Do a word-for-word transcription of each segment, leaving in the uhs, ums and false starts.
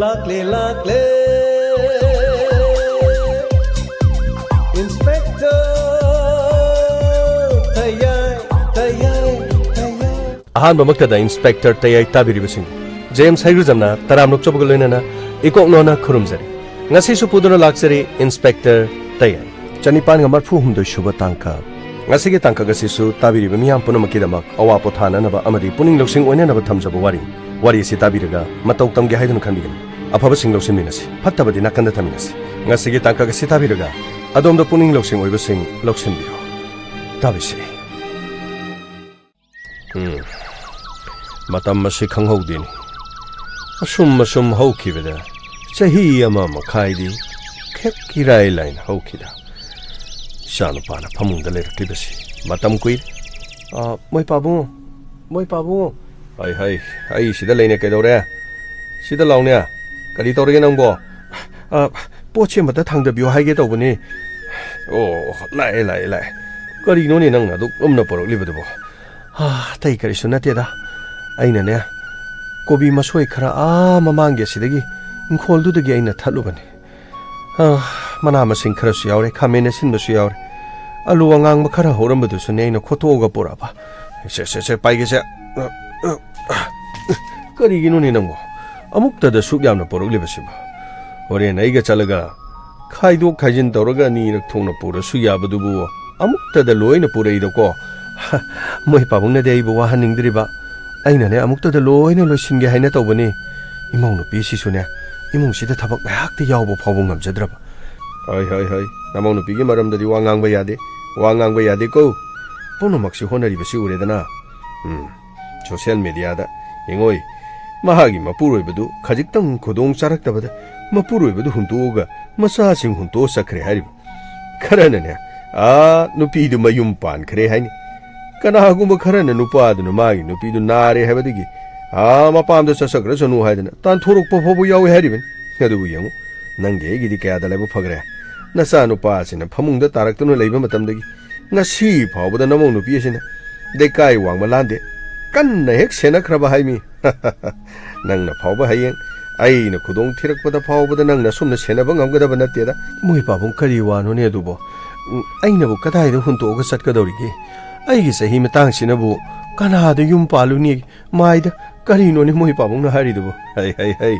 ꯂꯥꯛꯂꯦ, ꯂꯥꯛꯂꯦ, ꯏꯟꯁꯄꯦꯛꯇꯔ ꯇꯌꯥꯏ, ꯇꯌꯥꯏ, ꯇꯌꯥꯏ꯫ ꯑꯍꯥꯟꯕꯃꯛꯇꯗ ꯏꯟꯁꯄꯦꯛꯇꯔ ꯇꯌꯥꯏ ꯇꯥꯕꯤꯔꯤꯕꯁꯤꯡ, ꯖꯦꯝꯁ ꯍꯩꯒ꯭ꯔꯨꯖꯝꯅ ꯇꯔꯥꯝꯅ ꯑꯣꯛꯆꯕꯒ ꯂꯣꯏꯅꯅ ꯏꯀꯣꯛꯅꯣꯅ ꯈꯨꯔꯨꯝꯖꯔꯤ꯫ ꯉꯁꯤꯁꯨ ꯄꯨꯗꯨꯅ ꯂꯥꯛꯆꯔꯤ ꯏꯟꯁꯄꯦꯛꯇꯔ ꯇꯌꯥꯏ꯫ ꯆꯅꯤꯄꯥꯟꯒ ꯃꯔꯐꯨ ꯍꯨꯝꯗꯣꯏ ꯁꯨꯕ ꯇꯥꯡꯀꯛ꯫ ꯉꯁꯤꯒꯤ ꯇꯥꯡꯀꯛ ꯑꯁꯤꯁꯨ ꯇꯥꯕꯤꯔꯤꯕ ꯃꯤꯌꯥꯝ ꯄꯨꯝꯅꯃꯛꯀꯤꯗꯃꯛ ꯑꯋꯥ ꯄꯣꯊꯥꯅꯅꯕ ꯑꯃꯗꯤ ꯄꯨꯛꯅꯤꯡ ꯂꯧꯁꯤꯡ ꯑꯣꯏꯅꯅꯕ ꯊꯝꯖꯕ ꯋꯥꯔꯤ꯫ ꯋꯥꯔꯤ ꯑꯁꯤ ꯇꯥꯕꯤꯔꯒ ꯃꯇꯧ ꯇꯝꯒꯦ ꯍꯥꯏꯗꯨꯅ ꯈꯟꯕꯤꯒꯅꯨ꯫ ꯑꯐꯕꯁꯤꯡ ꯂꯧꯁꯤꯟꯃꯤꯟꯅꯁꯤ, ꯐꯠꯇꯕꯗꯤ ꯅꯥꯀꯟꯗ ꯊꯝꯃꯤꯟꯅꯁꯤ꯫ ꯉꯁꯤꯒꯤ ꯇꯥꯡꯀꯛ ꯑꯁꯤ ꯇꯥꯕꯤꯔꯒ ꯑꯗꯣꯝꯗ ꯄꯨꯛꯅꯤꯡ ꯂꯧꯁꯤꯡ ꯑꯣꯏꯕꯁꯤꯡ ꯂꯧꯁꯤꯟꯕꯤꯌꯨ꯫ ꯇꯥꯕꯤꯁꯤ꯫ ꯎꯝ꯫ ꯃꯇꯝ ꯑꯁꯤ ꯈꯪꯍꯧꯗꯦꯅꯤ꯫ ꯑꯁꯨꯝ ꯑꯁꯨꯝ ꯍꯧꯈꯤꯕꯗ ꯆꯍꯤ ꯑꯃ ꯃꯈꯥꯏꯗꯤ ꯈꯦꯛ ꯏꯔꯥꯏ ꯂꯥꯏꯅ ꯍꯧꯈꯤꯗ꯫ ꯏꯆꯥꯅꯨꯄꯥꯅ ꯐꯃꯨꯡꯗ ꯂꯩꯔꯛꯂꯤꯕꯁꯤ ꯃꯇꯝ ꯀꯨꯏꯔꯦ꯫ ꯑ, ꯃꯣꯏ ꯄꯥꯕꯨꯡ, ꯃꯣꯏ ꯄꯥꯕꯨꯡ꯫ ꯍꯩ, ꯍꯩ, ꯑꯩ ꯁꯤꯗ ꯂꯩꯅꯦ, ꯀꯩꯗꯧꯔꯦ? ꯁꯤꯗ ꯂꯥꯎꯅꯦ꯫ ꯀꯔꯤ ꯇꯧꯔꯒꯦ ꯅꯪꯕꯣ? ꯑ, ꯄꯣꯠꯁꯦ ꯑꯃꯇ ꯊꯥꯡꯗꯕꯤꯌꯨ ꯍꯥꯏꯒꯦ ꯇꯧꯕꯅꯤ꯫ ꯑꯣ, ꯂꯥꯛꯑꯦ, ꯂꯥꯛꯑꯦ, ꯂꯥꯛꯑꯦ꯫ ꯀꯔꯤꯅꯣꯅꯦ ꯅꯪꯅ ꯑꯗꯨꯛ ꯂꯨꯝꯅ ꯄꯨꯔꯛꯂꯤꯕꯗꯨꯕꯣ? ꯑꯥ, ꯑꯇꯩ ꯀꯔꯤꯁꯨ ꯅꯠꯇꯦꯗ꯫ ꯑꯩꯅꯅꯦ, ꯀꯣꯕꯤ ꯃꯁꯣꯏ ꯈꯔ ꯑꯥ ꯃꯃꯥꯡꯒꯤ ꯑꯁꯤꯗꯒꯤ, ꯏꯪꯈꯣꯜꯗꯨꯗꯒꯤ ꯑꯩꯅ ꯊꯠꯂꯨꯕꯅꯤ꯫ ꯑꯥ, ꯃꯅꯥ ꯃꯁꯤꯡ ꯈꯔꯁꯨ ꯌꯥꯎꯔꯦ, ꯈꯥꯃꯦꯟ ꯑꯁꯤꯟꯕꯁꯨ ꯌꯥꯎꯔꯦ꯫ ꯑꯂꯨ ꯑꯉꯥꯡꯕ ꯈꯔ ꯍꯧꯔꯝꯕꯗꯨꯁꯨꯅꯦ ꯑꯩꯅ ꯈꯣꯠꯇꯣꯛꯑꯒ ꯄꯨꯔꯛꯑꯕ꯫ ꯁꯦ, ꯁꯦ, ꯁꯦ, ꯄꯥꯏꯒꯦꯁꯦ꯫ ꯀꯔꯤꯒꯤꯅꯣꯅꯦ ꯅꯪꯕꯣ? ꯑꯃꯨꯛꯇꯗ ꯁꯨꯛ ꯌꯥꯝꯅ ꯄꯨꯔꯛꯂꯤꯕꯁꯤꯕꯣ? ꯍꯣꯔꯦꯟ ꯑꯩꯒ ꯆꯠꯂꯒ ꯈꯥꯏꯗꯣꯛ ꯈꯥꯏꯖꯤꯟ ꯇꯧꯔꯒ ꯑꯅꯤꯔꯛ ꯊꯣꯛꯅ ꯄꯨꯔꯁꯨ ꯌꯥꯕꯗꯨꯕꯨ ꯑꯃꯨꯛꯇꯗ ꯂꯣꯏꯅ ꯄꯨꯔꯛꯏꯗꯣꯀꯣ꯫ ꯃꯣꯏ ꯄꯥꯕꯨꯡꯅꯗꯤ ꯑꯩꯕꯨ ꯋꯥꯍꯟꯅꯤꯡꯗ꯭ꯔꯤꯕ꯫ ꯑꯩꯅꯅꯦ ꯑꯃꯨꯛꯇꯗ ꯂꯣꯏꯅ ꯂꯣꯏꯁꯤꯟꯒꯦ ꯍꯥꯏꯅ ꯇꯧꯕꯅꯤ꯫ ꯏꯃꯧ ꯅꯨꯄꯤꯁꯤꯁꯨꯅꯦ, ꯏꯃꯨꯡꯁꯤꯗ ꯊꯕꯛ ꯉꯥꯏꯍꯥꯛꯇ ꯌꯥꯎꯕ ꯐꯥꯎꯕ ꯉꯝꯖꯗ꯭ꯔꯕ꯫ ꯍꯣꯏ, ꯍꯣꯏ, ꯍꯣꯏ꯫ ꯅꯃꯧ ꯅꯨꯄꯤꯒꯤ ꯃꯔꯝꯗꯗꯤ ꯋꯥ ꯉꯥꯡꯕ ꯌꯥꯗꯦ꯫ ꯋꯥ ꯉꯥꯡꯕ ꯌꯥꯗꯦꯀꯣ꯫ ꯄꯨꯝꯅꯃꯛꯁꯤ ꯍꯣꯠꯅꯔꯤꯕꯁꯤ ꯎꯔꯦꯗꯅ꯫ ꯎꯝ꯫ ꯁꯣꯁꯤꯌꯦꯜ ꯃꯦꯗꯤꯌꯥꯗ ꯌꯦꯡꯉꯣꯏ꯫ ꯃꯍꯥꯛꯀꯤ ꯃꯄꯨꯔꯣꯏꯕꯗꯨ ꯈꯖꯤꯛꯇꯪ ꯈꯨꯗꯣꯡ ꯆꯥꯔꯛꯇꯕꯗ ꯃꯄꯨꯔꯣꯏꯕꯗꯨ ꯍꯨꯟꯗꯣꯛꯑꯒ ꯃꯆꯥꯁꯤꯡ ꯍꯨꯟꯗꯣꯛꯑ ꯆꯠꯈ꯭ꯔꯦ ꯍꯥꯏꯔꯤꯕ꯫ ꯈꯔꯅꯅꯦ, "ꯑꯥ, ꯅꯨꯄꯤꯗꯨ ꯃꯌꯨꯝ ꯄꯥꯟꯈ꯭ꯔꯦ" ꯍꯥꯏꯅꯤ꯫ ꯀꯅꯥꯒꯨꯝꯕ ꯈꯔꯅ ꯅꯨꯄꯥꯗꯨꯅ ꯃꯥꯒꯤ ꯅꯨꯄꯤꯗꯨ ꯅꯥꯔꯦ ꯍꯥꯏꯕꯗꯒꯤ, "ꯑꯥ, ꯃꯄꯥꯝꯗ ꯆꯠꯆꯈ꯭ꯔꯁꯅꯨ" ꯍꯥꯏꯗꯅ ꯇꯥꯟꯊꯣꯔꯛꯄ ꯐꯥꯎꯕ ꯌꯥꯎꯏ ꯍꯥꯏꯔꯤꯕꯅꯤ꯫ ꯑꯗꯨꯕꯨ ꯌꯦꯡꯉꯨ, ꯅꯪꯒꯤ ꯑꯩꯒꯤꯗꯤ ꯀꯌꯥꯗ ꯂꯥꯏꯕꯛ ꯐꯈ꯭ꯔꯦ꯫ ꯅꯆꯥꯅꯨꯄꯥꯁꯤꯅ ꯐꯃꯨꯡꯗ ꯇꯥꯔꯛꯇꯨꯅ ꯂꯩꯕ ꯃꯇꯝꯗꯒꯤ ꯉꯁꯤ ꯐꯥꯎꯕꯗ ꯅꯃꯧ ꯅꯨꯄꯤ ꯑꯁꯤꯅ ꯂꯩꯀꯥꯏ ꯋꯥꯡꯃ ꯂꯥꯟꯗꯦ꯫ ꯀꯟꯅ ꯍꯦꯛ ꯁꯦꯟꯅꯈ꯭ꯔꯕ ꯍꯥꯏꯃꯤ꯫ ꯅꯪꯅ ꯐꯥꯎꯕ ꯍꯌꯦꯡ ꯑꯩꯅ ꯈꯨꯗꯣꯡ ꯊꯤꯔꯛꯄꯗ ꯐꯥꯎꯕꯗ ꯅꯪꯅ ꯁꯨꯝꯅ ꯁꯦꯟꯅꯕ ꯉꯝꯒꯗꯕ ꯅꯠꯇꯦꯗ꯫ ꯃꯣꯏ ꯄꯥꯕꯨꯡ, ꯀꯔꯤ ꯋꯥꯅꯣꯅꯦ ꯑꯗꯨꯕꯣ? ꯎꯝ, ꯑꯩꯅꯕꯨ ꯀꯗꯥꯏꯗ ꯍꯨꯟꯇꯣꯛꯑꯒ ꯆꯠꯀꯗꯧꯔꯤꯒꯦ? ꯑꯩꯒꯤ ꯆꯍꯤ ꯃꯇꯥꯡꯁꯤꯅꯕꯨ ꯀꯅꯥꯗ ꯌꯨꯝ ꯄꯥꯜꯂꯨꯅꯤ? ꯃꯥꯏꯗ, ꯀꯔꯤꯅꯣꯅꯦ ꯃꯣꯏ ꯄꯥꯕꯨꯡꯅ ꯍꯥꯏꯔꯤꯗꯨꯕꯨ? ꯍꯩ, ꯍꯩ, ꯍꯩ,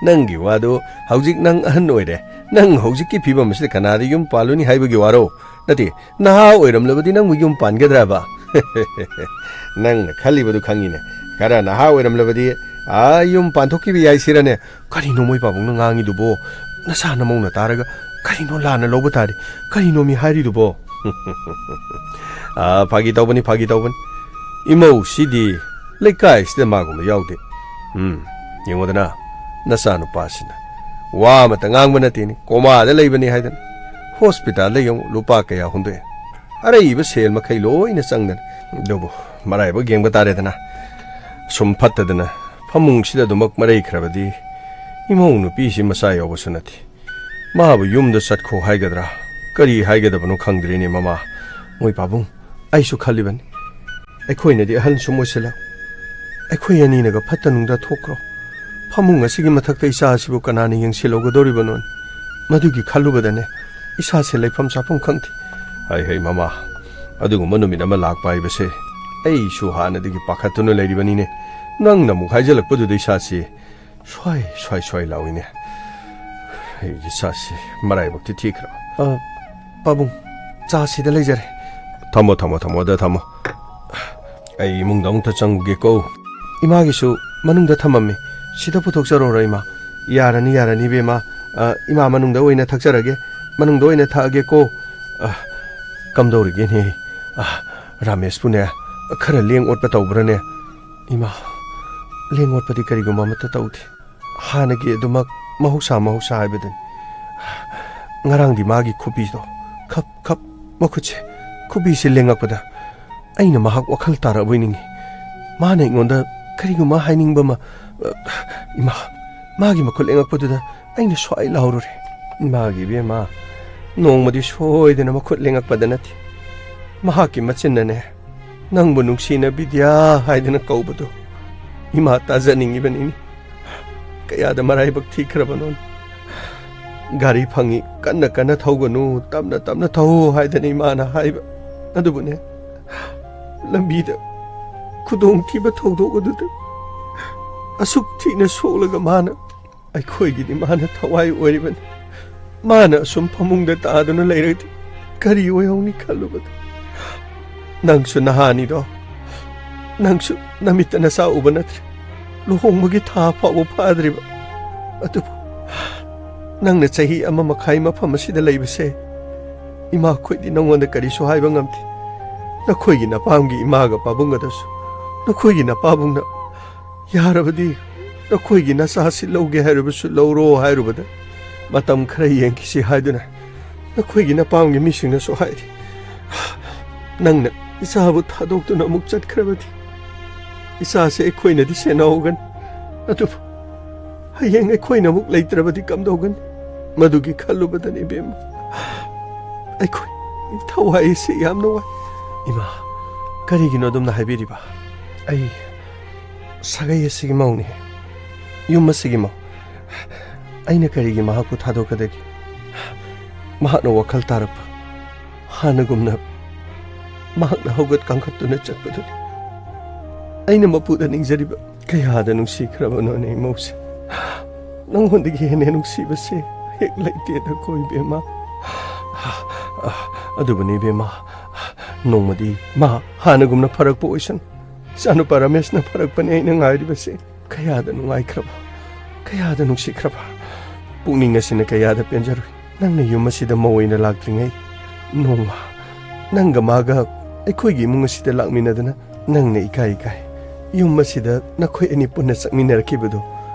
ꯅꯪꯒꯤ ꯋꯥꯗꯨ ꯍꯧꯖꯤꯛ ꯅꯪ ꯑꯍꯟ ꯑꯣꯏꯔꯦ꯫ ꯅꯪ ꯍꯧꯖꯤꯛꯀꯤ ꯐꯤꯕꯝ ꯑꯁꯤꯗ ꯀꯅꯥꯗ ꯌꯨꯝ ꯄꯥꯜꯂꯨꯅꯤ ꯍꯥꯏꯕꯒꯤ ꯋꯥꯔꯣ? ꯅꯠꯇꯦ, ꯅꯍꯥ ꯑꯣꯏꯔꯝꯂꯕꯗꯤ ꯅꯪꯕꯨ ꯌꯨꯝ ꯄꯥꯟꯒꯗ꯭ꯔꯕ? ꯅꯪꯅ ꯈꯜꯂꯤꯕꯗꯨ ꯈꯪꯉꯤꯅꯦ꯫ ꯈꯔ ꯅꯍꯥ ꯑꯣꯏꯔꯝꯂꯕꯗꯤ, ꯑꯥ, ꯌꯨꯝ ꯄꯥꯟꯊꯣꯛꯈꯤꯕ ꯌꯥꯏ ꯁꯤꯔꯅꯦ? ꯀꯔꯤꯅꯣ ꯃꯣꯏ ꯄꯥꯕꯨꯡꯅ ꯉꯥꯡꯉꯤꯗꯨꯕꯣ? ꯅꯁꯥ ꯅꯃꯧꯅ ꯇꯥꯔꯒ ꯀꯔꯤꯅꯣ ꯂꯥꯟꯅ ꯂꯧꯕ ꯇꯥꯔꯦ꯫ ꯀꯔꯤꯅꯣ ꯃꯤ ꯍꯥꯏꯔꯤꯗꯨꯕꯣ? ꯑꯥ, ꯐꯥꯒꯤ ꯇꯧꯕꯅꯤ, ꯐꯥꯒꯤ ꯇꯧꯕꯅꯤ꯫ ꯏꯃꯧꯁꯤꯗꯤ ꯂꯩꯀꯥꯏꯁꯤꯗ ꯃꯥꯒꯨꯝꯕ ꯌꯥꯎꯗꯦ꯫ ꯎꯝ, ꯌꯦꯡꯉꯣꯗꯅ, ꯅꯆꯥꯅꯨꯄꯥꯁꯤꯅ ꯋꯥ ꯑꯃꯇ ꯉꯥꯡꯕ ꯅꯠꯇꯦꯅꯦ, ꯀꯣꯃꯥꯗ ꯂꯩꯕꯅꯤ ꯍꯥꯏꯗꯅ꯫ ꯍꯣꯁꯄꯤꯇꯥꯜꯗ ꯌꯦꯡꯉꯨ, ꯂꯨꯄꯥ ꯀꯌꯥ ꯍꯨꯟꯗꯣꯛꯑꯦ꯫ ꯑꯔꯩꯕ ꯁꯦꯜ ꯃꯈꯩ ꯂꯣꯏꯅ ꯆꯪꯗꯅ꯫ ꯑꯗꯨꯕꯨ ꯃꯔꯥꯏꯕꯛ ꯌꯦꯡꯕ ꯇꯥꯔꯦꯗꯅ꯫ ꯁꯨꯝ ꯐꯠꯇꯗꯅ ꯐꯃꯨꯡꯁꯤꯗ ꯑꯗꯨꯃꯛ ꯃꯔꯩꯈ꯭ꯔꯕꯗꯤ ꯏꯃꯧ ꯅꯨꯄꯤꯁꯤ ꯃꯆꯥ ꯌꯥꯎꯕꯁꯨ ꯅꯠꯇꯦ꯫ ꯃꯥꯕꯨ ꯌꯨꯝꯗ ꯆꯠꯈꯣ ꯍꯥꯏꯒꯗ꯭ꯔꯥ, ꯀꯔꯤ ꯍꯥꯏꯒꯗꯕꯅꯣ ꯈꯪꯗ꯭ꯔꯦꯅꯦ ꯃꯃꯥ꯫ ꯃꯣꯏ ꯄꯥꯕꯨꯡ, ꯑꯩꯁꯨ ꯈꯜꯂꯤꯕꯅꯤ꯫ ꯑꯩꯈꯣꯏꯅꯗꯤ ꯑꯍꯜ ꯁꯨꯝ ꯑꯣꯏꯁꯤꯜꯂꯛ꯫ ꯑꯩꯈꯣꯏ ꯑꯅꯤꯅꯒ ꯐꯠꯇ ꯅꯨꯡꯗ ꯊꯣꯛꯈ꯭ꯔꯣ꯫ ꯐꯃꯨꯡ ꯑꯁꯤꯒꯤ ꯃꯊꯛꯇ ꯏꯆꯥ ꯑꯁꯤꯕꯨ ꯀꯅꯥꯅ ꯌꯦꯡꯁꯤꯜꯍꯧꯒꯗꯧꯔꯤꯕꯅꯣ? ꯃꯗꯨꯒꯤ ꯈꯜꯂꯨꯕꯗꯅꯦ ꯏꯁꯥꯁꯦ ꯂꯩꯐꯝ ꯆꯥꯐꯝ ꯈꯪꯗꯦ꯫ ꯍꯩ ꯍꯩ ꯃꯃꯥ, ꯑꯗꯨꯒꯨꯝꯕ ꯅꯨꯃꯤꯠ ꯑꯃ ꯂꯥꯛꯄ ꯍꯥꯏꯕꯁꯦ ꯑꯩꯁꯨ ꯍꯥꯟꯅꯗꯒꯤ ꯄꯥꯈꯠꯇꯨꯅ ꯂꯩꯔꯤꯕꯅꯤꯅꯦ꯫ ꯅꯪꯅ ꯑꯃꯨꯛ ꯍꯥꯏꯖꯤꯜꯂꯛꯄꯗꯨꯗ ꯏꯁꯥꯁꯤ ꯁ꯭ꯋꯥꯏ, ꯁ꯭ꯋꯥꯏ, ꯁ꯭ꯋꯥꯏ ꯂꯥꯎꯏꯅꯦ꯫ ꯑꯩꯒꯤ ꯏꯁꯥꯁꯤ ꯃꯔꯥꯏꯕꯛꯇꯤ ꯊꯤꯈ꯭ꯔꯕ꯫ ꯑ, ꯄꯥꯕꯨꯡ, ꯆꯥ ꯁꯤꯗ ꯂꯩꯖꯔꯦ꯫ ꯊꯝꯃꯣ, ꯊꯝꯃꯣ, ꯊꯝꯃꯣ, ꯑꯗ ꯊꯝꯃꯣ꯫ ꯑꯩ ꯏꯃꯨꯡꯗ ꯑꯃꯨꯛꯇ ꯆꯪꯉꯨꯒꯦꯀꯣ꯫ ꯏꯃꯥꯒꯤꯁꯨ ꯃꯅꯨꯡꯗ ꯊꯝꯃꯝꯃꯤ꯫ ꯁꯤꯗ ꯄꯨꯊꯣꯛꯆꯔꯣꯔꯣ, ꯏꯃꯥ? ꯌꯥꯔꯅꯤ, ꯌꯥꯔꯅꯤ, ꯏꯕꯦꯝꯃ꯫ ꯑ, ꯏꯃꯥ ꯃꯅꯨꯡꯗ ꯑꯣꯏꯅ ꯊꯛꯆꯔꯒꯦ꯫ ꯃꯅꯨꯡꯗ ꯑꯣꯏꯅ ꯊꯛꯑꯒꯦꯀꯣ꯫ ꯑ, ꯀꯝꯗꯧꯔꯤꯒꯦꯅꯦ? ꯑ, ꯔꯥꯃꯦꯁꯄꯨꯅꯦ, ꯈꯔ ꯂꯦꯡ ꯑꯣꯠꯄ ꯇꯧꯕ꯭ꯔꯅꯦ? ꯏꯃꯥ, ꯂꯦꯡ ꯑꯣꯠꯄꯗꯤ ꯀꯔꯤꯒꯨꯝꯕ ꯑꯃꯠꯇ ꯇꯧꯗꯦ꯫ ꯍꯥꯟꯅꯒꯤ ꯑꯗꯨꯃꯛ ꯃꯍꯧꯁꯥ ꯃꯍꯧꯁꯥ ꯍꯥꯏꯕꯗꯨꯅꯤ꯫ ꯉꯔꯥꯡꯗꯤ ꯃꯥꯒꯤ ꯈꯨꯕꯤꯗꯣ ꯈꯞ ꯈꯞ ꯃꯈꯨꯠꯁꯦ, ꯈꯨꯕꯤꯁꯦ ꯂꯦꯡꯉꯛꯄꯗ ꯑꯩꯅ ꯃꯍꯥꯛ ꯋꯥꯈꯜ ꯇꯥꯔꯛꯑꯕꯣꯏ ꯅꯤꯡꯉꯤ꯫ ꯃꯥꯅ ꯑꯩꯉꯣꯟꯗ ꯀꯔꯤꯒꯨꯝꯕ ꯍꯥꯏꯅꯤꯡꯕ ꯑꯃ, ꯏꯃꯥ, ꯃꯥꯒꯤ ꯃꯈꯨꯠ ꯂꯦꯡꯉꯛꯄꯗꯨꯗ ꯑꯩꯅ ꯁ꯭ꯋꯥꯏ ꯂꯥꯎꯔꯨꯔꯦ꯫ ꯏꯃꯥꯒꯤ ꯏꯕꯦꯝꯃ, ꯅꯣꯡꯃꯗꯤ ꯁꯣꯏꯗꯅ ꯃꯈꯨꯠ ꯂꯦꯡꯉꯛꯄꯗ ꯅꯠꯇꯦ, ꯃꯍꯥꯛꯀꯤ ꯃꯆꯤꯟꯅꯅꯦ, ꯅꯪꯕꯨ ꯅꯨꯡꯁꯤꯅ ꯕꯤꯗ꯭ꯌꯥ ꯍꯥꯏꯗꯅ ꯀꯧꯕꯗꯨ ꯏꯃꯥ ꯇꯥꯖꯅꯤꯡꯉꯤꯕꯅꯤꯅꯦ꯫ ꯀꯌꯥꯗ ꯃꯔꯥꯏꯕꯛ ꯊꯤꯈ꯭ꯔꯕꯅꯣ꯫ ꯒꯥꯔꯤ ꯐꯪꯉꯤ, ꯀꯟꯅ ꯀꯟꯅ ꯊꯧꯒꯅꯨ, ꯇꯞꯅ ꯇꯞꯅ ꯊꯧ ꯍꯥꯏꯗꯅ ꯏꯃꯥꯅ ꯍꯥꯏꯕ꯫ ꯑꯗꯨꯕꯨꯅꯦ, ꯂꯝꯕꯤꯗ ꯈꯨꯗꯣꯡꯊꯤꯕ ꯊꯧꯗꯣꯛ ꯑꯗꯨꯗ ꯑꯁꯨꯛ ꯊꯤꯅ ꯁꯣꯛꯂꯒ ꯃꯥꯅ, ꯑꯩꯈꯣꯏꯒꯤꯗꯤ ꯃꯥꯅ ꯊꯋꯥꯏ ꯑꯣꯏꯔꯤꯕꯅꯤ꯫ ꯃꯥꯅ ꯑꯁꯨꯝ ꯐꯃꯨꯡꯗ ꯇꯥꯗꯨꯅ ꯂꯩꯔꯗꯤ ꯀꯔꯤ ꯑꯣꯏꯍꯧꯅꯤ ꯈꯜꯂꯨꯕꯗ꯫ ꯅꯪꯁꯨ ꯅꯍꯥꯅꯤꯗꯣ, ꯅꯪꯁꯨ ꯅꯃꯤꯠꯇ ꯅꯆꯥ ꯎꯕ ꯅꯠꯇ꯭ꯔꯤ꯫ ꯂꯨꯍꯣꯡꯕꯒꯤ ꯊꯥ ꯐꯥꯎꯕ ꯐꯥꯗ꯭ꯔꯤꯕ꯫ ꯑꯗꯨꯕꯨ ꯅꯪꯅ ꯆꯍꯤ ꯑꯃ ꯃꯈꯥꯏ ꯃꯐꯝ ꯑꯁꯤꯗ ꯂꯩꯕꯁꯦ, ꯏꯃꯥꯈꯣꯏꯗꯤ ꯅꯉꯣꯟꯗ ꯀꯔꯤꯁꯨ ꯍꯥꯏꯕ ꯉꯝꯗꯦ꯫ ꯅꯈꯣꯏꯒꯤ ꯅꯄꯥꯝꯒꯤ ꯏꯃꯥꯒ ꯄꯥꯕꯨꯡꯒꯗꯁꯨ ꯅꯈꯣꯏꯒꯤ ꯅꯄꯥꯕꯨꯡꯅ, "ꯌꯥꯔꯕꯗꯤ ꯅꯈꯣꯏꯒꯤ ꯅꯆꯥꯁꯤ ꯂꯧꯒꯦ ꯍꯥꯏꯔꯕꯁꯨ ꯂꯧꯔꯣ" ꯍꯥꯏꯔꯨꯕꯗ, "ꯃꯇꯝ ꯈꯔ ꯌꯦꯡꯈꯤꯁꯤ" ꯍꯥꯏꯗꯨꯅ ꯅꯈꯣꯏꯒꯤ ꯅꯄꯥꯝꯒꯤ ꯃꯤꯁꯤꯡꯅꯁꯨ ꯍꯥꯏꯔꯤ꯫ ꯅꯪꯅ ꯏꯆꯥꯕꯨ ꯊꯥꯗꯣꯛꯇꯨꯅ ꯑꯃꯨꯛ ꯆꯠꯈ꯭ꯔꯕꯗꯤ ꯏꯆꯥꯁꯦ ꯑꯩꯈꯣꯏꯅꯗꯤ ꯁꯦꯟꯅꯍꯧꯒꯅꯤ꯫ ꯑꯗꯨꯕꯨ ꯍꯌꯦꯡ ꯑꯩꯈꯣꯏꯅ ꯑꯃꯨꯛ ꯂꯩꯇ꯭ꯔꯕꯗꯤ ꯀꯝꯗꯧꯒꯅꯤ? ꯃꯗꯨꯒꯤ ꯈꯜꯂꯨꯕꯗꯅꯤ ꯏꯕꯦꯝꯃ, ꯑꯩꯈꯣꯏ ꯊꯋꯥꯏꯁꯤ ꯌꯥꯝꯅ ꯋꯥꯏ꯫ ꯏꯃꯥ, ꯀꯔꯤꯒꯤꯅꯣ ꯑꯗꯨꯝꯅ ꯍꯥꯏꯕꯤꯔꯤꯕ? ꯑꯩ ꯁꯥꯒꯩ ꯑꯁꯤꯒꯤ ꯃꯧꯅꯤ꯫ ꯌꯨꯝ ꯑꯁꯤꯒꯤ ꯃꯧ꯫ ꯑꯩꯅ ꯀꯔꯤꯒꯤ ꯃꯍꯥꯛꯄꯨ ꯊꯥꯗꯣꯛꯀꯗꯒꯦ? ꯃꯍꯥꯛꯅ ꯋꯥꯈꯜ ꯇꯥꯔꯛꯄ ꯍꯥꯟꯅꯒꯨꯝꯅ ꯃꯍꯥꯛꯅ ꯍꯧꯒꯠ ꯀꯥꯡꯈꯠꯇꯨꯅ ꯆꯠꯄꯗꯨꯅꯤ꯫ ꯑꯩꯅ ꯃꯄꯨꯗ ꯅꯤꯡꯖꯔꯤꯕ꯫ ꯀꯌꯥꯗ ꯅꯨꯡꯁꯤꯈ꯭ꯔꯕꯅꯣꯅꯦ ꯏꯃꯧꯁꯦ꯫ ꯅꯪꯉꯣꯟꯗꯒꯤ ꯍꯦꯟꯅ ꯅꯨꯡꯁꯤꯕꯁꯦ ꯍꯦꯛ ꯂꯩꯇꯦꯗꯀꯣ ꯏꯕꯦꯝꯃ꯫ ꯑꯗꯨꯕꯨꯅꯤ ꯏꯕꯦꯝꯃ, ꯅꯣꯡꯃꯗꯤ ꯃꯥ ꯍꯥꯟꯅꯒꯨꯝꯅ ꯐꯔꯛꯄ ꯑꯣꯏꯁꯅꯨ꯫ ꯏꯆꯥꯅꯨꯄꯥ ꯔꯃꯦꯁꯅ ꯐꯔꯛꯄꯅꯦ ꯑꯩꯅ ꯉꯥꯏꯔꯤꯕꯁꯦ꯫ ꯀꯌꯥꯗ ꯅꯨꯡꯉꯥꯏꯈ꯭ꯔꯕ, ꯀꯌꯥꯗ ꯅꯨꯡꯁꯤꯈ꯭ꯔꯕ꯫ ꯄꯨꯛꯅꯤꯡ ꯑꯁꯤꯅ ꯀꯌꯥꯗ ꯄꯦꯟꯖꯔꯨꯏ꯫ ꯅꯪꯅ ꯌꯨꯝ ꯑꯁꯤꯗ ꯃꯧ ꯑꯣꯏꯅ ꯂꯥꯛꯇ꯭ꯔꯤꯉꯩ ꯅꯣꯡꯃ ꯅꯪꯒ ꯃꯥꯒ ꯑꯩꯈꯣꯏꯒꯤ ꯏꯃꯨꯡ ꯑꯁꯤꯗ ꯂꯥꯛꯃꯤꯟꯅꯗꯅ ꯅꯪꯅ ꯏꯀꯥꯏ ꯏꯀꯥꯏ ꯌꯨꯝ ꯑꯁꯤꯗ ꯅꯈꯣꯏ ꯑꯅꯤ ꯄꯨꯟꯅ ꯆꯪꯃꯤꯟꯅꯔꯛꯈꯤꯕꯗꯣ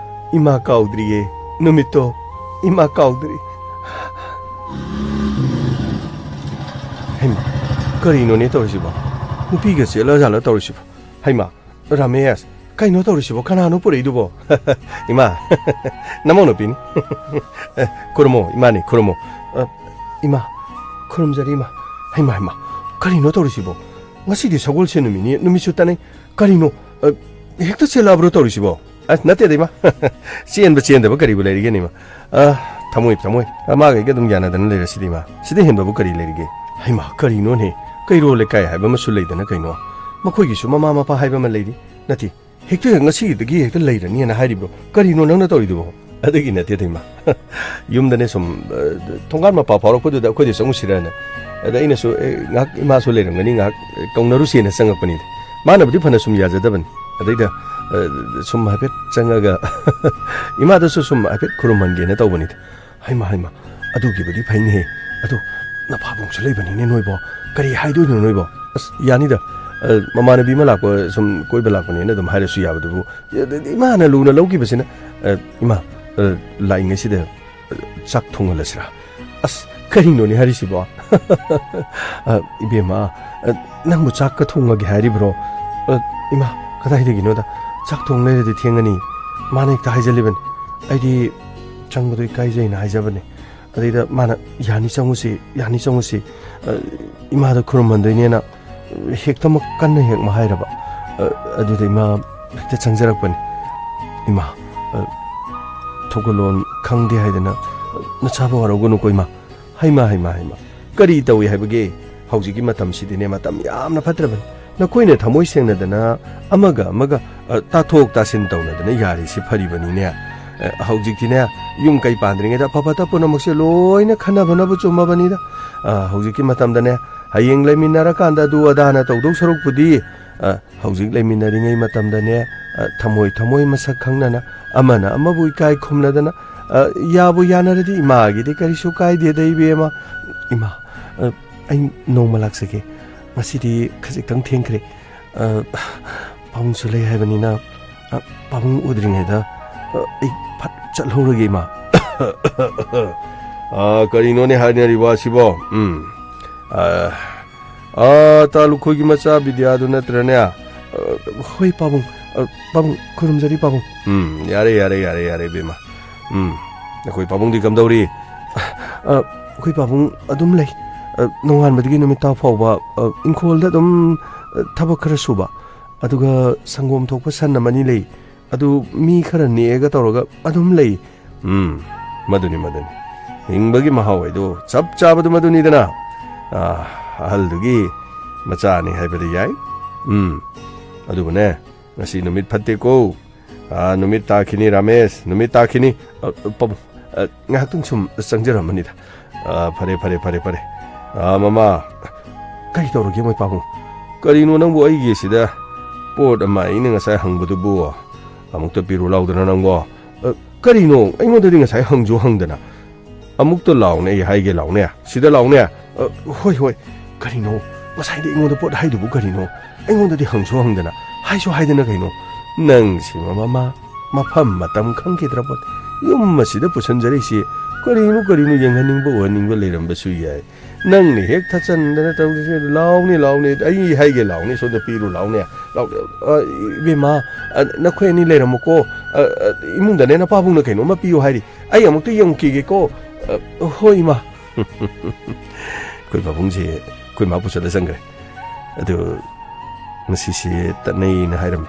ꯏꯃꯥ ꯀꯥꯎꯗ꯭ꯔꯤꯌꯦ꯫ ꯅꯨꯃꯤꯠꯇꯣ ꯏꯃꯥ ꯀꯥꯎꯗ꯭ꯔꯤ꯫ ꯍꯩꯃꯥ, ꯀꯔꯤꯅꯣꯅꯦ ꯇꯧꯔꯤꯁꯤꯕꯣ? ꯅꯨꯄꯤꯒ ꯆꯦꯜꯂ ꯖꯥꯠꯂ ꯇꯧꯔꯤꯁꯤꯕꯣ? ꯍꯩꯃꯥ, ꯔꯥꯃꯦꯁ, ꯀꯩꯅꯣ ꯇꯧꯔꯤꯁꯤꯕꯣ? ꯀꯅꯥꯅꯣ ꯄꯨꯔꯛꯏꯗꯨꯕꯣ? ꯏꯃꯥ, ꯅꯃꯧ ꯅꯨꯄꯤꯅꯤ꯫ ꯑꯦ, ꯈꯨꯔꯨꯝꯃꯣ, ꯏꯃꯥꯅꯤ, ꯈꯨꯔꯨꯝꯃꯣ꯫ ꯑ, ꯏꯃꯥ, ꯈꯨꯔꯨꯝꯖꯔꯤ, ꯏꯃꯥ꯫ ꯍꯩꯃꯥ, ꯍꯩꯃꯥ, ꯀꯔꯤꯅꯣ ꯇꯧꯔꯤꯁꯤꯕꯣ? ꯉꯁꯤꯗꯤ ꯁꯒꯣꯜꯁꯦꯟ ꯅꯨꯃꯤꯠꯅꯤ, ꯅꯨꯃꯤꯠꯁꯨ ꯇꯥꯅꯩ꯫ ꯀꯔꯤꯅꯣ, ꯑ, ꯍꯦꯛꯇ ꯆꯦꯜꯂꯛꯑꯕ꯭ꯔꯣ ꯇꯧꯔꯤꯁꯤꯕꯣ? ꯑꯁ, ꯅꯠꯇꯦꯗ, ꯏꯃꯥ꯫ ꯆꯦꯟꯕ ꯆꯦꯟꯗꯕ ꯀꯔꯤꯕꯨ ꯂꯩꯔꯤꯒꯦꯅꯦ, ꯏꯃꯥ? ꯑ, ꯊꯝꯃꯣꯏ, ꯊꯝꯃꯣꯏ꯫ ꯑ, ꯃꯥꯒ ꯑꯩꯒ ꯑꯗꯨꯝ ꯌꯥꯅꯗꯅ ꯂꯩꯔꯁꯤꯗ, ꯏꯃꯥ꯫ ꯁꯤꯗ ꯍꯦꯟꯕꯕꯨ ꯀꯔꯤ ꯂꯩꯔꯤꯒꯦ? ꯍꯩꯃꯥ, ꯀꯔꯤꯅꯣꯅꯦ? ꯀꯩꯔꯣꯜ ꯂꯩꯀꯥꯏ ꯍꯥꯏꯕ ꯑꯃꯁꯨ ꯂꯩꯗꯅ ꯀꯩꯅꯣ? ꯃꯈꯣꯏꯒꯤꯁꯨ ꯃꯃꯥ ꯃꯄꯥ ꯍꯥꯏꯕ ꯑꯃ ꯂꯩꯔꯤ꯫ ꯅꯠꯇꯦ, ꯍꯦꯛꯇ ꯉꯁꯤꯗꯒꯤ ꯍꯦꯛꯇ ꯂꯩꯔꯅꯤꯅ ꯍꯥꯏꯔꯤꯕ꯭ꯔꯣ? ꯀꯔꯤꯅꯣ ꯅꯪꯅ ꯇꯧꯔꯤꯗꯨꯕꯣ? ꯑꯗꯨꯒꯤ ꯅꯠꯇꯦꯗ, ꯏꯃꯥ꯫ ꯌꯨꯝꯗꯅꯦ ꯁꯨꯝ, ꯑ, ꯊꯣꯡꯒꯥꯟ ꯃꯄꯥ ꯐꯥꯎꯔꯛꯄꯗꯨꯗ ꯑꯩꯈꯣꯏꯗ ꯆꯪꯉꯨꯁꯤꯔꯅ꯫ ꯑꯗ ꯑꯩꯅꯁꯨ, "ꯑꯦ, ꯉꯥꯏꯍꯥꯛ ꯏꯃꯥꯁꯨ ꯂꯩꯔꯝꯒꯅꯤ, ꯉꯥꯏꯍꯥꯛ ꯀꯧꯅꯔꯨꯁꯦꯅ" ꯆꯪꯉꯛꯄꯅꯤꯗ꯫ ꯃꯥꯅꯕꯨꯗꯤ ꯐꯅ ꯁꯨꯝ ꯌꯥꯖꯗꯕꯅꯤ꯫ ꯑꯗꯩꯗ, ꯑ, ꯁꯨꯝ ꯍꯥꯏꯐꯦꯠ ꯆꯪꯉꯒ ꯏꯃꯥꯗꯁꯨ ꯁꯨꯝ ꯍꯥꯏꯐꯦꯠ ꯈꯨꯔꯨꯝꯍꯟꯒꯦꯅ ꯇꯧꯕꯅꯤꯗ꯫ ꯍꯩꯃꯥ, ꯍꯩꯃꯥ, ꯑꯗꯨꯒꯤꯕꯨꯗꯤ ꯐꯩꯅꯦꯍꯦ꯫ ꯑꯗꯣ ꯅꯄꯥꯕꯨꯡꯁꯨ ꯂꯩꯕꯅꯤꯅꯦ ꯅꯣꯏꯕꯣ꯫ ꯀꯔꯤ ꯍꯥꯏꯗꯣꯏꯅꯣ ꯅꯣꯏꯕꯣ? ꯑꯁ, ꯌꯥꯅꯤꯗ꯫ ꯑ, ꯃꯃꯥꯟꯅꯕꯤ ꯑꯃ ꯂꯥꯛꯄ, ꯁꯨꯝ ꯀꯣꯏꯕ ꯂꯥꯛꯄꯅꯦꯅ ꯑꯗꯨꯝ ꯍꯥꯏꯔꯁꯨ ꯌꯥꯕꯗꯨꯕꯨ꯫ ꯑꯗꯩꯗꯤ ꯏꯃꯥꯅ ꯂꯨꯅ ꯂꯧꯈꯤꯕꯁꯤꯅ, ꯑ, "ꯏꯃꯥ, ꯑ, ꯂꯥꯛꯏꯉꯩꯁꯤꯗ, ꯑ, ꯆꯥꯛ ꯊꯣꯡꯍꯜꯂꯁꯤꯔꯥ?" ꯑꯁ, ꯀꯔꯤꯅꯣꯅꯦ ꯍꯥꯏꯔꯤꯁꯤꯕꯣ? ꯑ, ꯏꯕꯦꯝꯃ, ꯑ, ꯅꯪꯕꯨ ꯆꯥꯛꯀ ꯊꯣꯡꯉꯒꯦ ꯍꯥꯏꯔꯤꯕ꯭ꯔꯣ? ꯑ, ꯏꯃꯥ, ꯀꯗꯥꯏꯗꯒꯤꯅꯣꯗ? ꯆꯥꯛ ꯊꯣꯡ ꯂꯩꯔꯗꯤ ꯊꯦꯡꯉꯅꯤ꯫ ꯃꯥꯅ ꯍꯦꯛꯇ ꯍꯥꯏꯖꯜꯂꯤꯕꯅꯤ꯫ ꯑꯩꯗꯤ ꯆꯪꯕꯗꯣ ꯏꯀꯥꯏꯖꯩꯅ ꯍꯥꯏꯖꯕꯅꯦ꯫ ꯑꯗꯩꯗ ꯃꯥꯅ, "ꯌꯥꯅꯤ, ꯆꯪꯉꯨꯁꯤ, ꯌꯥꯅꯤ, ꯆꯪꯉꯨꯁꯤ, ꯑ, ꯏꯃꯥꯗ ꯈꯨꯔꯨꯝꯍꯟꯗꯣꯏꯅꯦꯅ ꯍꯦꯛꯇꯃꯛ ꯀꯟꯅ ꯍꯦꯛ ꯃꯍꯥꯏꯔꯕ꯫ ꯑ, ꯑꯗꯨꯗ ꯏꯃꯥ ꯍꯦꯛꯇ ꯆꯪꯖꯔꯛꯄꯅꯤ꯫ ꯏꯃꯥ, ꯑ, ꯊꯧꯒꯜꯂꯣꯟ ꯈꯪꯗꯦ ꯍꯥꯏꯗꯅ ꯅꯁꯥꯕ ꯋꯥꯔꯧꯒꯅꯨꯀꯣ, ꯏꯃꯥ꯫" ꯍꯩꯃꯥ, ꯍꯩꯃꯥ, ꯍꯩꯃꯥ꯫ ꯀꯔꯤ ꯇꯧꯏ ꯍꯥꯏꯕꯒꯦ? ꯍꯧꯖꯤꯛꯀꯤ ꯃꯇꯝꯁꯤꯗꯤꯅꯦ, ꯃꯇꯝ ꯌꯥꯝꯅ ꯐꯠꯇ꯭ꯔꯕꯅꯤ꯫ ꯅꯈꯣꯏꯅ ꯊꯃꯣꯏ ꯁꯦꯡꯅꯗꯅ ꯑꯃꯒ ꯑꯃꯒ, ꯑ, ꯇꯥꯊꯣꯛ ꯇꯥꯁꯤꯟ ꯇꯧꯅꯗꯅ ꯌꯥꯔꯤꯁꯤ ꯐꯔꯤꯕꯅꯤꯅꯦ꯫ ꯑ, ꯍꯧꯖꯤꯛꯇꯤꯅꯦ, ꯌꯨꯝ ꯀꯩ ꯄꯥꯟꯗ꯭ꯔꯤꯉꯩꯗ ꯑꯐ ꯐꯠꯇ ꯄꯨꯝꯅꯃꯛꯁꯦ ꯂꯣꯏꯅ ꯈꯟꯅꯕꯅꯕꯨ ꯆꯨꯝꯃꯕꯅꯤꯗ꯫ ꯑ, ꯍꯧꯖꯤꯛꯀꯤ ꯃꯇꯝꯗꯅꯦ, ꯍꯌꯦꯡ ꯂꯩꯃꯤꯟꯅꯔꯀꯥꯟꯗ ꯑꯗꯨ ꯑꯗꯥꯅ ꯇꯧꯗꯧ ꯁꯔꯨꯛꯄꯨꯗꯤ, ꯑ, ꯍꯧꯖꯤꯛ ꯂꯩꯃꯤꯟꯅꯔꯤꯉꯩ ꯃꯇꯝꯗꯅꯦ, ꯑ, ꯊꯃꯣꯏ ꯊꯃꯣꯏ ꯃꯁꯛ ꯈꯪꯅꯅ, ꯑꯃꯅ ꯑꯃꯕꯨ ꯏꯀꯥꯏ ꯈꯨꯝꯅꯗꯅ, ꯑ, ꯌꯥꯕꯨ ꯌꯥꯅꯔꯗꯤ ꯏꯃꯥꯒꯤꯗꯤ ꯀꯔꯤꯁꯨ ꯀꯥꯏꯗꯦꯗ, ꯏꯕꯦꯝꯃ꯫ ꯏꯃꯥ, ꯑ, ꯑꯩ ꯅꯣꯡꯃ ꯂꯥꯛꯆꯒꯦ꯫ ꯉꯁꯤꯗꯤ ꯈꯖꯤꯛꯇꯪ ꯊꯦꯡꯈ꯭ꯔꯦ꯫ ꯑ, ꯄꯥꯕꯨꯡꯁꯨ ꯂꯩ ꯍꯥꯏꯕꯅꯤꯅ, ꯑ, ꯄꯥꯕꯨꯡ ꯎꯗ꯭ꯔꯤꯉꯩꯗ, ꯑ, ꯑꯩ ꯐꯠ ꯆꯠꯍꯧꯔꯒꯦ, ꯏꯃꯥ꯫ ꯑ, ꯀꯔꯤꯅꯣꯅꯦ ꯍꯥꯏꯅꯔꯤꯕ ꯑꯁꯤꯕꯣ? ꯎꯝ꯫ ꯑ, ꯑ, ꯇꯥ ꯂꯨꯈꯣꯏꯒꯤ ꯃꯆꯥ ꯕꯤꯗ꯭ꯌꯥꯗꯨ ꯅꯠꯇ꯭ꯔꯅꯦ? ꯑ, ꯍꯣꯏ, ꯄꯥꯕꯨꯡ꯫ ꯑ, ꯄꯥꯕꯨꯡ, ꯈꯨꯔꯨꯝꯖꯔꯤ, ꯄꯥꯕꯨꯡ꯫ ꯎꯝ, ꯌꯥꯔꯦ, ꯌꯥꯔꯦ, ꯌꯥꯔꯦ, ꯌꯥꯔꯦ, ꯏꯕꯦꯝꯃ꯫ ꯎꯝ, ꯅꯈꯣꯏ ꯄꯥꯕꯨꯡꯗꯤ ꯀꯝꯗꯧꯔꯤ? ꯑ, ꯑꯩꯈꯣꯏ ꯄꯥꯕꯨꯡ ꯑꯗꯨꯝ ꯂꯩ꯫ ꯑ, ꯅꯣꯡꯉꯥꯟꯕꯗꯒꯤ ꯅꯨꯃꯤꯠ ꯇꯥ ꯐꯥꯎꯕ, ꯑ, ꯏꯪꯈꯣꯜꯗ ꯑꯗꯨꯝ, ꯑ, ꯊꯕꯛ ꯈꯔ ꯁꯨꯕ꯫ ꯑꯗꯨꯒ ꯁꯪꯒꯣꯝ ꯊꯣꯛꯄ ꯁꯟ ꯑꯃꯅꯤ ꯂꯩ꯫ ꯑꯗꯨ ꯃꯤ ꯈꯔ ꯅꯦꯛꯑꯒ ꯇꯧꯔꯒ ꯑꯗꯨꯝ ꯂꯩ꯫ ꯎꯝ, ꯃꯗꯨꯅꯤ, ꯃꯗꯨꯅꯤ꯫ ꯍꯤꯡꯕꯒꯤ ꯃꯍꯥꯎ ꯍꯥꯏꯗꯣ ꯆꯞ ꯆꯥꯕꯗꯨ ꯃꯗꯨꯅꯤꯗꯅ꯫ ꯑꯥ, ꯑꯍꯜꯗꯨꯒꯤ ꯃꯆꯥꯅꯤ ꯍꯥꯏꯕꯗꯤ ꯌꯥꯏ꯫ ꯎꯝ, ꯑꯗꯨꯕꯨꯅꯦ, ꯉꯁꯤ ꯅꯨꯃꯤꯠ ꯐꯠꯇꯦꯀꯣ꯫ ꯑꯥ, ꯅꯨꯃꯤꯠ ꯇꯥꯈꯤꯅꯤ, ꯔꯥꯃꯦꯁ, ꯅꯨꯃꯤꯠ ꯇꯥꯈꯤꯅꯤ꯫ ꯑ, ꯄꯥꯕꯨꯡ, ꯑ, ꯉꯥꯏꯍꯥꯛꯇꯪ ꯁꯨꯝ ꯆꯪꯖꯔꯝꯕꯅꯤꯗ꯫ ꯑ, ꯐꯔꯦ, ꯐꯔꯦ, ꯐꯔꯦ, ꯐꯔꯦ꯫ ꯑ, ꯃꯃꯥ, ꯀꯔꯤ ꯇꯧꯔꯒꯦ, ꯃꯣꯏ ꯄꯥꯕꯨꯡ? ꯀꯔꯤꯅꯣ ꯅꯪꯕꯨ ꯑꯩꯒꯤ ꯁꯤꯗ ꯄꯣꯠ ꯑꯃ ꯑꯩꯅ ꯉꯁꯥꯏ ꯍꯪꯕꯗꯨꯕꯨ ꯑꯃꯨꯛꯇ ꯄꯤꯔꯨ ꯂꯥꯎꯗꯅ ꯅꯪꯕꯣ? ꯑ, ꯀꯔꯤꯅꯣ? ꯑꯩꯉꯣꯟꯗꯗꯤ ꯉꯁꯥꯏ ꯍꯪꯁꯨ ꯍꯪꯗꯅ꯫ ꯑꯃꯨꯛꯇ ꯂꯥꯎꯅꯦ, ꯑꯩ ꯍꯥꯏꯒꯦ, ꯂꯥꯎꯅꯦ꯫ ꯁꯤꯗ ꯂꯥꯎꯅꯦ꯫ ꯑ, ꯍꯣꯏ, ꯍꯣꯏ꯫ ꯀꯔꯤꯅꯣ? ꯉꯁꯥꯏꯗꯤ ꯑꯩꯉꯣꯟꯗ ꯄꯣꯠ ꯍꯥꯏꯗꯨꯕꯨ ꯀꯔꯤꯅꯣ? ꯑꯩꯉꯣꯟꯗꯗꯤ ꯍꯪꯁꯨ ꯍꯪꯗꯅ, ꯍꯥꯏꯁꯨ ꯍꯥꯏꯗꯅ ꯀꯩꯅꯣ? ꯅꯪꯁꯤ ꯃꯃꯥ, ꯃꯐꯝ ꯃꯇꯝ ꯈꯪꯈꯤꯗ꯭ꯔꯕꯣ? ꯌꯨꯝ ꯑꯁꯤꯗ ꯄꯨꯁꯟꯖꯔꯛꯏꯁꯤ ꯀꯔꯤꯅꯣ, ꯀꯔꯤꯅꯣ ꯌꯦꯡꯍꯟꯅꯤꯡꯕ, ꯎꯍꯟꯅꯤꯡꯕ ꯂꯩꯔꯝꯕꯁꯨ ꯌꯥꯏ꯫ ꯅꯪꯅ ꯍꯦꯛ ꯊꯠꯆꯟꯗꯅ ꯇꯧꯔꯤꯁꯦ, "ꯂꯥꯎꯅꯦ, ꯂꯥꯎꯅꯦ, ꯑꯩ ꯍꯥꯏꯒꯦ, ꯂꯥꯎꯅꯦ, ꯁꯣꯝꯗ ꯄꯤꯔꯨ, ꯂꯥꯎꯅꯦ, ꯂꯥꯎꯅꯦ꯫ ꯑ, ꯏꯕꯦꯝꯃ, ꯑ, ꯅꯈꯣꯏ ꯑꯅꯤ ꯂꯩꯔꯝꯃꯨꯀꯣ꯫ ꯑ, ꯑ, ꯏꯃꯨꯡꯗꯅꯦ ꯅꯄꯥꯕꯨꯡꯅ ꯀꯩꯅꯣꯝꯃ ꯄꯤꯌꯨ ꯍꯥꯏꯔꯤ꯫ ꯑꯩ ꯑꯃꯨꯛꯇ ꯌꯦꯡꯉꯨꯈꯤꯒꯦꯀꯣ꯫ ꯑ, ꯍꯣꯏ, ꯏꯃꯥ꯫" ꯑꯩꯈꯣꯏ ꯄꯥꯕꯨꯡꯁꯦ ꯑꯩꯈꯣꯏ ꯃꯥ ꯄꯨꯁꯜꯂ ꯆꯪꯈ꯭ꯔꯦ꯫ ꯑꯗꯨ ꯉꯁꯤꯁꯦ ꯇꯠꯅꯩꯅ ꯍꯥꯏꯔꯝꯃꯤ꯫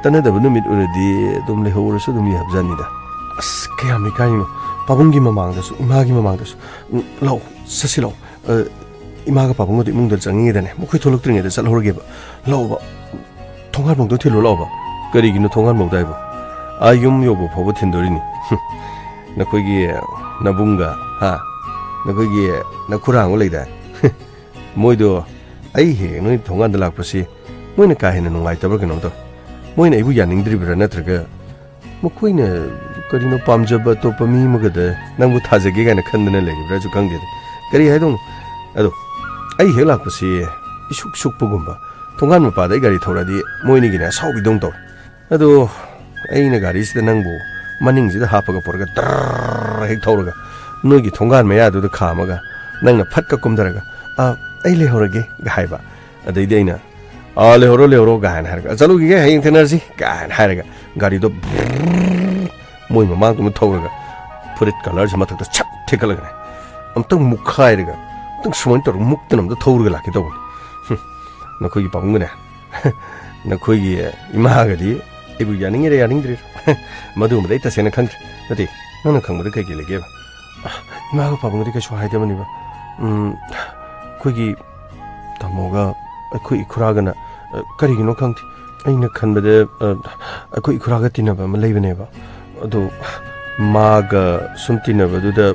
ꯇꯠꯅꯗꯕ ꯅꯨꯃꯤꯠ ꯑꯣꯏꯔꯗꯤ ꯑꯗꯨꯝ ꯂꯩꯍꯧꯔꯁꯨ ꯑꯗꯨꯝ ꯌꯥꯕꯖꯥꯠꯅꯤꯗ꯫ ꯑꯁ, ꯀꯌꯥꯝ ꯏꯀꯥꯏꯅꯣ꯫ ꯄꯥꯕꯨꯡꯒꯤ ꯃꯃꯥꯡꯗꯁꯨ, ꯏꯃꯥꯒꯤ ꯃꯃꯥꯡꯗꯁꯨ꯫ ꯎꯝ, ꯂꯥꯛꯑꯣ, ꯆꯠꯁꯤ ꯂꯥꯛꯑꯣ꯫ ꯑ, ꯏꯃꯥꯒ ꯄꯥꯕꯨꯡꯒꯗꯣ ꯏꯃꯨꯡꯗ ꯆꯪꯉꯤꯉꯩꯗꯅꯦ, ꯃꯈꯣꯏ ꯊꯣꯛꯂꯛꯇ꯭ꯔꯤꯉꯩꯗ ꯆꯠꯍꯧꯔꯒꯦꯕ꯫ ꯂꯥꯛꯑꯣꯕ꯫ ꯊꯣꯡꯒꯥꯟꯐꯧꯗ ꯊꯤꯜꯂꯨ ꯂꯥꯛꯑꯣꯕ꯫ ꯀꯔꯤꯒꯤꯅꯣ ꯊꯣꯡꯒꯥꯟꯐꯧꯗ ꯍꯥꯏꯕꯣ? ꯑꯥ ꯌꯨꯝ ꯌꯧꯕ ꯐꯥꯎꯕ ꯊꯤꯟꯗꯣꯔꯤꯅꯤ꯫ ꯍꯨꯝ꯫ ꯅꯈꯣꯏꯒꯤ ꯅꯕꯨꯡꯒ, ꯍꯥ? ꯅꯈꯣꯏꯒꯤ ꯅꯈꯨꯔꯥꯡꯒ ꯂꯩꯗꯥꯏ? ꯃꯣꯏꯗꯣ ꯑꯩ ꯍꯦꯛ ꯍꯦꯛ ꯅꯣꯏ ꯊꯣꯡꯒꯥꯟꯗ ꯂꯥꯛꯄꯁꯤ ꯃꯣꯏꯅ ꯀꯥ ꯍꯦꯟꯅ ꯅꯨꯡꯉꯥꯏꯇꯕ꯭ꯔꯥ ꯀꯩꯅꯣꯝ ꯇꯧꯏ꯫ ꯃꯣꯏꯅ ꯑꯩꯕꯨ ꯌꯥꯅꯤꯡꯗ꯭ꯔꯤꯕ꯭ꯔꯥ ꯅꯠꯇ꯭ꯔꯒ ꯃꯈꯣꯏꯅ ꯀꯔꯤꯅꯣ ꯄꯥꯝꯖꯕ ꯑꯇꯣꯞꯄ ꯃꯤ ꯑꯃꯒꯗ ꯅꯪꯕꯨ ꯊꯥꯖꯒꯦ ꯀꯥꯏꯅ ꯈꯟꯗꯅ ꯂꯩꯔꯤꯕ꯭ꯔꯥꯁꯨ ꯈꯪꯗꯦꯗ꯫ ꯀꯔꯤ ꯍꯥꯏꯗꯧꯅꯣ? ꯑꯗꯣ ꯑꯩ ꯍꯦꯛ ꯂꯥꯛꯄꯁꯤ ꯏꯁꯨꯛ ꯁꯨꯛꯄꯒꯨꯝꯕ, ꯊꯣꯡꯒꯥꯟ ꯃꯄꯥꯗ ꯑꯩ ꯒꯥꯔꯤ ꯊꯧꯔꯛꯑꯗꯤ ꯃꯣꯏꯅꯤꯒꯤꯅꯦ ꯑꯁꯥꯎꯕꯤꯗꯧꯅ ꯇꯧꯏ꯫ ꯑꯗꯣ ꯑꯩꯅ ꯒꯥꯔꯤꯁꯤꯗ ꯅꯪꯕꯨ ꯃꯅꯤꯡꯁꯤꯗ ꯍꯥꯞꯄꯒ ꯄꯨꯔꯒ ꯇꯔ ꯍꯦꯛ ꯊꯧꯔꯒ ꯅꯣꯏꯒꯤ ꯊꯣꯡꯒꯥꯟ ꯃꯌꯥꯗꯨꯗ ꯈꯥꯝꯃꯒ ꯅꯪꯅ ꯐꯠꯀ ꯀꯨꯝꯊꯔꯒ, "ꯑ, ꯑꯩ ꯂꯩꯍꯧꯔꯒꯦ"ꯒ ꯍꯥꯏꯕ꯫ ꯑꯗꯩꯗꯤ ꯑꯩꯅ, "ꯑ, ꯂꯩꯍꯧꯔꯣ, ꯂꯩꯍꯧꯔꯣ" ꯀꯥꯏꯅ ꯍꯥꯏꯔꯒ, "ꯑ, ꯆꯠꯂꯨꯈꯤꯒꯦ, ꯍꯌꯦꯡ ꯊꯦꯡꯅꯔꯁꯤ" ꯀꯥꯏꯅ ꯍꯥꯏꯔꯒ ꯒꯥꯔꯤꯗꯣ ꯕ꯭ꯔꯨ ꯃꯣꯏ ꯃꯃꯥꯡꯗꯨꯅ ꯊꯧꯔꯒ ꯐꯨꯔꯤꯠ ꯀꯂꯔꯁꯤ ꯃꯊꯛꯇ ꯁꯠ ꯊꯦꯛꯀꯠꯂꯒꯅꯦ ꯑꯝꯇꯪ ꯃꯨꯛꯈꯥꯏꯔꯒ ꯑꯝꯇꯪ ꯁꯨꯃꯥꯏꯅ ꯇꯧꯔꯒ ꯃꯨꯛꯇꯅ ꯑꯝꯇ ꯊꯧꯔꯒ ꯂꯥꯛꯀꯦ ꯇꯧꯕꯅꯤ꯫ ꯍꯨꯝ, ꯅꯈꯣꯏꯒꯤ ꯄꯥꯕꯨꯡꯒꯅꯦ ꯅꯈꯣꯏꯒꯤ ꯏꯃꯥꯒꯗꯤ ꯑꯩꯕꯨ ꯌꯥꯅꯤꯡꯉꯤꯔ ꯌꯥꯅꯤꯡꯗ꯭ꯔꯤꯔ? ꯃꯗꯨꯃꯗꯤ ꯑꯩ ꯇꯁꯦꯡꯅ ꯈꯪꯗ꯭ꯔꯦ꯫ ꯅꯠꯇꯦ, ꯅꯪꯅ ꯈꯪꯕꯗ ꯀꯩ ꯀꯩ ꯂꯩꯒꯦꯕ? ꯑ, ꯏꯃꯥꯒ ꯄꯥꯕꯨꯡꯒꯗꯤ ꯀꯩꯁꯨ ꯍꯥꯏꯗꯕꯅꯦꯕ꯫ ꯎꯝ, ꯑꯩꯈꯣꯏꯒꯤ ꯇꯥꯃꯣꯒ ꯑꯩꯈꯣꯏ ꯏꯈꯨꯔꯥꯒꯅ, ꯑ, ꯀꯔꯤꯒꯤꯅꯣ ꯈꯪꯗꯦ, ꯑꯩꯅ ꯈꯟꯕꯗ, ꯑ, ꯑꯩꯈꯣꯏ ꯏꯈꯨꯔꯥꯒ ꯇꯤꯟꯅꯕ ꯑꯃ ꯂꯩꯕꯅꯦꯕ꯫ ꯑꯗꯣ ꯃꯥꯒ ꯁꯨꯝ ꯇꯤꯟꯅꯕꯗꯨꯗ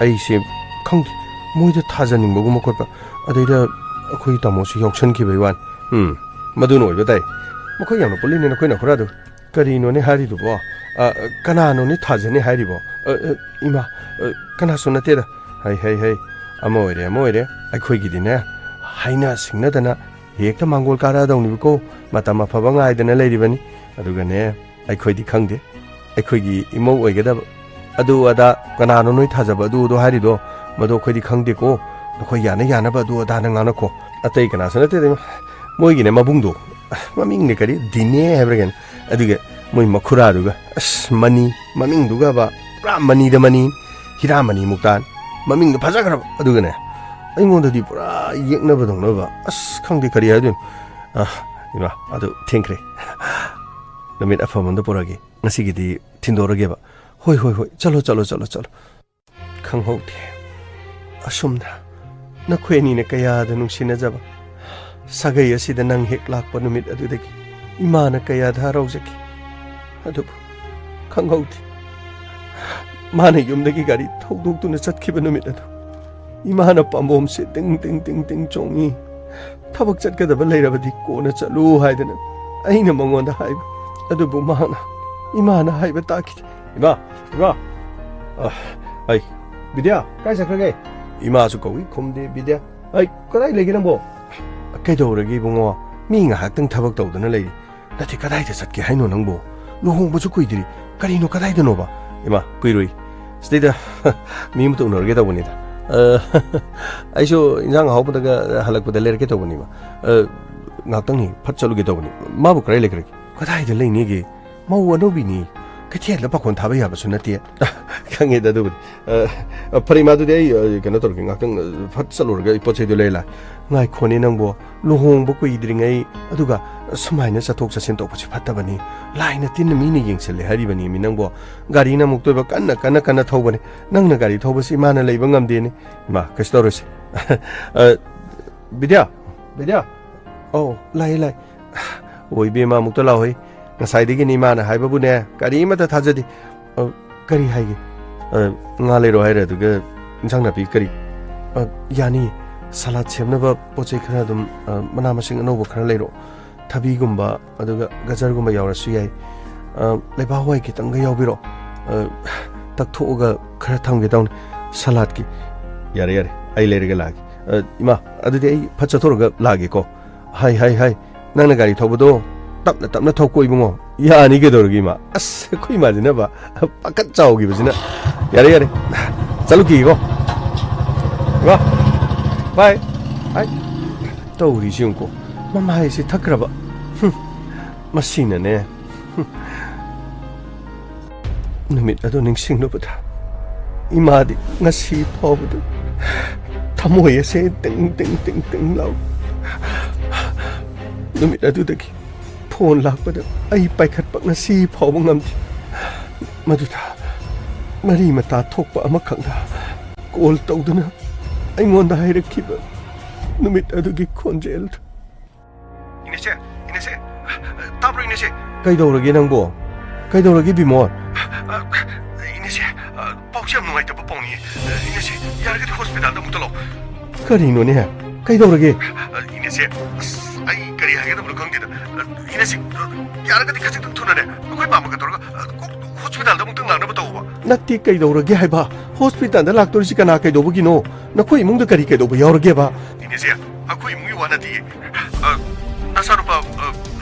ꯑꯩꯁꯦ, ꯈꯪꯗꯦ, ꯃꯣꯏꯗ ꯊꯥꯖꯅꯤꯡꯕꯒꯨꯝꯕ ꯈꯣꯠꯄ, ꯑꯗꯩꯗ ꯑꯩꯈꯣꯏ ꯇꯥꯃꯣꯁꯨ ꯌꯥꯎꯁꯟꯈꯤꯕꯩ ꯋꯥꯅꯤ꯫ ꯎꯝ, ꯃꯗꯨꯅ ꯑꯣꯏꯕ ꯇꯥꯏ꯫ ꯃꯈꯣꯏ ꯌꯥꯝꯅ ꯄꯨꯜꯂꯤꯅꯦ ꯅꯈꯣꯏ ꯅꯈꯨꯔꯥꯗꯨ꯫ ꯀꯔꯤꯅꯣꯅꯦ ꯍꯥꯏꯔꯤꯗꯨꯕꯣ? ꯑ, ꯀꯅꯥꯅꯣꯅꯦ ꯊꯥꯖꯅꯤ ꯍꯥꯏꯔꯤꯕꯣ? ꯑ, ꯑ, ꯏꯃꯥ, ꯑ, ꯀꯅꯥꯁꯨ ꯅꯠꯇꯦꯗ꯫ ꯍꯩ, ꯍꯩ, ꯍꯩ, ꯑꯃ ꯑꯣꯏꯔꯦ, ꯑꯃ ꯑꯣꯏꯔꯦ꯫ ꯑꯩꯈꯣꯏꯒꯤꯗꯤꯅꯦ, ꯍꯥꯏꯅ ꯁꯤꯡꯅꯗꯅ ꯍꯦꯛꯇ ꯃꯥꯡꯒꯣꯜ ꯀꯥꯔꯛꯑꯗꯧꯅꯤꯕꯀꯣ꯫ ꯃꯇꯝ ꯑꯐꯕ ꯉꯥꯏꯗꯅ ꯂꯩꯔꯤꯕꯅꯤ꯫ ꯑꯗꯨꯒꯅꯦ, ꯑꯩꯈꯣꯏꯗꯤ ꯈꯪꯗꯦ꯫ ꯑꯩꯈꯣꯏꯒꯤ ꯏꯃꯧ ꯑꯣꯏꯒꯗꯕ ꯑꯗꯨ ꯑꯗꯥ ꯀꯅꯥꯅꯣ ꯅꯣꯏ ꯊꯥꯖꯕ ꯑꯗꯨ ꯑꯗꯣ ꯍꯥꯏꯔꯤꯗꯣ? ꯃꯗꯣ ꯑꯩꯈꯣꯏꯗꯤ ꯈꯪꯗꯦꯀꯣ꯫ ꯅꯈꯣꯏ ꯌꯥꯅ ꯌꯥꯅꯕ ꯑꯗꯨ ꯑꯗꯥꯅ ꯉꯥꯡꯅꯈꯣ꯫ ꯑꯇꯩ ꯀꯅꯥꯁꯨ ꯅꯠꯇꯦꯗ, ꯃꯣꯏꯒꯤꯅꯦ ꯃꯕꯨꯡꯗꯣ, ꯃꯃꯤꯡꯅꯦ ꯀꯔꯤ, ꯗꯤꯅꯦ ꯍꯥꯏꯕ꯭ꯔꯥ ꯀꯩꯅꯣ? ꯑꯗꯨꯒ ꯃꯣꯏ ꯃꯈꯨꯔꯥꯗꯨꯒ, ꯑꯁ, ꯃꯅꯤ, ꯃꯃꯤꯡꯗꯨꯒꯕ ꯄꯨꯔꯥ ꯃꯅꯤꯗ ꯃꯅꯤ, ꯍꯤꯔꯥꯃꯅꯤ ꯃꯨꯛꯇꯥꯟ, ꯃꯃꯤꯡꯗꯣ ꯐꯖꯈ꯭ꯔꯕ꯫ ꯑꯗꯨꯒꯅꯦ, ꯑꯩꯉꯣꯟꯗꯗꯤ ꯄꯨꯔꯥ ꯌꯦꯛꯅꯕꯗꯧꯅꯕ, ꯑꯁ, ꯈꯪꯗꯦ ꯀꯔꯤ ꯍꯥꯏꯗꯣꯏꯅꯣ꯫ ꯑ, ꯏꯃꯥ, ꯑꯗꯨ ꯊꯦꯡꯈ꯭ꯔꯦ꯫ ꯅꯨꯃꯤꯠ ꯑꯐꯕ ꯑꯝꯗ ꯄꯨꯔꯛꯑꯒꯦ꯫ ꯉꯁꯤꯒꯤꯗꯤ ꯊꯤꯟꯗꯣꯔꯒꯦꯕ꯫ ꯍꯣꯏ, ꯍꯣꯏ, ꯍꯣꯏ, ꯆꯠꯂꯣ, ꯆꯠꯂꯣ, ꯆꯠꯂꯣ, ꯆꯠꯂꯣ꯫ ꯈꯪꯍꯧꯗꯦ꯫ ꯑꯁꯨꯝꯅ ꯅꯈꯣꯏ ꯑꯅꯤꯅ ꯀꯌꯥꯗ ꯅꯨꯡꯁꯤꯅꯖꯕ ꯁꯥꯒꯩ ꯑꯁꯤꯗ ꯅꯪ ꯍꯦꯛ ꯂꯥꯛꯄ ꯅꯨꯃꯤꯠ ꯑꯗꯨꯗꯒꯤ ꯏꯃꯥꯅ ꯀꯌꯥꯗ ꯍꯔꯥꯎꯖꯈꯤ꯫ ꯑꯗꯨꯕꯨ ꯈꯪꯍꯧꯗꯦ꯫ ꯃꯥꯅ ꯌꯨꯝꯗꯒꯤ ꯒꯥꯔꯤ ꯊꯧꯗꯣꯛꯇꯨꯅ ꯆꯠꯈꯤꯕ ꯅꯨꯃꯤꯠ ꯑꯗꯨ ꯏꯃꯥꯅ ꯄꯥꯝꯕꯣꯝꯁꯦ ꯇꯤꯡ ꯇꯤꯡ ꯇꯤꯡ ꯇꯤꯡ ꯆꯣꯡꯉꯤ꯫ ꯊꯕꯛ ꯆꯠꯀꯗꯕ ꯂꯩꯔꯕꯗꯤ ꯀꯣꯟꯅ ꯆꯠꯂꯨ ꯍꯥꯏꯗꯅ ꯑꯩꯅ ꯃꯉꯣꯟꯗ ꯍꯥꯏꯕ꯫ ꯑꯗꯨꯕꯨ ꯃꯍꯥꯛꯅ ꯏꯃꯥꯅ ꯍꯥꯏꯕ ꯇꯥꯈꯤꯗꯦ꯫ ꯏꯃꯥ, ꯏꯃꯥ! ꯑ, ꯑꯩ, ꯕꯤꯗ꯭ꯌꯥ, ꯀꯥꯏ ꯆꯠꯈ꯭ꯔꯒꯦ? ꯏꯃꯥꯁꯨ ꯀꯧꯏ, ꯈꯨꯝꯗꯦ, ꯕꯤꯗ꯭ꯌꯥ꯫ ꯑꯩ, ꯀꯗꯥꯏ ꯂꯩꯒꯦ ꯅꯪꯕꯣ? ꯀꯩꯗꯧꯔꯒꯦ ꯏꯕꯨꯡꯉꯣ? ꯃꯤ ꯉꯥꯏꯍꯥꯛꯇꯪ ꯊꯕꯛ ꯇꯧꯗꯅ ꯂꯩꯔꯤ꯫ ꯅꯠꯇꯦ, ꯀꯗꯥꯏꯗ ꯆꯠꯀꯦ ꯍꯥꯏꯅꯣ ꯅꯪꯕꯣ? ꯂꯨꯍꯣꯡꯕꯁꯨ ꯀꯨꯏꯗ꯭ꯔꯤ꯫ ꯀꯔꯤꯅꯣ, ꯀꯗꯥꯏꯗꯅꯣꯕ? ꯏꯃꯥ, ꯀꯨꯏꯔꯣꯏ꯫ ꯁꯤꯗꯩꯗ ꯃꯤ ꯑꯃꯇ ꯎꯅꯔꯨꯒꯦ ꯇꯧꯕꯅꯤꯗ꯫ ꯑ, ꯑꯩꯁꯨ ꯏꯟꯖꯥꯡ ꯑꯍꯥꯎꯕꯗꯒ ꯍꯜꯂꯛꯄꯗ ꯂꯩꯔꯛꯀꯦ ꯇꯧꯕꯅꯤꯕ꯫ ꯑ, ꯉꯥꯛꯇꯪꯅꯤ, ꯐꯠ ꯆꯠꯂꯨꯒꯦ ꯇꯧꯕꯅꯤ꯫ ꯃꯥꯕꯨ ꯀꯗꯥꯏ ꯂꯩꯈ꯭ꯔꯒꯦ? ꯀꯗꯥꯏꯗ ꯂꯩꯅꯤꯒꯦ? ꯃꯧ ꯑꯅꯧꯕꯤꯅꯤ꯫ ꯀꯩꯊꯦꯜꯗ ꯄꯥꯈꯣꯟ ꯊꯥꯕ ꯌꯥꯕꯁꯨ ꯅꯠꯇꯦ꯫ ꯈꯪꯉꯦꯗ ꯑꯗꯨꯕꯨꯗꯤ꯫ ꯑ, ꯑ, ꯐꯔꯦ, ꯏꯃꯥ, ꯑꯗꯨꯗꯤ ꯑꯩ, ꯑ, ꯀꯩꯅꯣ ꯇꯧꯔꯒꯦ, ꯉꯥꯛꯇꯪ, ꯑ, ꯐꯠ ꯆꯠꯂꯨꯔꯒ ꯑꯩ ꯄꯣꯠ ꯆꯩꯗꯣ ꯂꯩꯔ ꯂꯥꯛ-, ꯉꯥꯏꯈꯣꯅꯦ ꯅꯪꯕꯣ, ꯂꯨꯍꯣꯡꯕ ꯀꯨꯏꯗ꯭ꯔꯤꯉꯩ, ꯑꯗꯨꯒ ꯁꯨꯃꯥꯏꯅ ꯆꯠꯊꯣꯛ ꯆꯠꯁꯤꯟ ꯇꯧꯕꯁꯤ ꯐꯠꯇꯕꯅꯤ꯫ ꯂꯥꯏꯅ ꯇꯤꯟꯅ ꯃꯤꯅ ꯌꯦꯡꯁꯤꯜꯂꯦ ꯍꯥꯏꯔꯤꯕꯅꯤ ꯃꯤ ꯅꯪꯕꯣ꯫ ꯒꯥꯔꯤꯅ ꯑꯃꯨꯛꯇꯣꯏꯕ ꯀꯟꯅ, ꯀꯟꯅ, ꯀꯟꯅ ꯊꯧꯕꯅꯦ꯫ ꯅꯪꯅ ꯒꯥꯔꯤ ꯊꯧꯕꯁꯤ ꯏꯃꯥꯅ ꯂꯩꯕ ꯉꯝꯗꯦꯅꯦ꯫ ꯏꯃꯥ, ꯀꯩꯁꯨ ꯇꯧꯔꯣꯏꯁꯦ꯫ ꯑ, ꯕꯤꯗ꯭ꯌꯥ, ꯕꯤꯗ꯭ꯌꯥ꯫ ꯑꯧ, ꯂꯥꯛꯑꯦ, ꯂꯥꯛꯑꯦ꯫ ꯑꯣ, ꯏꯕꯦꯝꯃ, ꯑꯃꯨꯛꯇ ꯂꯥꯛꯑꯣꯍꯦ꯫ ꯉꯁꯥꯏꯗꯒꯤꯅꯦ ꯏꯃꯥꯅ ꯍꯥꯏꯕꯕꯨꯅꯦ, ꯀꯔꯤꯃꯠꯇ ꯊꯥꯖꯗꯦ꯫ ꯑ, ꯀꯔꯤ ꯍꯥꯏꯒꯦ? ꯑ, ꯉꯥ ꯂꯩꯔꯣ ꯍꯥꯏꯔꯦ, ꯑꯗꯨꯒ ꯏꯟꯁꯥꯡ ꯅꯥꯄꯤ ꯀꯔꯤ? ꯑ, ꯌꯥꯅꯤ꯫ ꯁꯂꯥꯗ ꯁꯦꯝꯅꯕ ꯄꯣꯠ ꯆꯩ ꯈꯔ ꯑꯗꯨꯝ, ꯑ, ꯃꯅꯥ ꯃꯁꯤꯡ ꯑꯅꯧꯕ ꯈꯔ ꯂꯩꯔꯣ꯫ ꯊꯕꯤꯒꯨꯝꯕ, ꯑꯗꯨꯒ ꯒꯖꯔꯒꯨꯝꯕ ꯌꯥꯎꯔꯁꯨ ꯌꯥꯏ꯫ ꯑ, ꯂꯩꯕꯥꯛ ꯍꯋꯥꯏ ꯈꯤꯇꯪꯒ ꯌꯥꯎꯕꯤꯔꯣ꯫ ꯑ, ꯇꯛꯊꯣꯛꯑꯒ ꯈꯔ ꯊꯝꯒꯦ ꯇꯧꯅꯤ ꯁꯂꯥꯗꯀꯤ꯫ ꯌꯥꯔꯦ, ꯌꯥꯔꯦ, ꯑꯩ ꯂꯩꯔꯒ ꯂꯥꯛꯑꯒꯦ꯫ ꯑ, ꯏꯃꯥ, ꯑꯗꯨꯗꯤ ꯑꯩ ꯐꯠ ꯆꯠꯊꯣꯛꯑꯒ ꯂꯥꯛꯑꯒꯦꯀꯣ꯫ ꯍꯥꯏ, ꯍꯥꯏ, ꯍꯥꯏ꯫ ꯅꯪꯅ ꯒꯥꯔꯤ ꯊꯧꯕꯗꯣ ꯇꯞꯅ, ꯇꯞꯅ ꯊꯧꯀꯣ ꯏꯕꯨꯡꯉꯣ꯫ ꯌꯥꯅꯤ ꯀꯩꯗꯧꯔꯒꯦ ꯏꯃꯥ? ꯑꯁ, ꯑꯩꯈꯣꯏ ꯏꯃꯥꯁꯤꯅꯕ ꯄꯥꯈꯠ ꯆꯥꯎꯈꯤꯕꯁꯤꯅ꯫ ꯌꯥꯔꯦ, ꯌꯥꯔꯦ꯫ ꯆꯠꯂꯨꯈꯤꯒꯦꯀꯣ꯫ ꯏꯃꯥ, ꯕꯥꯏ꯫ ꯍꯥꯏ꯫ ꯇꯧꯔꯤꯁꯤ ꯌꯦꯡꯉꯨꯀꯣ꯫ ꯃꯃꯥꯏꯁꯤ ꯊꯛꯈ꯭ꯔꯕ꯫ ꯍꯨꯝ꯫ ꯃꯁꯤꯅꯅꯦ꯫ ꯍꯨꯝ꯫ ꯅꯨꯃꯤꯠ ꯑꯗꯨ ꯅꯤꯡꯁꯤꯡꯂꯨꯕꯗ ꯏꯃꯥꯗꯤ ꯉꯁꯤ ꯐꯥꯎꯕꯗ ꯊꯃꯣꯏ ꯑꯁꯦ ꯇꯤꯡ ꯇꯤꯡ ꯇꯤꯡ ꯇꯤꯡ ꯂꯥꯎ꯫ ꯅꯨꯃꯤꯠ ꯑꯗꯨꯗꯒꯤ ꯐꯣꯟ ꯂꯥꯛꯄꯗ ꯑꯩ ꯄꯥꯏꯈꯠꯄ ꯉꯁꯤ ꯐꯥꯎꯕ ꯉꯝꯗꯦ꯫ ꯃꯗꯨꯗ ꯃꯔꯤ ꯃꯇꯥ ꯊꯣꯛꯄ ꯑꯃꯈꯛꯅ ꯀꯣꯜ ꯇꯧꯗꯨꯅ ꯑꯩꯉꯣꯟꯗ ꯍꯥꯏꯔꯛꯈꯤꯕ ꯅꯨꯃꯤꯠ ꯑꯗꯨꯒꯤ ꯈꯣꯟꯖꯦꯜꯗꯨ꯫ ꯏꯅꯦꯁꯦ, ꯏꯅꯦꯁꯦ, ꯇꯥꯕ꯭ꯔꯣ ꯏꯅꯦꯁꯦ? ꯀꯩꯗꯧꯔꯒꯦ ꯅꯪꯕꯣ? ꯀꯩꯗꯧꯔꯒꯦ ꯕꯤꯃꯣꯜ? ꯏꯅꯦꯁꯦ, ꯄꯥꯎꯁꯦ ꯌꯥꯝ ꯅꯨꯡꯉꯥꯏꯇꯕ ꯄꯥꯎꯅꯤ꯫ ꯏꯅꯦꯁꯦ, ꯌꯥꯔꯒꯗꯤ ꯍꯣꯁꯄꯤꯇꯥꯜꯗ ꯑꯃꯨꯛꯇ ꯂꯥꯛꯑꯣ꯫ ꯀꯔꯤꯅꯣꯅꯦ? ꯀꯩꯗꯧꯔꯒꯦ? ꯏꯅꯦꯁꯦ, ꯑꯁ, ꯑꯩ ꯀꯔꯤ ꯍꯥꯏꯒꯗꯕꯅꯣ ꯈꯪꯗꯦꯗ꯫ ꯏꯅꯦꯁꯦ, ꯌꯥꯔꯒꯗꯤ ꯈꯖꯤꯛꯇꯪ ꯊꯨꯅꯅꯦ, ꯑꯩꯈꯣꯏ ꯃꯥꯃꯒ ꯇꯧꯔꯒ, ꯀꯣꯛ ꯍꯣꯁꯄꯤꯇꯥꯜꯗ ꯑꯃꯨꯛꯇꯪ ꯂꯥꯛꯅꯕ ꯇꯧꯕ꯫ ꯅꯠꯇꯦ, ꯀꯩꯗꯧꯔꯒꯦ ꯍꯥꯏꯕ? ꯍꯣꯁꯄꯤꯇꯥꯜꯗ ꯂꯥꯛꯇꯣꯔꯤꯁꯤ ꯀꯅꯥ ꯀꯩꯗꯧꯕꯒꯤꯅꯣ? ꯅꯈꯣꯏ ꯏꯃꯨꯡꯗ ꯀꯔꯤ ꯀꯩꯗꯧꯕ ꯌꯥꯎꯔꯒꯦꯕ? ꯏꯅꯦꯁꯦ, ꯑꯩꯈꯣꯏ ꯏꯃꯨꯡꯒꯤ ꯋꯥ ꯅꯠꯇꯤꯌꯦ꯫ ꯑ, ꯅꯆꯥꯅꯨꯄꯥ, ꯑ,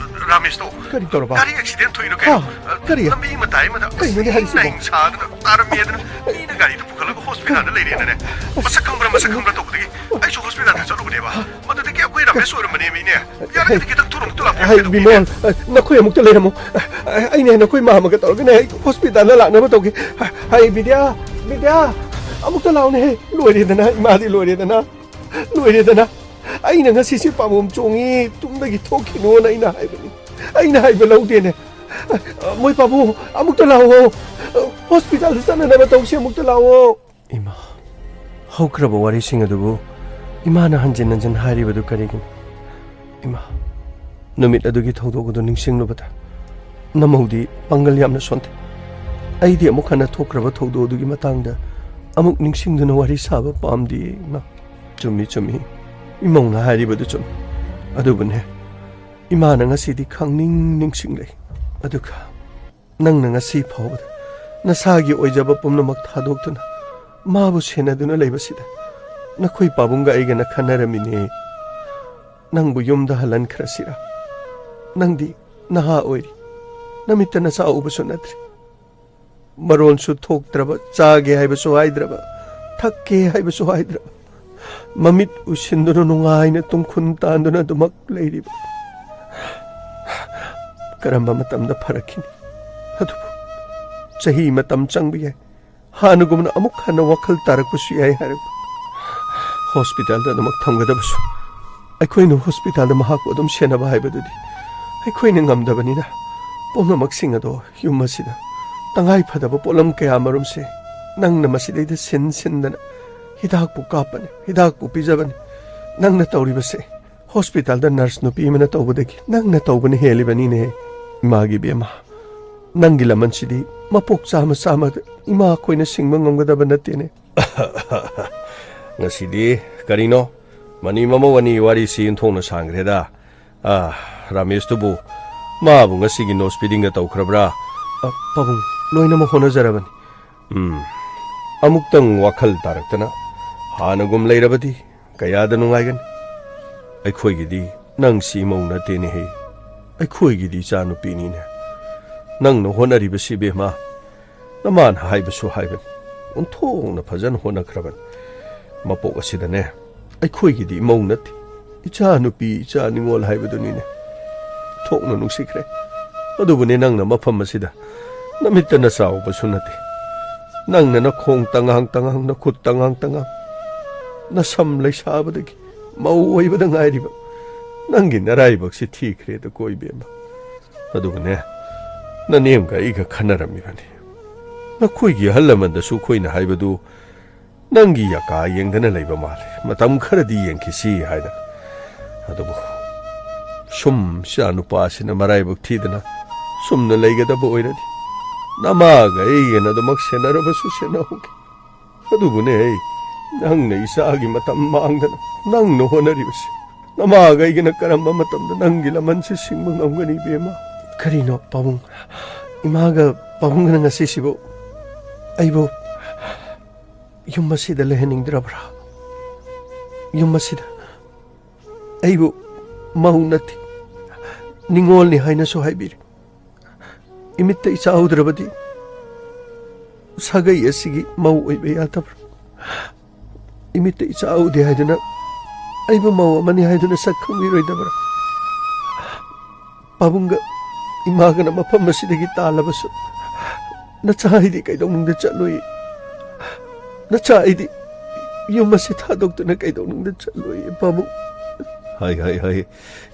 ꯔꯥꯃꯦꯁꯇꯣ ꯀꯔꯤ ꯇꯧꯔꯕ? ꯒꯥꯔꯤ ꯑꯦꯛꯁꯤꯗꯦꯟ ꯊꯣꯛꯏꯔꯣ ꯀꯩꯅꯣ? ꯍꯥ? ꯑ, ꯀꯔꯤ? ꯂꯝꯕꯤ ꯃꯇꯥꯏ ꯑꯃꯗ ꯀꯩꯅꯣꯅꯦ ꯍꯥꯏꯔꯤꯁꯤꯕꯣ? ꯏꯪ ꯁꯥꯗꯅ ꯇꯥꯔꯝꯃꯦꯗꯅ ꯃꯤꯅ ꯒꯥꯔꯤꯗ ꯄꯨꯈꯠꯂꯒ ꯍꯣꯁꯄꯤꯇꯥꯜꯗ ꯂꯩꯔꯦꯅꯅꯦ꯫ ꯃꯁꯛ ꯈꯪꯕ꯭ꯔꯥ, ꯃꯁꯛ ꯈꯪꯕ꯭ꯔꯥ ꯇꯧꯕꯗꯒꯤ ꯑꯩꯁꯨ ꯍꯣꯁꯄꯤꯇꯥꯜꯗ ꯆꯠꯂꯨꯕꯅꯦꯕ꯫ ꯃꯗꯨꯗꯒꯤ ꯑꯩꯈꯣꯏ ꯃꯦꯁ ꯑꯣꯏꯔꯝꯕꯅꯦ ꯃꯤꯅꯦ꯫ ꯌꯥꯔꯒꯗꯤ ꯈꯤꯇꯪ ꯊꯨꯅ ꯑꯃꯨꯛꯇ ꯂꯥꯛꯄꯤꯌꯨ꯫ ꯍꯥꯏ, ꯀꯩꯗꯧꯕꯤꯅꯦ? ꯕꯤꯃꯣꯜ, ꯅꯈꯣꯏ ꯑꯃꯨꯛꯇ ꯂꯩꯔꯝꯃꯣ꯫ ꯑꯩꯅꯦ ꯅꯈꯣꯏ ꯃꯥ ꯑꯃꯒ ꯇꯧꯔꯒꯅꯦ ꯑꯩ ꯍꯣꯁꯄꯤꯇꯥꯜꯗ ꯂꯥꯛꯅꯕ ꯇꯧꯒꯦ꯫ ꯍꯥꯏ, ꯕꯤꯗ꯭ꯌꯥ, ꯕꯤꯗ꯭ꯌꯥ, ꯑꯃꯨꯛꯇ ꯂꯥꯛꯑꯣꯅꯦ꯫ ꯂꯣꯏꯔꯦꯗꯅ, ꯏꯃꯥꯗꯤ ꯂꯣꯏꯔꯦꯗꯅ, ꯂꯣꯏꯔꯦꯗꯅ꯫ ꯑꯩꯅ ꯉꯁꯤꯁꯦ ꯄꯥꯝꯕꯣꯝ ꯆꯣꯡꯉꯤ, ꯇꯨꯝꯗꯒꯤ ꯊꯣꯛꯈꯤꯅꯣꯅ ꯑꯩꯅ ꯍꯥꯏꯕꯅꯤ꯫ ꯑꯩꯅ ꯍꯥꯏꯕ ꯂꯧꯗꯦꯅꯦ꯫ ꯃꯣꯏ ꯄꯥꯕꯨꯡ, ꯑꯃꯨꯛꯇ ꯂꯥꯛꯑꯣ꯫ ꯍꯣꯁꯄꯤꯇꯥꯜꯗ ꯆꯠꯅꯅꯕ ꯇꯧꯁꯤ, ꯑꯃꯨꯛꯇ ꯂꯥꯛꯑꯣ꯫ ꯏꯃꯥ, ꯍꯧꯈ꯭ꯔꯕ ꯋꯥꯔꯤꯁꯤꯡ ꯑꯗꯨꯕꯨ ꯏꯃꯥꯅ ꯍꯟꯖꯤꯟ ꯍꯟꯖꯤꯟ ꯍꯥꯏꯔꯤꯕꯗꯨ ꯀꯔꯤꯒꯤꯅꯣ? ꯏꯃꯥ, ꯅꯨꯃꯤꯠ ꯑꯗꯨꯒꯤ ꯊꯧꯗꯣꯛ ꯑꯗꯨ ꯅꯤꯡꯁꯤꯡꯂꯨꯕꯗ ꯅꯃꯧꯗꯤ ꯄꯥꯡꯒꯜ ꯌꯥꯝꯅ ꯁꯣꯟꯊꯩ꯫ ꯑꯩꯗꯤ ꯑꯃꯨꯛ ꯍꯟꯅ ꯊꯣꯛꯈ꯭ꯔꯕ ꯊꯧꯗꯣꯛ ꯑꯗꯨꯒꯤ ꯃꯇꯥꯡꯗ ꯑꯃꯨꯛ ꯅꯤꯡꯁꯤꯡꯗꯨꯅ ꯋꯥꯔꯤ ꯁꯥꯕ ꯄꯥꯝꯗꯦ, ꯏꯃꯥ꯫ ꯆꯨꯝꯃꯤ, ꯆꯨꯝꯃꯤ꯫ ꯏꯃꯧꯅ ꯍꯥꯏꯔꯤꯕꯗꯨ ꯆꯨꯝꯃꯤ꯫ ꯑꯗꯨꯕꯨꯅꯦ, ꯏꯃꯥꯅ ꯉꯁꯤꯗꯤ ꯈꯪꯅꯤꯡ ꯅꯤꯡꯁꯤꯡꯂꯦ꯫ ꯑꯗꯨꯒ ꯅꯪꯅ ꯉꯁꯤ ꯐꯥꯎꯕꯗ ꯅꯁꯥꯒꯤ ꯑꯣꯏꯖꯕ ꯄꯨꯝꯅꯃꯛ ꯊꯥꯗꯣꯛꯇꯨꯅ ꯃꯥꯕꯨ ꯁꯦꯟꯅꯗꯨꯅ ꯂꯩꯕꯁꯤꯗ ꯅꯈꯣꯏ ꯄꯥꯕꯨꯡꯒ ꯑꯩꯒꯅ ꯈꯟꯅꯔꯝꯃꯤꯅꯦ꯫ ꯅꯪꯕꯨ ꯌꯨꯝꯗ ꯍꯜꯍꯟꯈ꯭ꯔꯁꯤꯔꯥ? ꯅꯪꯗꯤ ꯅꯍꯥ ꯑꯣꯏꯔꯤ, ꯅꯃꯤꯠꯇ ꯅꯆꯥ ꯎꯕꯁꯨ ꯅꯠꯇ꯭ꯔꯤ꯫ ꯃꯔꯣꯟꯁꯨ ꯊꯣꯛꯇ꯭ꯔꯕ, ꯆꯥꯒꯦ ꯍꯥꯏꯕꯁꯨ ꯍꯥꯏꯗ꯭ꯔꯕ, ꯊꯛꯀꯦ ꯍꯥꯏꯕꯁꯨ ꯍꯥꯏꯗ꯭ꯔꯕ, ꯃꯃꯤꯠ ꯎꯏꯁꯤꯟꯗꯨꯅ ꯅꯨꯡꯉꯥꯏꯅ ꯇꯨꯡꯈꯨꯟ ꯇꯥꯟꯗꯨꯅ ꯑꯗꯨꯃꯛ ꯂꯩꯔꯤꯕ꯫ ꯀꯔꯝꯕ ꯃꯇꯝꯗ ꯐꯔꯛꯈꯤꯅꯤ? ꯑꯗꯨꯕꯨ ꯆꯍꯤ ꯃꯇꯝ ꯆꯪꯕ ꯌꯥꯏ꯫ ꯍꯥꯟꯅꯒꯨꯝꯅ ꯑꯃꯨꯛ ꯍꯟꯅ ꯋꯥꯈꯜ ꯇꯥꯔꯛꯄꯁꯨ ꯌꯥꯏ ꯍꯥꯏꯔꯛꯄ꯫ ꯍꯣꯁꯄꯤꯇꯥꯜꯗ ꯑꯗꯨꯃꯛ ꯊꯝꯒꯗꯕꯁꯨ ꯑꯩꯈꯣꯏꯅ ꯍꯣꯁꯄꯤꯇꯥꯜꯗ ꯃꯍꯥꯛꯄꯨ ꯑꯗꯨꯝ ꯁꯦꯟꯅꯕ ꯍꯥꯏꯕꯗꯨꯗꯤ ꯑꯩꯈꯣꯏꯅ ꯉꯝꯗꯕꯅꯤꯅ, ꯄꯨꯝꯅꯃꯛꯁꯤꯡ ꯑꯗꯣ ꯌꯨꯝ ꯑꯁꯤꯗ ꯇꯉꯥꯏ ꯐꯗꯕ ꯄꯣꯠꯂꯝ ꯀꯌꯥ ꯃꯔꯨꯝꯁꯦ ꯅꯪꯅ ꯃꯁꯤꯗꯩꯗ ꯁꯤꯟ ꯁꯤꯟꯗꯅ ꯍꯤꯗꯥꯛꯄꯨ ꯀꯥꯞꯄꯅꯤ, ꯍꯤꯗꯥꯛꯄꯨ ꯄꯤꯖꯕꯅꯤ꯫ ꯅꯪꯅ ꯇꯧꯔꯤꯕꯁꯦ ꯍꯣꯁꯄꯤꯇꯥꯜꯗ ꯅꯔꯁ ꯅꯨꯄꯤ ꯑꯃꯅ ꯇꯧꯕꯗꯒꯤ ꯅꯪꯅ ꯇꯧꯕꯅ ꯍꯦꯜꯂꯤꯕꯅꯤꯅꯦ꯫ ꯏꯃꯥꯒꯤ ꯕꯦꯝꯃ, ꯅꯪꯒꯤ ꯂꯃꯟꯁꯤꯗꯤ ꯃꯄꯣꯛ ꯆꯥꯝꯃ ꯆꯥꯝꯃꯗ ꯏꯃꯥ ꯑꯩꯈꯣꯏꯅ ꯁꯤꯡꯕ ꯉꯝꯒꯗꯕ ꯅꯠꯇꯦꯅꯦ꯫ ꯉꯁꯤꯗꯤ ꯀꯔꯤꯅꯣ? ꯃꯅꯤ ꯃꯃꯧ ꯑꯅꯤ ꯋꯥꯔꯤꯁꯤ ꯏꯟꯊꯣꯛꯅ ꯁꯥꯡꯈ꯭ꯔꯦꯗ꯫ ꯑꯥ, ꯔꯥꯃꯦꯁꯇꯨꯕꯨ, ꯃꯥꯕꯨ ꯉꯁꯤꯒꯤ ꯅꯣꯁ ꯐꯤꯗꯤꯡꯒ ꯇꯧꯈ꯭ꯔꯕ꯭ꯔꯥ? ꯑ, ꯄꯥꯕꯨꯡ, ꯂꯣꯏꯅꯃꯛ ꯍꯣꯠꯅꯖꯔꯕꯅꯤ꯫ ꯎꯝ, ꯑꯃꯨꯛꯇꯪ ꯋꯥꯈꯜ ꯇꯥꯔꯛꯇꯅ ꯍꯥꯟꯅꯒꯨꯝ ꯂꯩꯔꯕꯗꯤ ꯀꯌꯥꯗ ꯅꯨꯡꯉꯥꯏꯒꯅꯤ꯫ ꯑꯩꯈꯣꯏꯒꯤꯗꯤ ꯅꯪꯁꯤ ꯏꯃꯧ ꯅꯠꯇꯦꯅꯦꯍꯦ꯫ ꯑꯩꯈꯣꯏꯒꯤꯗꯤ ꯏꯆꯥ ꯅꯨꯄꯤꯅꯤꯅꯦ꯫ ꯅꯪꯅ ꯍꯣꯠꯅꯔꯤꯕꯁꯤ, ꯏꯕꯦꯝꯃ, ꯅꯃꯥꯅ ꯍꯥꯏꯕꯁꯨ ꯍꯥꯏꯕꯅꯤ, ꯑꯣꯟꯊꯣꯛꯅ ꯐꯖꯅ ꯍꯣꯠꯅꯈ꯭ꯔꯕꯅꯤ꯫ ꯃꯄꯣꯛ ꯑꯁꯤꯗꯅꯦ, ꯑꯩꯈꯣꯏꯒꯤꯗꯤ ꯏꯃꯧ ꯅꯠꯇꯦ, ꯏꯆꯥ ꯅꯨꯄꯤ, ꯏꯆꯥ ꯅꯤꯉꯣꯜ ꯍꯥꯏꯕꯗꯨꯅꯤꯅꯦ꯫ ꯊꯣꯛꯅ ꯅꯨꯡꯁꯤꯈ꯭ꯔꯦ꯫ ꯑꯗꯨꯕꯨꯅꯦ, ꯅꯪꯅ ꯃꯐꯝ ꯑꯁꯤꯗ ꯅꯃꯤꯠꯇ ꯅꯆꯥꯎꯕꯁꯨ ꯅꯠꯇꯦ꯫ ꯅꯪꯅ ꯅꯈꯣꯡ ꯇꯉꯥꯡ ꯇꯉꯥꯡ, ꯅꯈꯨꯠ ꯇꯉꯥꯡ ꯇꯉꯥꯡ, ꯅꯁꯝ ꯂꯩꯁꯥꯕꯗꯒꯤ ꯃꯧ ꯑꯣꯏꯕꯗ ꯉꯥꯏꯔꯤꯕ ꯅꯪꯒꯤ ꯅꯔꯥꯏꯕꯛꯁꯤ ꯊꯤꯈ꯭ꯔꯦꯗꯀꯣ, ꯏꯕꯦꯝꯃ꯫ ꯑꯗꯨꯒꯅꯦ, ꯅꯅꯦꯝꯒ ꯑꯩꯒ ꯈꯟꯅꯔꯝꯃꯤꯕꯅꯤ꯫ ꯅꯈꯣꯏꯒꯤ ꯑꯍꯜ ꯂꯃꯟꯗꯁꯨ ꯑꯩꯈꯣꯏꯅ ꯍꯥꯏꯕꯗꯨ ꯅꯪꯒꯤ ꯌꯥꯀꯥ ꯌꯦꯡꯗꯅ ꯂꯩꯕ ꯃꯥꯜꯂꯦ, ꯃꯇꯝ ꯈꯔꯗꯤ ꯌꯦꯡꯈꯤꯁꯤ ꯍꯥꯏꯅ꯫ ꯑꯗꯨꯕꯨ ꯁꯨꯝ ꯏꯆꯥ ꯅꯨꯄꯥꯁꯤꯅ ꯃꯔꯥꯏꯕꯛ ꯊꯤꯗꯅ ꯁꯨꯝꯅ ꯂꯩꯒꯗꯕ ꯑꯣꯏꯔꯗꯤ, ꯅꯃꯥꯒ ꯑꯩꯒꯅ ꯑꯗꯨꯃꯛ ꯁꯦꯟꯅꯔꯕꯁꯨ ꯁꯦꯟꯅꯍꯧꯒꯦ꯫ ꯑꯗꯨꯕꯨꯅꯦ, ꯑꯩ ꯅꯪꯅ ꯏꯆꯥꯒꯤ ꯃꯇꯝ ꯃꯥꯡꯗꯅ ꯅꯪꯅ ꯍꯣꯠꯅꯔꯤꯕꯁꯤ, ꯅꯃꯥꯒ ꯑꯩꯒꯅ ꯀꯔꯝꯕ ꯃꯇꯝꯗ ꯅꯪꯒꯤ ꯂꯃꯟꯁꯤ ꯁꯤꯡꯕ ꯉꯝꯒꯅꯤ, ꯏꯕꯦꯝꯃ? ꯀꯔꯤꯅꯣ ꯄꯥꯕꯨꯡ? ꯏꯃꯥꯒ ꯄꯥꯕꯨꯡꯒꯅ ꯉꯁꯤꯁꯤꯕꯨ ꯑꯩꯕꯨ ꯌꯨꯝ ꯑꯁꯤꯗ ꯂꯩꯍꯟꯅꯤꯡꯗ꯭ꯔꯕ꯭ꯔꯥ? ꯌꯨꯝ ꯑꯁꯤꯗ ꯑꯩꯕꯨ ꯃꯧ ꯅꯠꯇꯦ, ꯅꯤꯉꯣꯜꯅꯤ ꯍꯥꯏꯅꯁꯨ ꯍꯥꯏꯕꯤꯔꯤ꯫ ꯏꯃꯤꯠꯇ ꯏꯆꯥ ꯎꯗ꯭ꯔꯕꯗꯤ ꯁꯥꯒꯩ ꯑꯁꯤꯒꯤ ꯃꯧ ꯑꯣꯏꯕ ꯌꯥꯗꯕ꯭ꯔꯥ? ꯏꯃꯤꯠꯇ ꯏꯆꯥ ꯎꯗꯦ ꯍꯥꯏꯗꯨꯅ ꯑꯩꯕꯨ ꯃꯧ ꯑꯃꯅꯤ ꯍꯥꯏꯗꯨꯅ ꯁꯛ ꯈꯪꯕꯤꯔꯣꯏꯗꯕ꯭ꯔꯥ? ꯄꯥꯕꯨꯡꯒ ꯏꯃꯥꯒꯅ ꯃꯐꯝ ꯑꯁꯤꯗꯒꯤ ꯇꯥꯜꯂꯕꯁꯨ, ꯅꯆꯥ ꯑꯩꯗꯤ ꯀꯩꯗꯧꯅꯨꯡꯗ ꯆꯠꯂꯣꯏ꯫ ꯅꯆꯥ ꯑꯩꯗꯤ ꯌꯨꯝ ꯑꯁꯤ ꯊꯥꯗꯣꯛꯇꯨꯅ ꯀꯩꯗꯧꯅꯨꯡꯗ ꯆꯠꯂꯣꯏ, ꯄꯥꯕꯨꯡ꯫ ꯍꯥꯏ, ꯍꯥꯏ, ꯍꯥꯏ꯫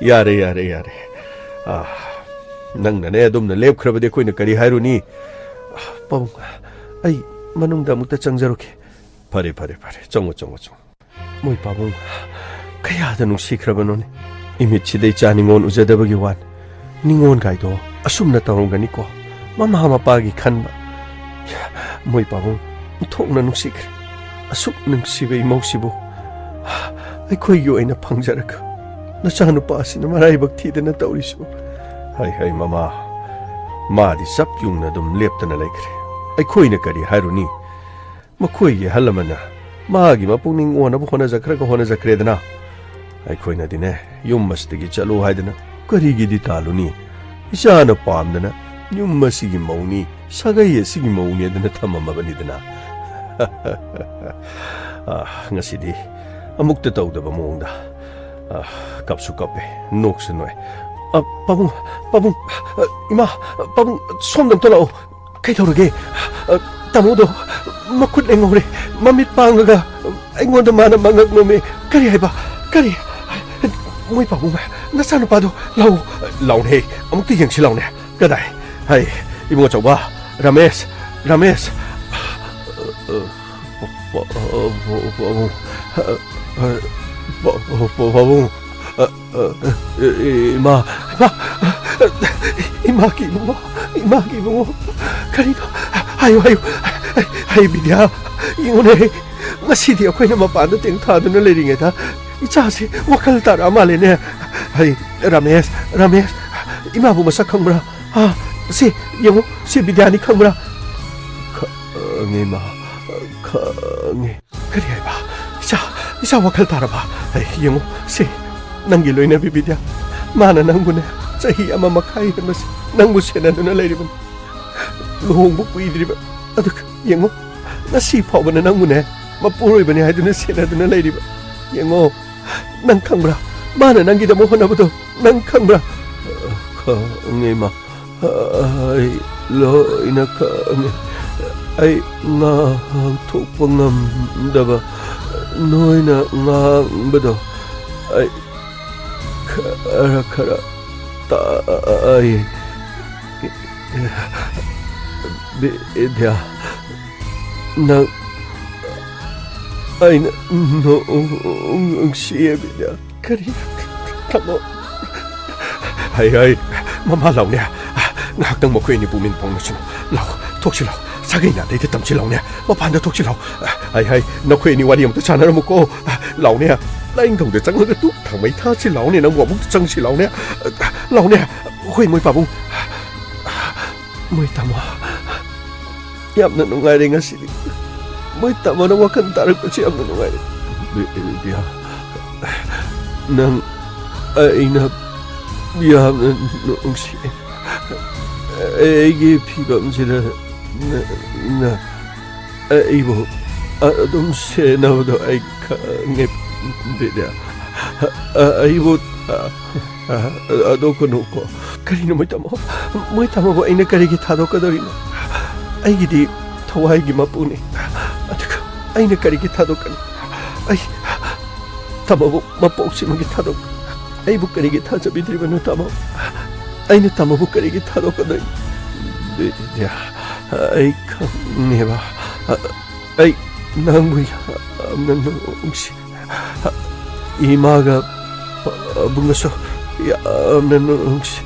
ꯌꯥꯔꯦ, ꯌꯥꯔꯦ, ꯌꯥꯔꯦ꯫ ꯑꯥ, ꯅꯪꯅꯅꯦ ꯑꯗꯨꯝꯅ ꯂꯦꯞꯈ꯭ꯔꯕꯗꯤ ꯑꯩꯈꯣꯏꯅ ꯀꯔꯤ ꯍꯥꯏꯔꯨꯅꯤ? ꯄꯥꯕꯨꯡ, ꯑꯩ ꯃꯅꯨꯡꯗ ꯑꯃꯨꯛꯇ ꯆꯪꯖꯔꯨꯒꯦ꯫ ꯐꯔꯦ, ꯐꯔꯦ, ꯐꯔꯦ꯫ ꯆꯪꯉꯣ, ꯆꯪꯉꯣ, ꯆꯪꯉꯣ꯫ ꯃꯣꯏ ꯄꯥꯕꯨꯡ ꯀꯌꯥꯗ ꯅꯨꯡꯁꯤꯈ꯭ꯔꯕꯅꯣꯅꯦ꯫ ꯏꯃꯤꯠꯁꯤꯗ ꯏꯆꯥ ꯅꯤꯉꯣꯜ ꯎꯖꯗꯕꯒꯤ ꯋꯥꯅꯤ꯫ ꯅꯤꯉꯣꯜ ꯒꯥꯏꯗꯣ ꯑꯁꯨꯝꯅ ꯇꯧꯔꯝꯒꯅꯤꯀꯣ꯫ ꯃꯃꯥ ꯃꯄꯥꯒꯤ ꯈꯟꯕ꯫ ꯃꯣꯏ ꯄꯥꯕꯨꯡ ꯊꯣꯛꯅ ꯅꯨꯡꯁꯤꯈ꯭ꯔꯦ꯫ ꯑꯁꯨꯛ ꯅꯨꯡꯁꯤꯕ ꯏꯃꯧꯁꯤꯕꯨ ꯑꯩꯈꯣꯏꯒꯤ ꯑꯣꯏꯅ ꯐꯪꯖꯔꯒ ꯅꯆꯥꯅꯨꯄꯥ ꯑꯁꯤꯅ ꯃꯔꯥꯏꯕꯛ ꯊꯤꯗꯅ ꯇꯧꯔꯤꯁꯤꯕꯨ꯫ ꯍꯥꯏ ꯍꯥꯏ ꯃꯃꯥ, ꯃꯥꯗꯤ ꯆꯞ ꯌꯨꯡꯅ ꯑꯗꯨꯝ ꯂꯦꯞꯇꯅ ꯂꯩꯈ꯭ꯔꯦ꯫ ꯑꯩꯈꯣꯏꯅ ꯀꯔꯤ ꯍꯥꯏꯔꯨꯅꯤ? ꯃꯈꯣꯏꯒꯤ ꯑꯍꯜ ꯂꯃꯟꯅ ꯃꯥꯒꯤ ꯃꯄꯨꯛꯅꯤꯡ ꯑꯣꯟꯅꯕ ꯍꯣꯠꯅꯖꯈ꯭ꯔꯒ ꯍꯣꯠꯅꯖꯈ꯭ꯔꯦꯗꯅ꯫ ꯑꯩꯈꯣꯏꯅꯗꯤꯅꯦ, ꯌꯨꯝ ꯑꯁꯤꯗꯒꯤ ꯆꯠꯂꯨ ꯍꯥꯏꯗꯅ ꯀꯔꯤꯒꯤꯗꯤ ꯇꯥꯜꯂꯨꯅꯤ? ꯏꯆꯥꯅ ꯄꯥꯝꯗꯅ ꯌꯨꯝ ꯑꯁꯤꯒꯤ ꯃꯧꯅꯤ, ꯁꯥꯒꯩ ꯑꯁꯤꯒꯤ ꯃꯧꯅꯤ ꯑꯗꯨꯅ ꯊꯝꯃꯝꯃꯕꯅꯤꯗꯅ꯫ ꯑꯥ, ꯉꯁꯤꯗꯤ ꯑꯃꯨꯛꯇ ꯇꯧꯗꯕ ꯃꯑꯣꯡꯗ ꯑ, ꯀꯞꯁꯨ ꯀꯞꯄꯦ, ꯅꯣꯛꯁꯨ ꯅꯣꯛꯑꯦ꯫ ꯑ, ꯄꯥꯕꯨꯡ, ꯄꯥꯕꯨꯡ, ꯑ, ꯏꯃꯥ, ꯄꯥꯕꯨꯡ, ꯁꯣꯝꯗ ꯑꯝꯇ ꯂꯥꯛꯑꯣ꯫ ꯀꯩꯗꯧꯔꯒꯦ? ꯑ, ꯇꯥꯃꯣꯗꯣ ꯃꯈꯨꯠ ꯂꯦꯡꯍꯧꯔꯦ, ꯃꯃꯤꯠ ꯄꯥꯡꯉꯒ ꯑꯩꯉꯣꯟꯗ ꯃꯥꯅ ꯃꯉꯛ ꯅꯣꯝꯃꯦ꯫ ꯀꯔꯤ ꯍꯥꯏꯕ? ꯀꯔꯤ? ꯃꯣꯏ ꯄꯥꯕꯨꯡ, ꯅꯆꯥꯅꯨꯄꯥꯗꯣ ꯂꯥꯛꯑꯣ꯫ ꯂꯥꯛꯑꯣꯅꯦ, ꯑꯃꯨꯛꯇ ꯌꯦꯡꯁꯤ ꯂꯥꯛꯑꯣꯅꯦ꯫ ꯀꯗꯥꯏ? ꯍꯩ, ꯏꯕꯨꯡ ꯑꯆꯧꯕ, ꯔꯃꯦꯁ, ꯔꯃꯦꯁ꯫ ꯄꯥꯕꯨꯡ, ꯄꯥꯕꯨꯡ, ꯏꯃꯥ, ꯏꯃꯥ, ꯏꯃꯥꯒꯤ ꯏꯕꯨꯡꯉꯣ, ꯏꯃꯥꯒꯤ ꯏꯕꯨꯡꯉꯣ꯫ ꯀꯔꯤꯅꯣ? ꯍꯥꯏꯌꯨ, ꯍꯥꯏꯌꯨ꯫ ꯍꯩ, ꯕꯤꯗ꯭ꯌꯥ, ꯌꯦꯡꯉꯨꯅꯦ, ꯉꯁꯤꯗꯤ ꯑꯩꯈꯣꯏꯅ ꯃꯄꯥꯟꯗ ꯇꯦꯡꯊꯥꯗꯨꯅ ꯂꯩꯔꯤꯉꯩꯗ ꯏꯆꯥꯁꯤ ꯋꯥꯈꯜ ꯇꯥꯔꯛꯑ ꯃꯥꯜꯂꯦꯅꯦ꯫ ꯍꯩ, ꯔꯃꯦꯁ, ꯔꯃꯦꯁ, ꯏꯃꯥꯕꯨ ꯃꯁꯛ ꯈꯪꯕ꯭ꯔꯥ? ꯍꯥ? ꯁꯤ ꯌꯦꯡꯉꯨ, ꯁꯤ ꯕꯤꯗ꯭ꯌꯥꯅꯤ ꯈꯪꯕ꯭ꯔꯥ? ꯈꯪꯉꯦ, ꯏꯃꯥ, ꯈꯪꯉꯦ꯫ ꯀꯔꯤ ꯍꯥꯏꯕ? ꯏꯆꯥ, ꯏꯆꯥ ꯋꯥꯈꯜ ꯇꯥꯔꯕ? ꯑꯩ ꯌꯦꯡꯉꯨ, ꯁꯤ ꯅꯪꯒꯤ ꯂꯣꯏꯅꯕꯤ ꯕꯤꯗ꯭ꯌꯥ꯫ ꯃꯥꯅ ꯅꯪꯕꯨꯅꯦ, ꯆꯍꯤ ꯑꯃ ꯃꯈꯥꯏ ꯍꯦꯟꯕꯁꯦ ꯅꯪꯕꯨ ꯁꯦꯟꯅꯗꯨꯅ ꯂꯩꯔꯤꯕꯅꯤ꯫ ꯂꯨꯍꯣꯡꯕ ꯀꯨꯏꯗ꯭ꯔꯤꯕ, ꯑꯗꯨꯒ ꯌꯦꯡꯉꯨ, ꯉꯁꯤ ꯐꯥꯎꯕꯅ ꯅꯪꯕꯨꯅꯦ, ꯃꯄꯨꯔꯣꯏꯕꯅꯤ ꯍꯥꯏꯗꯨꯅ ꯁꯦꯟꯅꯗꯨꯅ ꯂꯩꯔꯤꯕ꯫ ꯌꯦꯡꯉꯣ, ꯅꯪ ꯈꯪꯕ꯭ꯔꯥ? ꯃꯥꯅ ꯅꯪꯒꯤꯗꯃꯛ ꯍꯣꯠꯅꯕꯗꯣ ꯅꯪ ꯈꯪꯕ꯭ꯔꯥ? ꯈꯪꯉꯦ, ꯏꯃꯥ꯫ ꯑꯩ ꯂꯣꯏꯅ ꯈꯪꯉꯦ꯫ ꯑꯩ ꯉꯥꯡꯊꯣꯛꯄ ꯉꯝꯗꯕ, ꯅꯣꯏꯅ ꯉꯥꯡꯕꯗꯣ ꯑꯩ ꯈꯔ ꯈꯔ ꯇꯥꯏ꯫ ꯕꯤꯗ꯭ꯌꯥ, ꯅꯪ ꯑꯩꯅ ꯅꯨꯡ-, ꯅꯨꯡꯁꯤꯌꯦ, ꯕꯤꯗ꯭ꯌꯥ꯫ ꯀꯔꯤ? ꯇꯥꯃꯣ꯫ ꯍꯩ, ꯍꯩ, ꯃꯃꯥ, ꯂꯥꯎꯅꯦ꯫ ꯉꯥꯏꯍꯥꯛꯇꯪ ꯃꯈꯣꯏ ꯑꯅꯤ ꯄꯨꯛꯅꯤꯡ ꯐꯥꯎꯅꯁꯤꯅꯣ꯫ ꯂꯥꯎ, ꯊꯣꯛꯁꯤ ꯂꯥꯎ꯫ ꯁꯥꯒꯩ ꯅꯥꯇꯩꯗ ꯇꯝꯁꯤ ꯂꯥꯎꯅꯦ꯫ ꯃꯄꯥꯟꯗ ꯊꯣꯛꯁꯤ ꯂꯥꯎ꯫ ꯍꯩ, ꯍꯩ, ꯅꯈꯣꯏ ꯑꯅꯤ ꯋꯥꯔꯤ ꯑꯃꯇ ꯁꯥꯟꯅꯔꯝꯃꯨꯀꯣ꯫ ꯂꯥꯎꯅꯦ꯫ ꯂꯥꯏꯅꯤꯡꯊꯧꯗ ꯆꯪꯉꯒ ꯇꯨꯞ ꯊꯥꯡꯃꯩ ꯊꯥꯁꯤ ꯂꯥꯎꯅꯦ꯫ ꯅꯪꯕꯨ ꯑꯃꯨꯛꯇ ꯆꯪꯁꯤ ꯂꯥꯎꯅꯦ꯫ ꯂꯥꯎꯅꯦ꯫ ꯍꯣꯏ, ꯃꯣꯏ ꯄꯥꯕꯨꯡ꯫ ꯃꯣꯏ ꯇꯥꯃꯣ꯫ ꯌꯥꯝꯅ ꯅꯨꯡꯉꯥꯏꯔꯦ ꯉꯁꯤꯗꯤ꯫ ꯃꯣꯏ ꯇꯥꯃꯣꯅ ꯋꯥꯈꯜ ꯇꯥꯔꯛꯄꯁꯤ ꯌꯥꯝꯅ ꯅꯨꯡꯉꯥꯏꯔꯦ꯫ ꯕꯤꯗ꯭ꯌꯥ, ꯅꯪ ꯑꯩꯅ ꯌꯥꯝꯅ ꯅꯨꯡꯁꯤ꯫ ꯑꯩꯒꯤ ꯐꯤꯕꯝꯁꯤꯗ ꯅ-, ꯅ-, ꯑꯩꯕꯨ ꯑꯗꯨꯝ ꯁꯦꯟꯅꯕꯗꯣ ꯑꯩ ꯈꯪꯉꯦ, ꯕꯤꯗ꯭ꯌꯥ꯫ ꯑ, ꯑꯩꯕꯨ, ꯑ, ꯑ, ꯊꯥꯗꯣꯛꯀꯅꯨꯀꯣ꯫ ꯀꯔꯤꯅꯣ ꯃꯣꯏ ꯇꯥꯃꯣ? ꯃꯣꯏ ꯇꯥꯃꯣꯕꯨ ꯑꯩꯅ ꯀꯔꯤꯒꯤ ꯊꯥꯗꯣꯛꯀꯗꯧꯔꯤꯅꯣ? ꯑꯩꯒꯤꯗꯤ ꯊꯋꯥꯏꯒꯤ ꯃꯄꯨꯅꯤ꯫ ꯑꯗꯨꯒ ꯑꯩꯅ ꯀꯔꯤꯒꯤ ꯊꯥꯗꯣꯛꯀꯅꯤ? ꯑꯩ ꯇꯥꯃꯣꯕꯨ ꯃꯄꯣꯛꯁꯤꯃꯒꯤ ꯊꯥꯗꯣꯛ-, ꯑꯩꯕꯨ ꯀꯔꯤꯒꯤ ꯊꯥꯖꯕꯤꯗ꯭ꯔꯤꯕꯅꯣ, ꯇꯥꯃꯣ? ꯑꯩꯅ ꯇꯥꯃꯣꯕꯨ ꯀꯔꯤꯒꯤ ꯊꯥꯗꯣꯛꯀꯗꯣꯏꯅꯣ? ꯕꯤꯗ꯭ꯌꯥ, ꯑꯩ ꯈꯪꯉꯦꯕ꯫ ꯑꯩ ꯅꯪꯕꯨ ꯌꯥꯝꯅ ꯅꯨꯡꯁꯤ꯫ ꯏꯃꯥꯒ ꯄꯥꯕꯨꯡꯒꯁꯨ ꯌꯥꯝꯅ ꯅꯨꯡꯁꯤ꯫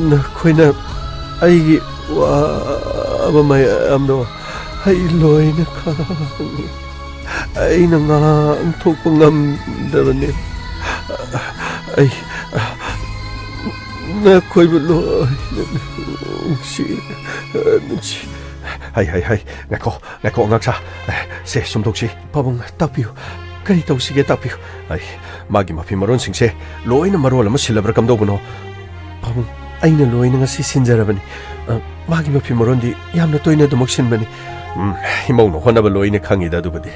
ꯅꯈꯣꯏꯅ ꯑꯩꯒꯤ ꯋꯥꯕ ꯃꯌꯥꯝꯗꯣ ꯑꯩ ꯂꯣꯏꯅ ꯈꯪꯉꯤ꯫ ꯑꯩꯅ ꯉꯥꯡꯊꯣꯛꯄ ꯉꯝꯗꯕꯅꯤ꯫ ꯑꯩ ꯅꯈꯣꯏꯕꯨ ꯂꯣꯏꯅ ꯅꯨꯡꯁꯤ, ꯅꯨꯡꯁꯤ꯫ ꯍꯩ, ꯍꯩ, ꯍꯩ, ꯉꯥꯏꯈꯣ, ꯉꯥꯏꯈꯣ, ꯑꯉꯥꯡꯁꯥ꯫ ꯁꯦ, ꯁꯨꯝꯗꯣꯛꯁꯤ꯫ ꯄꯥꯕꯨꯡ, ꯇꯥꯛꯄꯤꯌꯨ꯫ ꯀꯔꯤ ꯇꯧꯁꯤꯒꯦ, ꯇꯥꯛꯄꯤꯌꯨ꯫ ꯑꯩ, ꯃꯥꯒꯤ ꯃꯐꯤ ꯃꯔꯣꯟꯁꯤꯡꯁꯦ ꯂꯣꯏꯅ ꯃꯔꯣꯜ ꯑꯃ ꯁꯤꯜꯂꯕ꯭ꯔꯥ ꯀꯝꯗꯧꯕꯅꯣ? ꯄꯥꯕꯨꯡ, ꯑꯩꯅ ꯂꯣꯏꯅ ꯉꯁꯤ ꯁꯤꯟꯖꯔꯕꯅꯤ꯫ ꯑ, ꯃꯥꯒꯤ ꯃꯐꯤ ꯃꯔꯣꯟꯗꯤ ꯌꯥꯝꯅ ꯇꯣꯏꯅ ꯑꯗꯨꯃꯛ ꯁꯤꯟꯕꯅꯤ꯫ ꯎꯝ, ꯏꯃꯧꯅ ꯍꯣꯠꯅꯕ ꯂꯣꯏꯅ ꯈꯪꯉꯤꯗ ꯑꯗꯨꯕꯨꯗꯤ꯫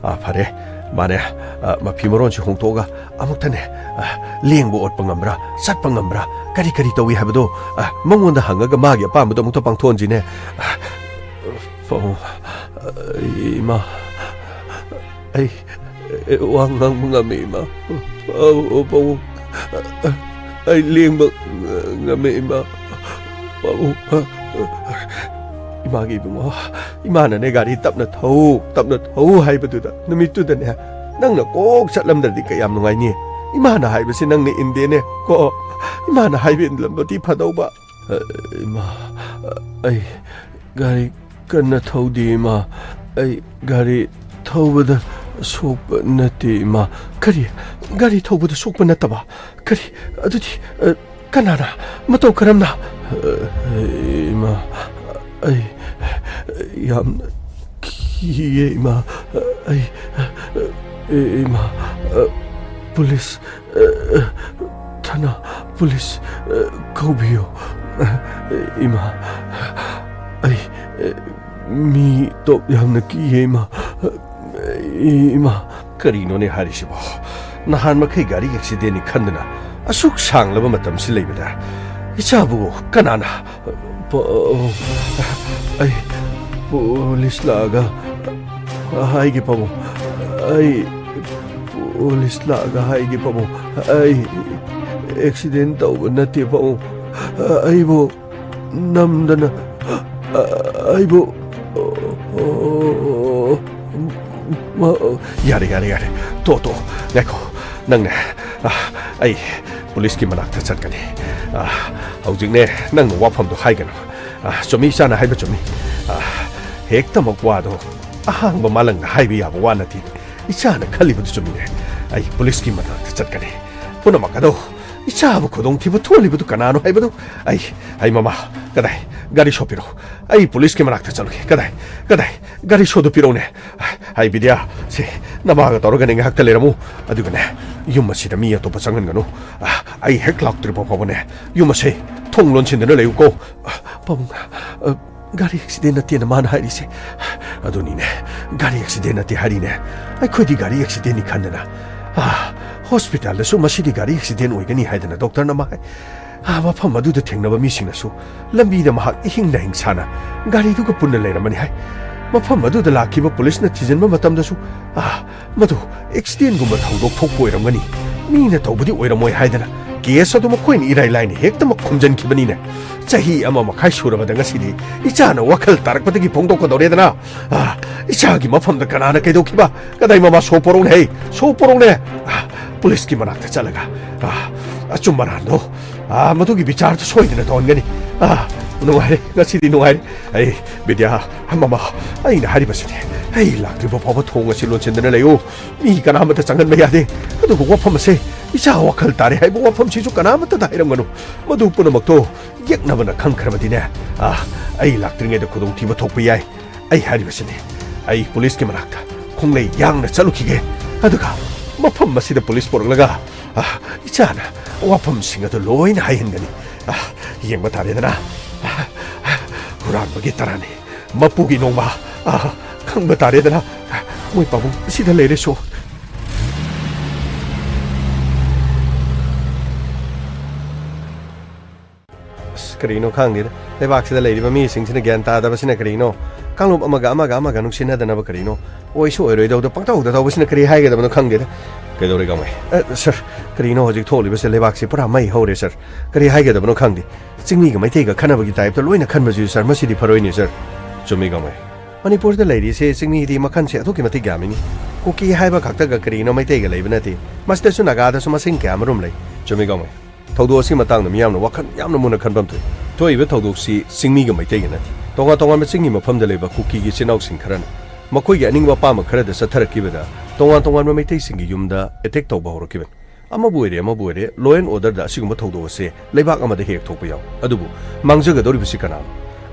ꯑ, ꯐꯔꯦ, ꯃꯥꯅꯦ, ꯑ, ꯃꯐꯤ ꯃꯔꯣꯟꯁꯤ ꯍꯣꯡꯗꯣꯛꯑꯒ ꯑꯃꯨꯛꯇꯅꯦ, ꯑ, ꯂꯦꯡꯕ ꯑꯣꯠꯄ ꯉꯝꯕ꯭ꯔꯥ, ꯆꯠꯄ ꯉꯝꯕ꯭ꯔꯥ, ꯀꯔꯤ ꯀꯔꯤ ꯇꯧꯏ ꯍꯥꯏꯕꯗꯣ, ꯑ, ꯃꯉꯣꯟꯗ ꯍꯪꯉꯒ ꯃꯥꯒꯤ ꯑꯄꯥꯝꯕꯗꯣ ꯑꯃꯨꯛꯇ ꯄꯥꯡꯊꯣꯛꯍꯟꯁꯤꯅꯦ꯫ ꯑ, ꯄꯥꯕꯨꯡ, ꯑ, ꯏꯃꯥ, ꯑꯩ ꯑꯦ, ꯋꯥ ꯉꯥꯡꯕ ꯉꯝꯃꯤ, ꯏꯃꯥ꯫ ꯄꯥꯕꯨꯡ, ꯄꯥꯕꯨꯡ꯫ ꯑꯩ ꯂꯦꯡꯕ ꯉꯝꯃꯤ, ꯏꯃꯥ꯫ ꯄꯥꯕꯨꯡ꯫ ꯏꯃꯥꯒꯤ ꯏꯕꯨꯡꯉꯣ, ꯏꯃꯥꯅꯅꯦ ꯒꯥꯔꯤ ꯇꯞꯅ ꯊꯧ, ꯇꯞꯅ ꯊꯧ ꯍꯥꯏꯕꯗꯨꯗ, ꯅꯨꯃꯤꯠꯇꯨꯗꯅꯦ, ꯅꯪꯅ ꯀꯣꯛ ꯆꯠꯂꯝꯗ꯭ꯔꯗꯤ ꯀꯌꯥꯝ ꯅꯨꯡꯉꯥꯏꯅꯤ꯫ ꯏꯃꯥꯅ ꯍꯥꯏꯕꯁꯤ ꯅꯪꯅ ꯏꯟꯗꯦꯅꯦ ꯀꯣ꯫ ꯏꯃꯥꯅ ꯍꯥꯏꯕ ꯏꯟꯂꯝꯕꯗꯤ ꯐꯗꯧꯕ꯫ ꯏꯃꯥ, ꯑꯩ ꯒꯥꯔꯤ ꯀꯟꯅ ꯊꯧꯗꯦ, ꯏꯃꯥ꯫ ꯑꯩ ꯒꯥꯔꯤ ꯊꯧꯕꯗ ꯁꯣꯛꯄ ꯅꯠꯇꯦ, ꯏꯃꯥ꯫ ꯀꯔꯤ? ꯒꯥꯔꯤ ꯊꯧꯕꯗ ꯁꯣꯛꯄ ꯅꯠꯇꯕ? ꯀꯔꯤ? ꯑꯗꯨꯗꯤ, ꯑ, ꯀꯅꯥꯅ? ꯃꯇꯧ ꯀꯔꯝꯅ? ꯑ, ꯏꯃꯥ, ꯑꯩ ꯌꯥꯝꯅ ꯀꯤꯌꯦ, ꯏꯃꯥ꯫ ꯑꯩ, ꯑ, ꯏꯃꯥ, ꯑ, ꯄꯨꯂꯤꯁ ꯑ, ꯊꯥꯅꯥ ꯄꯨꯂꯤꯁ, ꯑ, ꯀꯧꯕꯤꯌꯨ꯫ ꯑ, ꯏꯃꯥ, ꯑꯩ, ꯑ, ꯃꯤ ꯇꯣꯞ ꯌꯥꯝꯅ ꯀꯤꯌꯦ, ꯏꯃꯥ꯫ ꯑ, ꯏꯃꯥ, ꯀꯔꯤꯅꯣꯅꯦ ꯍꯥꯏꯔꯤꯁꯤꯕꯣ? ꯅꯍꯥꯟ ꯃꯈꯩ ꯒꯥꯔꯤ ꯑꯦꯛꯁꯤꯗꯦꯟꯅꯤ ꯈꯟꯗꯅ ꯑꯁꯨꯛ ꯁꯥꯡꯂꯕ ꯃꯇꯝꯁꯤ ꯂꯩꯕꯗ ꯏꯆꯥꯕꯨ ꯀꯅꯥꯅ ꯄ-, ꯑꯩ ꯄꯨꯂꯤꯁ ꯂꯥꯛꯑꯒ ꯍꯥꯏꯒꯦ ꯄꯥꯕꯨꯡ, ꯑꯩ ꯄꯨꯂꯤꯁ ꯂꯥꯛꯑꯒ ꯍꯥꯏꯒꯦ ꯄꯥꯕꯨꯡ, ꯑꯩ ꯑꯦꯛꯁꯤꯗꯦꯟ ꯇꯧꯕ ꯅꯠꯇꯦ ꯄꯥꯕꯨꯡ, ꯑꯩꯕꯨ ꯅꯝꯗꯅ ꯑꯩꯕꯨ꯫ ꯌꯥꯔꯦ, ꯌꯥꯔꯦ, ꯌꯥꯔꯦ꯫ ꯇꯣ, ꯇꯣ꯫ ꯉꯥꯏꯈꯣ꯫ ꯅꯪꯅꯦ꯫ ꯑ, ꯑꯩ ꯄꯨꯂꯤꯁꯀꯤ ꯃꯅꯥꯛꯇ ꯆꯠꯀꯅꯤ꯫ ꯑ, ꯍꯧꯖꯤꯛꯅꯦ, ꯅꯪꯅ ꯋꯥꯐꯝꯗꯣ ꯍꯥꯏꯒꯅꯨ꯫ ꯑ, ꯆꯨꯝꯃꯤ, ꯏꯆꯥꯅ ꯍꯥꯏꯕ ꯆꯨꯝꯃꯤ꯫ ꯑ, ꯍꯦꯛꯇꯃꯛ ꯋꯥꯗꯣ ꯑꯍꯥꯡꯕ ꯃꯥꯂꯪꯅ ꯍꯥꯏꯕ ꯌꯥꯕ ꯋꯥ ꯅꯠꯇꯦ꯫ ꯏꯆꯥꯅ ꯈꯜꯂꯤꯕꯗꯨ ꯆꯨꯝꯃꯤꯅꯦ꯫ ꯑꯩ ꯄꯨꯂꯤꯁꯀꯤ ꯃꯅꯥꯛꯇ ꯆꯠꯀꯅꯤ꯫ ꯄꯨꯝꯅꯃꯛ ꯑꯗꯣ ꯏꯆꯥꯕꯨ ꯈꯨꯗꯣꯡꯊꯤꯕ ꯊꯣꯛꯍꯜꯂꯤꯕꯗꯨ ꯀꯅꯥꯅꯣ ꯍꯥꯏꯕꯗꯨ ꯑꯩ, ꯑꯩ ꯃꯃꯥ, ꯀꯗꯥꯏ? ꯒꯥꯔꯤ ꯁꯣ ꯄꯤꯔꯛꯎ꯫ ꯑꯩ ꯄꯨꯂꯤꯁꯀꯤ ꯃꯅꯥꯛꯇ ꯆꯠꯂꯨꯒꯦ꯫ ꯀꯗꯥꯏ? ꯀꯗꯥꯏ? ꯒꯥꯔꯤ ꯁꯣꯗꯨ ꯄꯤꯔꯛꯎꯅꯦ꯫ ꯑꯩ ꯕꯤꯗ꯭ꯌꯥ, ꯁꯦ, ꯅꯃꯥꯒ ꯇꯧꯔꯒꯅꯦ ꯉꯥꯏꯍꯥꯛꯇ ꯂꯩꯔꯝꯃꯨ꯫ ꯑꯗꯨꯒꯅꯦ, ꯌꯨꯝ ꯑꯁꯤꯗ ꯃꯤ ꯑꯇꯣꯞꯄ ꯆꯪꯍꯟꯒꯅꯨ꯫ ꯑ, ꯑꯩ ꯍꯦꯛ ꯂꯥꯛꯇ꯭ꯔꯤꯕ ꯐꯥꯎꯕꯅꯦ, ꯌꯨꯝ ꯑꯁꯦ ꯊꯣꯡ ꯂꯣꯟꯁꯤꯟꯗꯨꯅ ꯂꯩꯌꯨꯀꯣ꯫ ꯑ, ꯄꯥꯕꯨꯡ, ꯑ, ꯒꯥꯔꯤ ꯑꯦꯛꯁꯤꯗꯦꯟ ꯅꯠꯇꯦꯅ ꯃꯥꯅ ꯍꯥꯏꯔꯤꯁꯦ꯫ ꯑꯗꯨꯅꯤꯅꯦ, ꯒꯥꯔꯤ ꯑꯦꯛꯁꯤꯗꯦꯟ ꯅꯠꯇꯦ ꯍꯥꯏꯔꯤꯅꯦ꯫ ꯑꯩꯈꯣꯏꯗꯤ ꯒꯥꯔꯤ ꯑꯦꯛꯁꯤꯗꯦꯟꯅꯤ ꯈꯟꯗꯅ, ꯑ, ꯍꯣꯁꯄꯤꯇꯥꯜꯗꯁꯨ ꯃꯁꯤꯗꯤ ꯒꯥꯔꯤ ꯑꯦꯛꯁꯤꯗꯦꯟ ꯑꯣꯏꯒꯅꯤ ꯍꯥꯏꯗꯅ ꯗꯣꯛꯇꯔꯅ ꯃꯥ ꯍꯥꯏ꯫ ꯑ, ꯃꯐꯝ ꯑꯗꯨꯗ ꯊꯦꯡꯅꯕ ꯃꯤꯁꯤꯡꯅꯁꯨ ꯂꯝꯕꯤꯗ ꯃꯍꯥꯛ ꯏꯍꯤꯡꯗ ꯍꯤꯡꯁꯥꯅ ꯒꯥꯔꯤꯗꯨꯒ ꯄꯨꯟꯅ ꯂꯩꯔꯝꯃꯅꯤ ꯍꯥꯏ꯫ ꯃꯐꯝ ꯑꯗꯨꯗ ꯂꯥꯛꯈꯤꯕ ꯄꯨꯂꯤꯁꯅ ꯊꯤꯖꯤꯟꯕ ꯃꯇꯝꯗꯁꯨ, ꯑ, ꯃꯗꯨ ꯑꯦꯛꯁꯤꯗꯦꯟꯒꯨꯝꯕ ꯊꯧꯗꯣꯛ ꯊꯣꯛꯄ ꯑꯣꯏꯔꯝꯒꯅꯤ, ꯃꯤꯅ ꯇꯧꯕꯗꯤ ꯑꯣꯏꯔꯝꯃꯣꯏ ꯍꯥꯏꯗꯅ ꯀꯦꯁ ꯑꯗꯨ ꯃꯈꯣꯏꯅ ꯏꯔꯥꯏ ꯂꯥꯏꯅ ꯍꯦꯛꯇꯃꯛ ꯈꯨꯝꯖꯤꯟꯈꯤꯕꯅꯤꯅꯦ꯫ ꯆꯍꯤ ꯑꯃ ꯃꯈꯥꯏ ꯁꯨꯔꯕꯗ ꯉꯁꯤꯗꯤ ꯏꯆꯥꯅ ꯋꯥꯈꯜ ꯇꯥꯔꯛꯄꯗꯒꯤ ꯐꯣꯡꯗꯣꯛꯀꯗꯧꯔꯦꯗꯅ꯫ ꯑ, ꯏꯆꯥꯒꯤ ꯃꯐꯝꯗ ꯀꯅꯥꯅ ꯀꯩꯗꯧꯈꯤꯕ? ꯀꯗꯥꯏ ꯃꯃꯥ? ꯁꯣ ꯄꯣꯔꯧꯅꯦ ꯍꯩ, ꯁꯣ ꯄꯣꯔꯧꯅꯦ꯫ ꯑ, ꯄꯨꯂꯤꯁꯀꯤ ꯃꯅꯥꯛꯇ ꯆꯠꯂꯒ, ꯑ, ꯑꯆꯨꯝ ꯑꯔꯥꯟꯗꯣ, ꯑ, ꯃꯗꯨꯒꯤ ꯕꯤꯆꯥꯔꯗꯨ ꯁꯣꯏꯗꯅ ꯇꯧꯍꯟꯒꯅꯤ꯫ ꯑ, ꯅꯨꯡꯉꯥꯏꯔꯦ, ꯉꯁꯤꯗꯤ ꯅꯨꯡꯉꯥꯏꯔꯦ꯫ ꯑꯩ, ꯕꯤꯗ꯭ꯌꯥ, ꯃꯃꯥ, ꯑꯩꯅ ꯍꯥꯏꯔꯤꯕꯁꯤꯅꯤ꯫ ꯑꯩ ꯂꯥꯛꯇ꯭ꯔꯤꯕ ꯐꯥꯎꯕ ꯊꯣꯡ ꯑꯁꯤ ꯂꯣꯟꯁꯤꯟꯗꯅ ꯂꯩꯌꯨ꯫ ꯃꯤ ꯀꯅꯥꯃꯠꯇ ꯆꯪꯍꯟꯕ ꯌꯥꯗꯦ꯫ ꯑꯗꯨꯒ ꯋꯥꯐꯝ ꯑꯁꯦ, ꯏꯆꯥ ꯋꯥꯈꯜ ꯇꯥꯔꯦ ꯍꯥꯏꯕ ꯋꯥꯐꯝꯁꯤꯁꯨ ꯀꯅꯥꯃꯠꯇꯗ ꯍꯥꯏꯔꯝꯒꯅꯨ꯫ ꯃꯗꯨ ꯄꯨꯝꯅꯃꯛꯇꯣ ꯌꯦꯛꯅꯕꯅ ꯈꯪꯈ꯭ꯔꯕꯗꯤꯅꯦ, ꯑ, ꯑꯩ ꯂꯥꯛꯇ꯭ꯔꯤꯉꯩꯗ ꯈꯨꯗꯣꯡꯊꯤꯕ ꯊꯣꯛꯄ ꯌꯥꯏ꯫ ꯑꯩ ꯍꯥꯏꯔꯤꯕꯁꯤꯅꯤ, ꯑꯩ ꯄꯨꯂꯤꯁꯀꯤ ꯃꯅꯥꯛꯇ ꯈꯣꯡꯂꯩ ꯌꯥꯡꯅ ꯆꯠꯂꯨꯈꯤꯒꯦ꯫ ꯑꯗꯨꯒ ꯃꯐꯝ ꯑꯁꯤꯗ ꯄꯨꯂꯤꯁ ꯄꯨꯔꯛꯂꯒ, ꯑ, ꯏꯆꯥꯅ ꯋꯥꯐꯝꯁꯤꯡ ꯑꯗꯨ ꯂꯣꯏꯅ ꯍꯥꯏꯍꯟꯒꯅꯤ꯫ ꯑ, ꯌꯦꯡꯕ ꯇꯥꯔꯦꯗꯅ꯫ ꯑ, ꯍꯨꯔꯥꯟꯕꯒꯤ ꯇꯔꯥꯅꯤ, ꯃꯄꯨꯒꯤ ꯅꯣꯡꯃ꯫ ꯑ, ꯈꯪꯕ ꯇꯥꯔꯦꯗꯅ꯫ ꯃꯣꯏ ꯄꯥꯕꯨꯡ ꯁꯤꯗ ꯂꯩꯔꯦꯁꯨ꯫ ꯀꯔꯤꯅꯣ ꯈꯪꯗꯦꯗ, ꯂꯩꯕꯥꯛꯁꯤꯗ ꯂꯩꯔꯤꯕ ꯃꯤꯁꯤꯡꯁꯤꯅ ꯒ꯭ꯌꯥꯟ ꯇꯥꯗꯕꯁꯤꯅ ꯀꯔꯤꯅꯣ? ꯀꯥꯡꯂꯨꯞ ꯑꯃꯒ ꯑꯃꯒ ꯑꯃꯒ ꯅꯨꯡꯁꯤꯅꯗꯅꯕ ꯀꯔꯤꯅꯣ? ꯑꯣꯏꯁꯨ ꯑꯣꯏꯔꯣꯏꯗꯧꯗ ꯄꯪꯇꯧꯗ ꯇꯧꯕꯁꯤꯅ ꯀꯔꯤ ꯍꯥꯏꯒꯗꯕꯅꯣ ꯈꯪꯗꯦꯗ꯫ ꯀꯩꯗꯧꯔꯦ ꯒꯥꯡꯃꯩ? ꯑ, ꯁꯥꯔ, ꯀꯔꯤꯅꯣ ꯍꯧꯖꯤꯛ ꯊꯣꯛꯂꯤꯕꯁꯦ? ꯂꯩꯕꯥꯛꯁꯤ ꯄꯨꯔꯥ ꯃꯩ ꯍꯧꯔꯦ, ꯁꯥꯔ꯫ ꯀꯔꯤ ꯍꯥꯏꯒꯗꯕꯅꯣ ꯈꯪꯗꯦ꯫ ꯆꯤꯡꯃꯤꯒ ꯃꯩꯇꯩꯒ ꯈꯟꯅꯕꯒꯤ ꯇꯥꯏꯞꯇ ꯂꯣꯏꯅ ꯈꯟꯕꯁꯤ, ꯁꯥꯔ, ꯃꯁꯤꯗꯤ ꯐꯔꯣꯏꯅꯦ, ꯁꯥꯔ꯫ ꯆꯨꯝꯃꯤ, ꯒꯥꯡꯃꯩ꯫ ꯃꯅꯤꯄꯨꯔꯗ ꯂꯩꯔꯤꯁꯦ ꯆꯤꯡꯃꯤꯗꯤ ꯃꯈꯜꯁꯦ ꯑꯗꯨꯛꯀꯤ ꯃꯇꯤꯛ ꯌꯥꯝꯃꯤꯅꯤ꯫ ꯀꯨꯀꯤ ꯍꯥꯏꯕ ꯈꯛꯇꯒ ꯀꯔꯤꯅꯣ ꯃꯩꯇꯩꯒ ꯂꯩꯕ ꯅꯠꯇꯦ꯫ ꯃꯁꯤꯗꯁꯨ ꯅꯥꯒꯥꯗꯁꯨ ꯃꯁꯤꯡ ꯀꯌꯥ ꯃꯔꯨꯝ ꯂꯩ꯫ ꯆꯨꯝꯃꯤ, ꯒꯥꯡꯃꯩ꯫ ꯊꯧꯗꯣꯛ ꯑꯁꯤꯒꯤ ꯃꯇꯥꯡꯗ ꯃꯤꯌꯥꯝꯅ ꯋꯥꯈꯜ ꯌꯥꯝꯅ ꯃꯨꯟꯅ ꯈꯟꯐꯝ ꯊꯣꯛꯏ꯫ ꯊꯣꯛꯏꯕ ꯊꯧꯗꯣꯛꯁꯤ ꯆꯤꯡꯃꯤꯒ ꯃꯩꯇꯩꯒ ꯅꯠꯇꯦ꯫ ꯇꯣꯉꯥꯟ ꯇꯣꯉꯥꯟꯕ ꯆꯤꯡꯒꯤ ꯃꯐꯝꯗ ꯂꯩꯕ ꯀꯨꯀꯤꯒꯤ ꯏꯆꯤꯟ ꯏꯅꯥꯎꯁꯤꯡ ꯈꯔꯅ ꯃꯈꯣꯏꯒꯤ ꯑꯅꯤꯡꯕ ꯑꯄꯥꯝꯕ ꯈꯔꯗ ꯆꯠꯊꯔꯛꯈꯤꯕꯗ ꯇꯣꯉꯥꯟ ꯇꯣꯉꯥꯟꯕ ꯃꯩꯇꯩꯁꯤꯡꯒꯤ ꯌꯨꯝꯗ ꯑꯦꯇꯦꯛ ꯇꯧꯕ ꯍꯧꯔꯛꯈꯤꯕꯅꯤ꯫ ꯑꯃꯕꯨ ꯑꯣꯏꯔꯦ, ꯑꯃꯕꯨ ꯑꯣꯏꯔꯦ, law and order ꯗ ꯑꯁꯤꯒꯨꯝꯕ ꯊꯧꯗꯣꯛ ꯑꯁꯦ ꯂꯩꯕꯥꯛ ꯑꯃꯗ ꯍꯦꯛ ꯍꯦꯛ ꯊꯣꯛꯄ ꯌꯥꯎꯏ꯫ ꯑꯗꯨꯕꯨ ꯃꯥꯡꯖꯒꯗꯧꯔꯤꯕꯁꯤ ꯀꯅꯥꯅꯣ?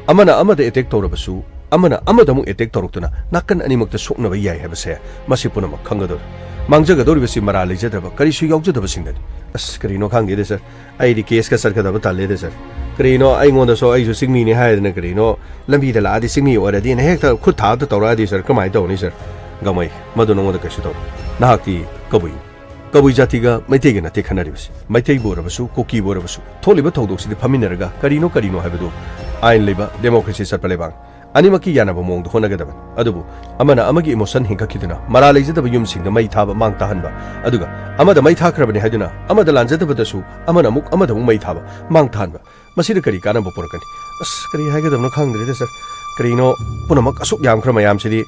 ꯑꯃꯅ ꯑꯃꯗ ꯑꯦꯇꯦꯛ ꯇꯧꯔꯕꯁꯨ, ꯑꯃꯅ ꯑꯃꯗ ꯑꯃꯨꯛ ꯑꯦꯇꯦꯛ ꯇꯧꯔꯛꯇꯨꯅ ꯅꯥꯀꯟ ꯑꯅꯤꯃꯛꯇ ꯁꯣꯛꯅꯕ ꯌꯥꯏ ꯍꯥꯏꯕꯁꯦ ꯃꯁꯤ ꯄꯨꯝꯅꯃꯛ ꯈꯪꯒꯗꯧꯔꯤ꯫ ꯃꯥꯡꯖꯒꯗꯧꯔꯤꯕꯁꯤ ꯃꯔꯥ ꯂꯩꯖꯗ꯭ꯔꯕ ꯀꯔꯤꯁꯨ ꯌꯥꯎꯖꯗꯕꯁꯤꯡꯗꯅꯤ꯫ ꯑꯁ, ꯀꯔꯤꯅꯣ ꯈꯪꯗꯦꯗ, ꯁꯥꯔ꯫ ꯑꯩꯗꯤ ꯀꯦꯁꯀ ꯆꯠꯀꯗꯕ ꯇꯜꯂꯦꯗ, ꯁꯥꯔ꯫ ꯀꯔꯤꯅꯣ, ꯑꯩꯉꯣꯟꯗꯁꯨ ꯑꯩꯁꯨ ꯆꯤꯡꯃꯤꯅꯤ ꯍꯥꯏꯗꯅ ꯀꯔꯤꯅꯣ, ꯂꯝꯕꯤꯗ ꯂꯥꯛꯑꯗꯤ ꯆꯤꯡꯃꯤ ꯑꯣꯏꯔꯗꯤꯅ ꯍꯦꯛꯇ ꯈꯨꯠ ꯊꯥꯛꯇ ꯇꯧꯔꯛꯑꯗꯤ, ꯁꯥꯔ, ꯀꯃꯥꯏꯅ ꯇꯧꯅꯤ, ꯁꯥꯔ? ꯒꯥꯡꯃꯩ, ꯃꯗꯨ ꯅꯉꯣꯟꯗ ꯀꯩꯁꯨ ꯇꯧꯔꯣꯏ꯫ ꯅꯍꯥꯛꯇꯤ ꯀꯕꯨꯏꯅꯤ꯫ ꯀꯕꯨꯏ ꯖꯥꯇꯤꯒ ꯃꯩꯇꯩꯒ ꯅꯠꯇꯦ ꯈꯟꯅꯔꯤꯕꯁꯤ꯫ ꯃꯩꯇꯩꯕꯨ ꯑꯣꯏꯔꯕꯁꯨ, ꯀꯨꯀꯤꯕꯨ ꯑꯣꯏꯔꯕꯁꯨ, ꯊꯣꯛꯂꯤꯕ ꯊꯧꯗꯣꯛꯁꯤꯗꯤ ꯐꯝꯃꯤꯟꯅꯔꯒ ꯀꯔꯤꯅꯣ ꯀꯔꯤꯅꯣ ꯍꯥꯏꯕꯗꯨ ꯑꯥꯏꯟ ꯂꯩꯕ, ꯗꯦꯃꯣꯀ꯭ꯔꯦꯁꯤ ꯆꯠꯄ ꯂꯩꯕꯥꯛꯅꯤ꯫ ꯑꯅꯤꯃꯛꯀꯤ ꯌꯥꯅꯕ ꯃꯑꯣꯡꯗ ꯍꯣꯠꯅꯒꯗꯕꯅꯤ꯫ ꯑꯗꯨꯕꯨ ꯑꯃꯅ ꯑꯃꯒꯤ ꯏꯃꯣꯁꯟ ꯍꯦꯟꯒꯠꯈꯤꯗꯨꯅ ꯃꯔꯥ ꯂꯩꯖꯗꯕ ꯌꯨꯝꯁꯤꯡꯗ ꯃꯩ ꯊꯥꯕ, ꯃꯥꯡ ꯇꯥꯍꯟꯕ, ꯑꯗꯨꯒ ꯑꯃꯗ ꯃꯩ ꯊꯥꯈ꯭ꯔꯕꯅꯤ ꯍꯥꯏꯗꯨꯅ ꯑꯃꯗ ꯂꯥꯟꯖꯗꯕꯗꯁꯨ ꯑꯃꯅ ꯑꯃꯨꯛ ꯑꯃꯗ ꯑꯃꯨꯛ ꯃꯩ ꯊꯥꯕ, ꯃꯥꯡ ꯇꯥꯍꯟꯕ, ꯃꯁꯤꯗ ꯀꯔꯤ ꯀꯥꯟꯅꯕ ꯄꯨꯔꯛꯀꯅꯤ? ꯑꯁ, ꯀꯔꯤ ꯍꯥꯏꯒꯗꯕꯅꯣ ꯈꯪꯗ꯭ꯔꯦꯗ, ꯁꯥꯔ꯫ ꯀꯔꯤꯅꯣ, ꯄꯨꯝꯅꯃꯛ ꯑꯁꯨꯛ ꯌꯥꯝꯈ꯭ꯔ ꯃꯌꯥꯝꯁꯤꯗꯤ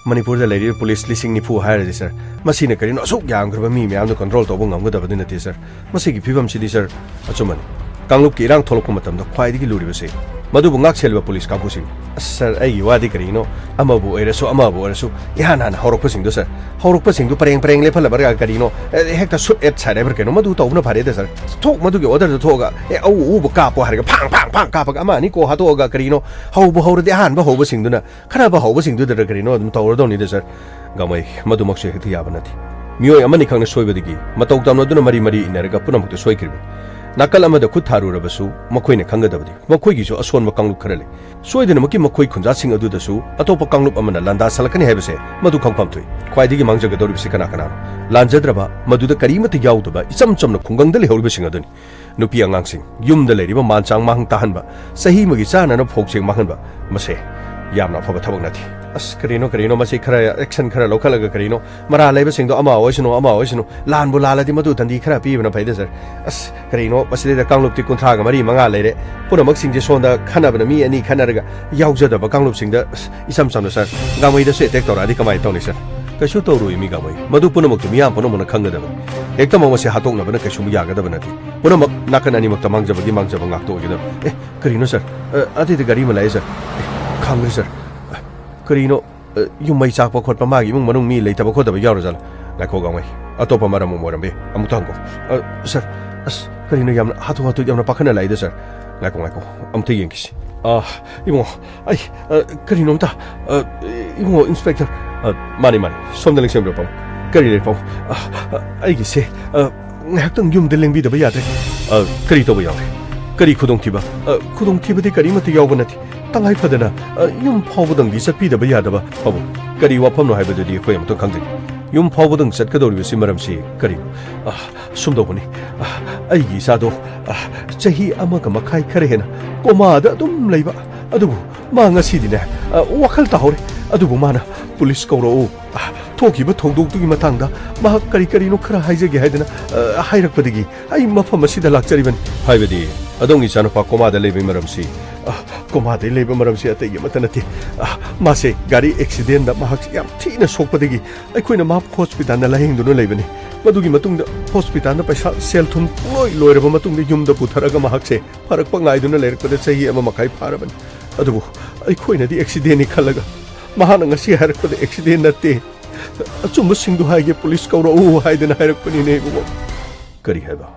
ꯃꯅꯤꯄꯨꯔꯗ ꯂꯩꯔꯤꯕ ꯄꯨꯂꯤꯁ ꯂꯤꯁꯤꯡ ꯅꯤꯐꯨ ꯍꯥꯏꯔꯁꯤ, ꯁꯥꯔ, ꯃꯁꯤꯅ ꯀꯔꯤꯅꯣ ꯑꯁꯨꯛ ꯌꯥꯝꯈ꯭ꯔꯕ ꯃꯤ ꯃꯌꯥꯝꯗꯣ ꯀꯟꯇ꯭ꯔꯣꯜ ꯇꯧꯕ ꯉꯝꯒꯗꯕꯗꯤ ꯅꯠꯇꯦ, ꯁꯥꯔ꯫ ꯃꯁꯤꯒꯤ ꯐꯤꯕꯝꯁꯤꯗꯤ, ꯁꯥꯔ, ꯑꯆꯨꯝꯕꯅꯤ꯫ ꯀꯥꯡꯂꯨꯞꯀꯤ ꯏꯔꯥꯡ ꯊꯣꯛꯂꯛꯄ ꯃꯇꯝꯗ ꯈ꯭ꯋꯥꯏꯗꯒꯤ ꯂꯨꯔꯤꯕꯁꯤ ꯃꯗꯨꯕꯨ ꯉꯥꯛ ꯁꯦꯜꯂꯤꯕ ꯄꯨꯂꯤꯁ ꯀꯥꯡꯕꯨꯁꯤꯡꯅꯤ꯫ ꯑꯁ, ꯁꯥꯔ, ꯑꯩꯒꯤ ꯋꯥꯗꯤ ꯀꯔꯤꯅꯣ, ꯑꯃꯕꯨ ꯑꯣꯏꯔꯁꯨ, ꯑꯃꯕꯨ ꯑꯣꯏꯔꯁꯨ, ꯏꯍꯥꯟ ꯍꯥꯟꯅ ꯍꯧꯔꯛꯄꯁꯤꯡꯗꯣ, ꯁꯥꯔ, ꯍꯧꯔꯛꯄꯁꯤꯡꯗꯨ ꯄꯔꯦꯡ ꯄꯔꯦꯡ ꯂꯦꯞꯍꯜꯂꯕ꯭ꯔꯥ ꯀꯔꯤꯅꯣ, ꯑꯦ, ꯍꯦꯛꯇ ꯁꯨꯠ ꯑꯦꯠ ꯁꯥꯏꯠ ꯍꯥꯏꯕ꯭ꯔꯥ ꯀꯩꯅꯣ, ꯃꯗꯨ ꯇꯧꯕꯅ ꯐꯔꯦꯗ, ꯁꯥꯔ꯫ ꯊꯣꯛ, ꯃꯗꯨꯒꯤ ꯑꯣꯔꯗꯔꯗꯨ ꯊꯣꯛꯑꯒ, "ꯑꯦ, ꯑꯎ ꯑꯎꯕ ꯀꯥꯞꯄꯣ" ꯍꯥꯏꯔꯒ ꯐꯥꯡ ꯐꯥꯡ ꯐꯥꯡ ꯀꯥꯞꯄꯒ ꯑꯃ ꯑꯅꯤ ꯀꯣꯛ ꯍꯥꯠꯇꯣꯛꯑꯒ ꯀꯔꯤꯅꯣ, ꯍꯧꯕ ꯍꯧꯔꯗꯤ ꯑꯍꯥꯟꯕ ꯍꯧꯕꯁꯤꯡꯗꯨꯅ, ꯈꯠꯅꯕ ꯍꯧꯕꯁꯤꯡꯗꯨꯗꯔ ꯀꯔꯤꯅꯣ ꯑꯗꯨꯝ ꯇꯧꯔꯗꯧꯅꯤꯗ, ꯁꯥꯔ꯫ ꯒꯥꯡꯃꯩ, ꯃꯗꯨꯃꯛꯁꯨ ꯍꯦꯛꯇ ꯌꯥꯕ ꯅꯠꯇꯦ꯫ ꯃꯤꯑꯣꯏ ꯑꯃꯅꯤꯈꯛꯅ ꯁꯣꯏꯕꯗꯒꯤ ꯃꯇꯧ ꯇꯝꯅꯗꯨꯅ ꯃꯔꯤ ꯃꯔꯤ ꯏꯟꯅꯔꯒ ꯄꯨꯝꯅꯃꯛꯇ ꯁꯣꯏꯈ꯭ꯔꯤꯕꯅꯤ꯫ ꯅꯥꯀꯜ ꯑꯃꯗ ꯈꯨꯠ ꯊꯥꯔꯨꯔꯕꯁꯨ ꯃꯈꯣꯏꯅ ꯈꯪꯒꯗꯕꯗꯤ ꯃꯈꯣꯏꯒꯤꯁꯨ ꯑꯁꯣꯟꯕ ꯀꯥꯡꯂꯨꯞ ꯈꯔ ꯂꯩ꯫ ꯁꯣꯏꯗꯅꯃꯛꯀꯤ ꯃꯈꯣꯏ ꯈꯨꯟꯖꯥꯁꯤꯡ ꯑꯗꯨꯗꯁꯨ ꯑꯇꯣꯞꯄ ꯀꯥꯡꯂꯨꯞ ꯑꯃꯅ ꯂꯥꯟꯗꯥ ꯁꯥꯜꯂꯛꯀꯅꯤ ꯍꯥꯏꯕꯁꯦ ꯃꯗꯨ ꯈꯪꯐꯝ ꯊꯣꯛꯏ꯫ ꯈ꯭ꯋꯥꯏꯗꯒꯤ ꯃꯥꯡꯖꯒꯗꯧꯔꯤꯕꯁꯤ ꯀꯅꯥ ꯀꯅꯥꯅꯣ? ꯂꯥꯟꯖꯗ꯭ꯔꯕ, ꯃꯗꯨꯗ ꯀꯔꯤꯃꯠꯇ ꯌꯥꯎꯗꯕ ꯏꯆꯝ ꯆꯝꯅ ꯈꯨꯡꯒꯪꯗ ꯂꯩꯍꯧꯔꯤꯕꯁꯤꯡ ꯑꯗꯨꯅꯤ꯫ ꯅꯨꯄꯤ ꯑꯉꯥꯡꯁꯤꯡ, ꯌꯨꯝꯗ ꯂꯩꯔꯤꯕ ꯃꯥꯟ ꯆꯥꯡ ꯃꯥꯡ ꯇꯥꯍꯟꯕ, ꯆꯍꯤ ꯑꯃꯒꯤ ꯆꯥꯅꯅꯕ ꯐꯧꯆꯦꯡ ꯃꯥꯡꯍꯟꯕ, ꯃꯁꯦ ꯌꯥꯝꯅ ꯑꯐꯕ ꯊꯕꯛ ꯅꯠꯇꯦ꯫ ꯑꯁ, ꯀꯔꯤꯅꯣ, ꯀꯔꯤꯅꯣ, ꯃꯁꯤ ꯈꯔ action ꯈꯔ ꯂꯧꯈꯠꯂꯒ ꯀꯔꯤꯅꯣ, ꯃꯔꯥꯜ ꯂꯩꯕꯁꯤꯡꯗꯣ ꯑꯃ ꯑꯣꯏꯁꯅꯨ, ꯑꯃ ꯑꯣꯏꯁꯅꯨ, ꯂꯥꯟꯕꯨ ꯂꯥꯜꯂꯗꯤ ꯃꯗꯨ ꯗꯟꯗꯤ ꯈꯔ ꯄꯤꯕꯅ ꯐꯩꯗ, ꯁꯥꯔ꯫ ꯑꯁ, ꯀꯔꯤꯅꯣ, ꯃꯁꯤꯗꯩꯗ ꯀꯥꯡꯂꯨꯞꯇꯤ ꯀꯨꯟꯊ꯭ꯔꯥꯒ ꯃꯔꯤ ꯃꯉꯥ ꯂꯩꯔꯦ꯫ ꯄꯨꯝꯅꯃꯛꯁꯤꯡꯁꯦ ꯁꯣꯝꯗ ꯈꯟꯅꯕꯅ ꯃꯤ ꯑꯅꯤ ꯈꯟꯅꯔꯒ ꯌꯥꯎꯖꯗꯕ ꯀꯥꯡꯂꯨꯞꯁꯤꯡꯗ, ꯑꯁ, ꯏꯆꯝ ꯆꯝꯅ, ꯁꯥꯔ, ꯒꯥꯡꯃꯩꯗꯁꯨ attack ꯇꯧꯔꯛꯑꯗꯤ ꯀꯃꯥꯏꯅ ꯇꯧꯅꯤ, ꯁꯥꯔ? ꯀꯩꯁꯨ ꯇꯧꯔꯣꯏ, ꯃꯤ ꯒꯥꯡꯃꯩ꯫ ꯃꯗꯨ ꯄꯨꯝꯅꯃꯛꯇꯨ ꯃꯤꯌꯥꯝ ꯄꯨꯝꯅꯃꯛꯅ ꯈꯪꯒꯗꯕꯅꯤ꯫ ꯍꯦꯛꯇꯃꯛ ꯃꯁꯤ ꯍꯥꯠꯇꯣꯛꯅꯕꯅ ꯀꯩꯁꯨ ꯌꯥꯒꯗꯕ ꯅꯠꯇꯦ꯫ ꯄꯨꯝꯅꯃꯛ ꯅꯥꯀꯟ ꯑꯅꯤꯃꯛꯇ ꯃꯥꯡꯖꯕꯒꯤ ꯃꯥꯡꯖꯕ ꯉꯥꯛꯇ ꯑꯣꯏꯒꯗꯕꯅꯤ꯫ ꯑꯦ, ꯀꯔꯤꯅꯣ, ꯁꯥꯔ? ꯑ, ꯑꯗꯨꯗꯤ ꯒꯥꯔꯤ ꯑꯃ ꯂꯥꯛꯑꯦ, ꯁꯥꯔ꯫ ꯑꯦ, ꯈꯪꯗ꯭ꯔꯦ, ꯁꯥꯔ꯫ ꯑ, ꯀꯔꯤꯅꯣ? ꯑ, ꯌꯨꯝ ꯃꯩ ꯆꯥꯛꯄ ꯈꯣꯠꯄ, ꯃꯥꯒꯤ ꯏꯃꯨꯡ ꯃꯅꯨꯡ ꯃꯤ ꯂꯩꯇꯕ ꯈꯣꯠꯇꯕ ꯌꯥꯎꯔꯖꯥꯠꯂꯣ? ꯉꯥꯏꯈꯣ, ꯒꯥꯡꯃꯩ꯫ ꯑꯇꯣꯞꯄ ꯃꯔꯝ ꯑꯃ ꯑꯣꯏꯔꯝꯕ ꯌꯥꯏ꯫ ꯑꯃꯨꯛꯇ ꯍꯪꯉꯣ꯫ ꯑ, ꯁꯥꯔ, ꯑꯁ, ꯀꯔꯤꯅꯣ ꯌꯥꯝꯅ ꯍꯥꯊꯨ ꯍꯥꯊꯨ, ꯌꯥꯝꯅ ꯄꯥꯈꯠꯅ ꯂꯥꯛꯏꯗ, ꯁꯥꯔ? ꯉꯥꯏꯈꯣ, ꯉꯥꯏꯈꯣ꯫ ꯑꯃꯨꯛꯇ ꯌꯦꯡꯈꯤꯁꯤ꯫ ꯑ, ꯏꯕꯨꯡꯉꯣ, ꯑꯩ, ꯑ, ꯀꯔꯤꯅꯣꯝꯇ, ꯑ, ꯏꯕꯨꯡꯉꯣ, ꯏꯟꯁꯄꯦꯛꯇꯔ꯫ ꯑ, ꯃꯥꯅꯤ, ꯃꯥꯅꯤ꯫ ꯁꯣꯝꯗ ꯂꯦꯡꯁꯤꯟꯕꯤꯔꯣ, ꯄꯥꯕꯨꯡ꯫ ꯀꯔꯤ ꯂꯩꯔꯦ, ꯄꯥꯕꯨꯡ? ꯑ, ꯑ, ꯑꯩꯒꯤꯁꯦ, ꯑ, ꯉꯥꯏꯍꯥꯛꯇꯪ ꯌꯨꯝꯗ ꯂꯦꯡꯕꯤꯗꯕ ꯌꯥꯗ꯭ꯔꯦ꯫ ꯑ, ꯀꯔꯤ ꯇꯧꯕ ꯌꯥꯎꯔꯦ? ꯀꯔꯤ ꯈꯨꯗꯣꯡꯊꯤꯕ? ꯑ, ꯈꯨꯗꯣꯡꯊꯤꯕꯗꯤ ꯀꯔꯤꯃꯠꯇ ꯌꯥꯎꯕ ꯅꯠꯇꯦ꯫ ꯇꯉꯥꯏ ꯐꯗꯅ, ꯑ, ꯌꯨꯝ ꯐꯥꯎꯕꯗꯪꯗꯤ ꯆꯠꯄꯤꯗꯕ ꯌꯥꯗꯕ꯫ ꯄꯥꯕꯨꯡ, ꯀꯔꯤ ꯋꯥꯐꯝꯅꯣ ꯍꯥꯏꯕꯗꯨꯗꯤ ꯑꯩꯈꯣꯏ ꯑꯃꯨꯛꯇꯪ ꯈꯪꯖꯒꯦ꯫ ꯌꯨꯝ ꯐꯥꯎꯕꯗꯪ ꯆꯠꯀꯗꯧꯔꯤꯕꯁꯤ ꯃꯔꯝꯁꯤ ꯀꯔꯤꯅꯣ? ꯑ, ꯁꯨꯝꯗꯧꯕꯅꯤ꯫ ꯑ, ꯑꯩꯒꯤ ꯏꯆꯥꯗꯣ, ꯑ, ꯆꯍꯤ ꯑꯃꯒ ꯃꯈꯥꯏ ꯈꯔ ꯍꯦꯟꯅ ꯀꯣꯃꯥꯗ ꯑꯗꯨꯝ ꯂꯩꯕ꯫ ꯑꯗꯨꯕꯨ ꯃꯥ ꯉꯁꯤꯗꯤꯅꯦ, ꯑ, ꯋꯥꯈꯜ ꯇꯥꯍꯧꯔꯦ꯫ ꯑꯗꯨꯕꯨ ꯃꯥꯅ ꯄꯨꯂꯤꯁ ꯀꯧꯔꯛꯎ, ꯑ, ꯊꯣꯛꯈꯤꯕ ꯊꯧꯗꯣꯛꯇꯨꯒꯤ ꯃꯇꯥꯡꯗ ꯃꯍꯥꯛ ꯀꯔꯤ ꯀꯔꯤꯅꯣ ꯈꯔ ꯍꯥꯏꯖꯒꯦ ꯍꯥꯏꯗꯅ, ꯑ, ꯍꯥꯏꯔꯛꯄꯗꯒꯤ ꯑꯩ ꯃꯐꯝ ꯑꯁꯤꯗ ꯂꯥꯛꯆꯔꯤꯕꯅꯤ꯫ ꯍꯥꯏꯕꯗꯤ, ꯑꯗꯣꯝꯒꯤ ꯏꯆꯥꯅꯨꯄꯥ ꯀꯣꯃꯥꯗ ꯂꯩꯕꯒꯤ ꯃꯔꯝꯁꯤ? ꯑ, ꯀꯣꯃꯥꯗ ꯂꯩꯕ ꯃꯔꯝꯁꯤ ꯑꯇꯩꯒꯤ ꯑꯃꯠꯇ ꯅꯠꯇꯦ꯫ ꯑ, ꯃꯥꯁꯦ ꯒꯥꯔꯤ ꯑꯦꯛꯁꯤꯗꯦꯟꯗ ꯃꯍꯥꯛꯁꯤ ꯌꯥꯝ ꯊꯤꯅ ꯁꯣꯛꯄꯗꯒꯤ ꯑꯩꯈꯣꯏꯅ ꯃꯍꯥꯛ ꯍꯣꯁꯄꯤꯇꯥꯜꯗ ꯂꯥꯌꯦꯡꯗꯨꯅ ꯂꯩꯕꯅꯤ꯫ ꯃꯗꯨꯒꯤ ꯃꯇꯨꯡꯗ ꯍꯣꯁꯄꯤꯇꯥꯜꯗ ꯄꯩꯁꯥ, ꯁꯦꯜ ꯊꯨꯝ ꯄꯨꯡꯂꯣꯏ ꯂꯣꯏꯔꯕ ꯃꯇꯨꯡꯗ ꯌꯨꯝꯗ ꯄꯨꯊꯔꯒ ꯃꯍꯥꯛꯁꯦ ꯐꯔꯛꯄ ꯉꯥꯏꯗꯨꯅ ꯂꯩꯔꯛꯄꯗ ꯆꯍꯤ ꯑꯃ ꯃꯈꯥꯏ ꯐꯥꯔꯕꯅꯤ꯫ ꯑꯗꯨꯕꯨ ꯑꯩꯈꯣꯏꯅꯗꯤ ꯑꯦꯛꯁꯤꯗꯦꯟꯅꯤ ꯈꯜꯂꯒ, ꯃꯍꯥꯛꯅ ꯉꯁꯤ ꯍꯥꯏꯔꯛꯄꯗ ꯑꯦꯛꯁꯤꯗꯦꯟ ꯅꯠꯇꯦ, ꯑꯆꯨꯝꯕꯁꯤꯡꯗꯨ ꯍꯥꯏꯒꯦ, ꯄꯨꯂꯤꯁ ꯀꯧꯔꯛꯎ ꯍꯥꯏꯗꯅ ꯍꯥꯏꯔꯛꯄꯅꯤꯅꯦ, ꯏꯕꯨꯡꯉꯣ꯫ ꯀꯔꯤ ꯍꯥꯏꯕ?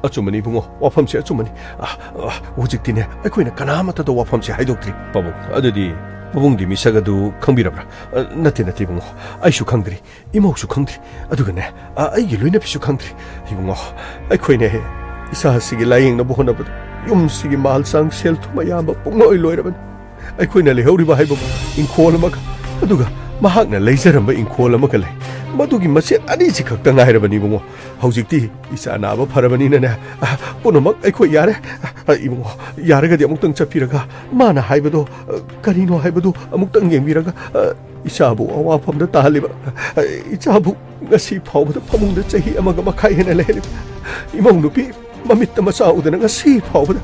ꯑꯆꯨꯝꯕꯅꯤ, ꯏꯕꯨꯡꯉꯣ, ꯋꯥꯐꯝꯁꯦ ꯑꯆꯨꯝꯕꯅꯤ꯫ ꯑ, ꯑ, ꯍꯧꯖꯤꯛꯇꯤꯅꯦ, ꯑꯩꯈꯣꯏꯅ ꯀꯅꯥꯃꯠꯇꯗ ꯋꯥꯐꯝꯁꯦ ꯍꯥꯏꯗꯣꯛꯇ꯭ꯔꯤ꯫ ꯄꯥꯕꯨꯡ, ꯑꯗꯨꯗꯤ ꯄꯥꯕꯨꯡꯗꯤ ꯃꯤꯁꯛ ꯑꯗꯨ ꯈꯪꯕꯤꯔꯕ꯭ꯔꯥ? ꯑ, ꯅꯠꯇꯦ, ꯅꯠꯇꯦ, ꯏꯕꯨꯡꯉꯣ, ꯑꯩꯁꯨ ꯈꯪꯗ꯭ꯔꯤ, ꯏꯃꯧꯁꯨ ꯈꯪꯗ꯭ꯔꯤ, ꯑꯗꯨꯒꯅꯦ, ꯑ, ꯑꯩꯒꯤ ꯂꯣꯏꯅꯕꯤꯁꯨ ꯈꯪꯗ꯭ꯔꯤ꯫ ꯏꯕꯨꯡꯉꯣ, ꯑꯩꯈꯣꯏꯅꯦ, ꯏꯆꯥꯁꯤꯒꯤ ꯂꯥꯌꯦꯡꯅꯕ ꯍꯣꯠꯅꯕꯗ ꯌꯨꯝꯁꯤꯒꯤ ꯃꯥꯜ ꯆꯥꯡ, ꯁꯦꯜ ꯊꯨꯝ ꯑꯌꯥꯝꯕ ꯄꯨꯡꯂꯣꯏ ꯂꯣꯏꯔꯕꯅꯤ꯫ ꯑꯩꯈꯣꯏꯅ ꯂꯩꯍꯧꯔꯤꯕ ꯍꯥꯏꯕꯕꯨ ꯏꯪꯈꯣꯜ ꯑꯃꯒ, ꯑꯗꯨꯒ ꯃꯍꯥꯛꯅ ꯂꯩꯖꯔꯝꯕ ꯏꯪꯈꯣꯜ ꯑꯃꯒ ꯂꯩ꯫ ꯃꯗꯨꯒꯤ ꯃꯆꯦꯠ ꯑꯅꯤꯁꯤ ꯈꯛꯇ ꯉꯥꯏꯔꯕꯅꯤ, ꯏꯕꯨꯡꯉꯣ꯫ ꯍꯧꯖꯤꯛꯇꯤ ꯏꯆꯥ ꯅꯥꯕ ꯐꯔꯕꯅꯤꯅꯅꯦ, ꯑ, ꯄꯨꯝꯅꯃꯛ ꯑꯩꯈꯣꯏ ꯌꯥꯔꯦ꯫ ꯑ, ꯏꯕꯨꯡꯉꯣ, ꯌꯥꯔꯒꯗꯤ ꯑꯃꯨꯛꯇꯪ ꯆꯠꯄꯤꯔꯒ ꯃꯥꯅ ꯍꯥꯏꯕꯗꯣ, ꯑ, ꯀꯔꯤꯅꯣ ꯍꯥꯏꯕꯗꯨ ꯑꯃꯨꯛꯇꯪ ꯌꯦꯡꯕꯤꯔꯒ, ꯑ, ꯏꯆꯥꯕꯨ ꯑꯋꯥꯐꯝꯗ ꯇꯥꯍꯜꯂꯤꯕ, ꯑ, ꯏꯆꯥꯕꯨ ꯉꯁꯤ ꯐꯥꯎꯕꯗ ꯐꯃꯨꯡꯗ ꯆꯍꯤ ꯑꯃꯒ ꯃꯈꯥꯏ ꯍꯦꯟꯅ ꯂꯩꯍꯜꯂꯤꯕ ꯏꯃꯧ ꯅꯨꯄꯤ ꯃꯃꯤꯠꯇ ꯃꯆꯥ ꯎꯗꯅ ꯉꯁꯤ ꯐꯥꯎꯕꯗ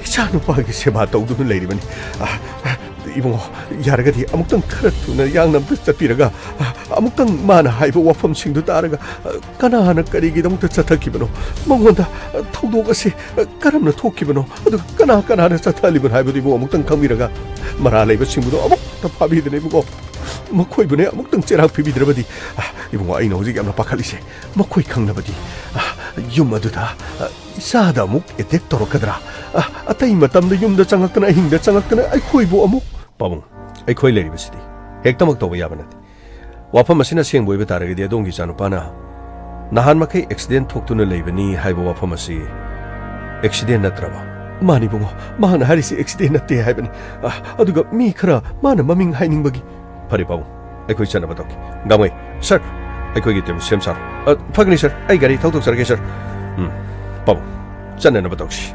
ꯏꯆꯥ ꯅꯨꯄꯥꯒꯤ ꯁꯦꯕꯥ ꯇꯧꯗꯨꯅ ꯂꯩꯔꯤꯕꯅꯤ꯫ ꯑ, ꯑ, ꯏꯕꯨꯡꯉꯣ, ꯌꯥꯔꯒꯗꯤ ꯑꯃꯨꯛꯇꯪ ꯈꯔ ꯊꯨꯅ ꯌꯥꯡꯅ ꯑꯝꯇ ꯆꯠꯄꯤꯔꯒ, ꯑ, ꯑꯃꯨꯛꯇꯪ ꯃꯥꯅ ꯍꯥꯏꯕ ꯋꯥꯐꯝꯁꯤꯡꯗꯨ ꯇꯥꯔꯒ, ꯑ, ꯀꯅꯥꯅ ꯀꯔꯤꯒꯤꯗꯃꯛꯇ ꯆꯠꯊꯈꯤꯕꯅꯣ? ꯃꯉꯣꯟꯗ, ꯑ, ꯊꯧꯗꯣꯛ ꯑꯁꯤ, ꯑ, ꯀꯔꯝꯅ ꯊꯣꯛꯈꯤꯕꯅꯣ? ꯑꯗꯨꯒ ꯀꯅꯥ ꯀꯅꯥꯅ ꯆꯠꯊꯍꯜꯂꯤꯕꯅꯣ ꯍꯥꯏꯕꯗꯨ ꯏꯕꯨꯡꯉꯣ ꯑꯃꯨꯛꯇꯪ ꯈꯪꯕꯤꯔꯒ, ꯃꯔꯥ ꯂꯩꯕꯁꯤꯡꯕꯨꯗꯣ ꯑꯃꯨꯛꯇ ꯐꯥꯕꯤꯗꯅ ꯏꯕꯨꯡꯉꯣ, ꯃꯈꯣꯏꯕꯨꯅꯦ ꯑꯃꯨꯛꯇꯪ ꯆꯩꯔꯥꯛ ꯄꯤꯕꯤꯗ꯭ꯔꯕꯗꯤ, ꯑ, ꯏꯕꯨꯡꯉꯣ, ꯑꯩꯅ ꯍꯧꯖꯤꯛ ꯌꯥꯝꯅ ꯄꯥꯈꯠꯂꯤꯁꯦ ꯃꯈꯣꯏ ꯈꯪꯅꯕꯗꯤ, ꯑ, ꯌꯨꯝ ꯑꯗꯨꯗ, ꯑ, ꯏꯆꯥꯗ ꯑꯃꯨꯛ ꯑꯦꯇꯦꯛ ꯇꯧꯔꯛꯀꯗ꯭ꯔꯥ? ꯑ, ꯑꯇꯩ ꯃꯇꯝꯗ ꯌꯨꯝꯗ ꯆꯪꯉꯛꯇꯅ, ꯑꯍꯤꯡꯗ ꯆꯪꯉꯛꯇꯅ ꯑꯩꯈꯣꯏꯕꯨ ꯑꯃꯨꯛ ꯄꯥꯕꯨꯡ, ꯑꯩꯈꯣꯏ ꯂꯩꯔꯤꯕꯁꯤꯗꯤ ꯍꯦꯛꯇꯃꯛ ꯇꯧꯕ ꯌꯥꯕ ꯅꯠꯇꯦ꯫ ꯋꯥꯐꯝ ꯑꯁꯤꯅ ꯑꯁꯦꯡꯕ ꯑꯣꯏꯕ ꯇꯥꯔꯒꯗꯤ ꯑꯗꯣꯝꯒꯤ ꯏꯆꯥꯅꯨꯄꯥꯅ ꯅꯍꯥꯟ ꯃꯈꯩ ꯑꯦꯛꯁꯤꯗꯦꯟ ꯊꯣꯛꯇꯨꯅ ꯂꯩꯕꯅꯤ ꯍꯥꯏꯕ ꯋꯥꯐꯝ ꯑꯁꯤ ꯑꯦꯛꯁꯤꯗꯦꯟ ꯅꯠꯇ꯭ꯔꯕ? ꯃꯥꯅꯤ ꯏꯕꯨꯡꯉꯣ, ꯃꯍꯥꯛꯅ ꯍꯥꯏꯔꯤꯁꯤ ꯑꯦꯛꯁꯤꯗꯦꯟ ꯅꯠꯇꯦ ꯍꯥꯏꯕꯅꯤ꯫ ꯑ, ꯑꯗꯨꯒ ꯃꯤ ꯈꯔ ꯃꯥꯅ ꯃꯃꯤꯡ ꯍꯥꯏꯅꯤꯡꯕꯒꯤ꯫ ꯐꯔꯦ ꯄꯥꯕꯨꯡ, ꯑꯩꯈꯣꯏ ꯆꯠꯅꯕ ꯇꯧꯈꯤ꯫ ꯒꯥꯡꯃꯩ, ꯁꯔ, ꯑꯩꯈꯣꯏꯒꯤ ꯇꯤꯝ ꯁꯦꯝ ꯁꯥꯔꯣ꯫ ꯑ, ꯐꯒꯅꯤ ꯁꯔ, ꯑꯩ ꯒꯥꯔꯤ ꯊꯧꯗꯣꯛꯆꯔꯒꯦ ꯁꯔ꯫ ꯎꯝ, ꯄꯥꯕꯨꯡ, ꯆꯠꯅꯅꯕ ꯇꯧꯁꯤ꯫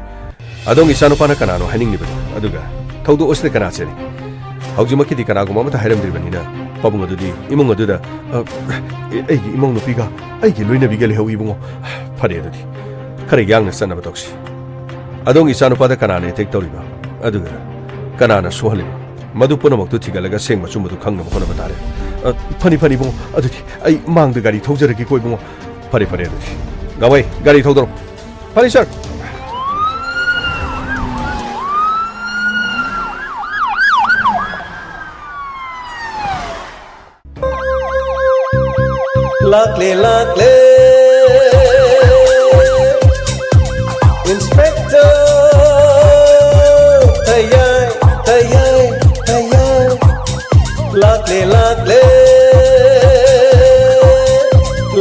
ꯑꯗꯣꯝꯒꯤ ꯏꯆꯥꯅꯨꯄꯥꯅ ꯀꯅꯥꯅꯣ ꯍꯥꯏꯅꯤꯡꯂꯤꯕꯅꯤ, ꯑꯗꯨꯒ ꯊꯧꯗꯣꯛ ꯑꯁꯤꯗ ꯀꯅꯥ ꯆꯦꯜꯂꯤ? ꯍꯧꯖꯤꯛꯃꯛꯀꯤꯗꯤ ꯀꯅꯥꯒꯨꯝꯕ ꯑꯃꯠꯇ ꯍꯥꯏꯔꯝꯗ꯭ꯔꯤꯕꯅꯤꯅ, ꯄꯥꯕꯨꯡ, ꯑꯗꯨꯗꯤ ꯏꯃꯨꯡ ꯑꯗꯨꯗ, ꯑ, ꯑꯩꯒꯤ ꯏꯃꯧ ꯅꯨꯄꯤꯒ ꯑꯩꯒꯤ ꯂꯣꯏꯅꯕꯤꯒ ꯂꯩꯍꯧꯏ ꯏꯕꯨꯡꯉꯣ꯫ ꯐꯔꯦ ꯑꯗꯨꯗꯤ, ꯈꯔ ꯌꯥꯡꯅ ꯆꯠꯅꯕ ꯇꯧꯁꯤ꯫ ꯑꯗꯣꯝꯒꯤ ꯏꯆꯥꯅꯨꯄꯥꯗ ꯀꯅꯥꯅ ꯑꯦꯇꯦꯛ ꯇꯧꯔꯤꯕ, ꯑꯗꯨꯒ ꯀꯅꯥꯅ ꯁꯣꯛꯍꯜꯂꯤꯕ, ꯃꯗꯨ ꯄꯨꯝꯅꯃꯛꯇꯨ ꯊꯤꯒꯠꯂꯒ ꯑꯁꯦꯡꯕ ꯑꯆꯨꯝꯕꯗꯨ ꯈꯪꯅꯕ ꯍꯣꯠꯅꯕ ꯇꯥꯔꯦ꯫ ꯑ, ꯐꯅꯤ, ꯐꯅꯤ ꯏꯕꯨꯡꯉꯣ, ꯑꯗꯨꯗꯤ ꯑꯩ ꯃꯥꯡꯗ ꯒꯥꯔꯤ ꯊꯧꯖꯔꯒꯦꯀꯣ ꯏꯕꯨꯡꯉꯣ꯫ ꯐꯔꯦ, ꯐꯔꯦ ꯑꯗꯨꯗꯤ꯫ ꯒꯥꯡꯃꯩ, ꯒꯥꯔꯤ ꯊꯧꯗꯔꯣ꯫ ꯐꯅꯤ ꯁꯔ꯫ ꯂꯥꯛꯂꯦ, ꯂꯥꯛꯂꯦ, ꯏꯟꯁꯄꯦꯛꯇꯔ ꯇꯌꯥꯏ, ꯇꯌꯥꯏ, ꯇꯌꯥꯏ꯫ ꯂꯥꯛꯂꯦ, ꯂꯥꯛꯂꯦ,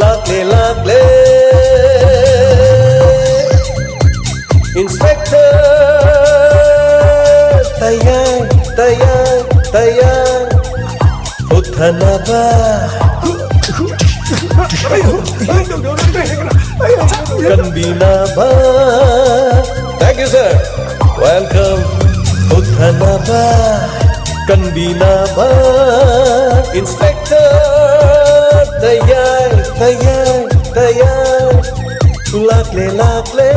ꯂꯥꯛꯂꯦ, ꯂꯥꯛꯂꯦ, ꯏꯟꯁꯄꯦꯛꯇꯔ ꯇꯌꯥꯏ, ꯇꯌꯥꯏ, ꯇꯌꯥꯏ꯫ ꯍꯨꯠꯊ ꯀꯟꯕꯤꯅꯕ, ꯀꯟꯕꯤꯅꯕ꯫ Thank you, sir. Welcome. ꯀꯨꯝꯊꯅꯕ, ꯀꯟꯕꯤꯅꯕ꯫ Inspector ꯇꯌꯥꯏ, ꯇꯌꯥꯏ, ꯇꯌꯥꯏ꯫ ꯂꯥꯛꯂꯦ, ꯂꯥꯛꯂꯦ꯫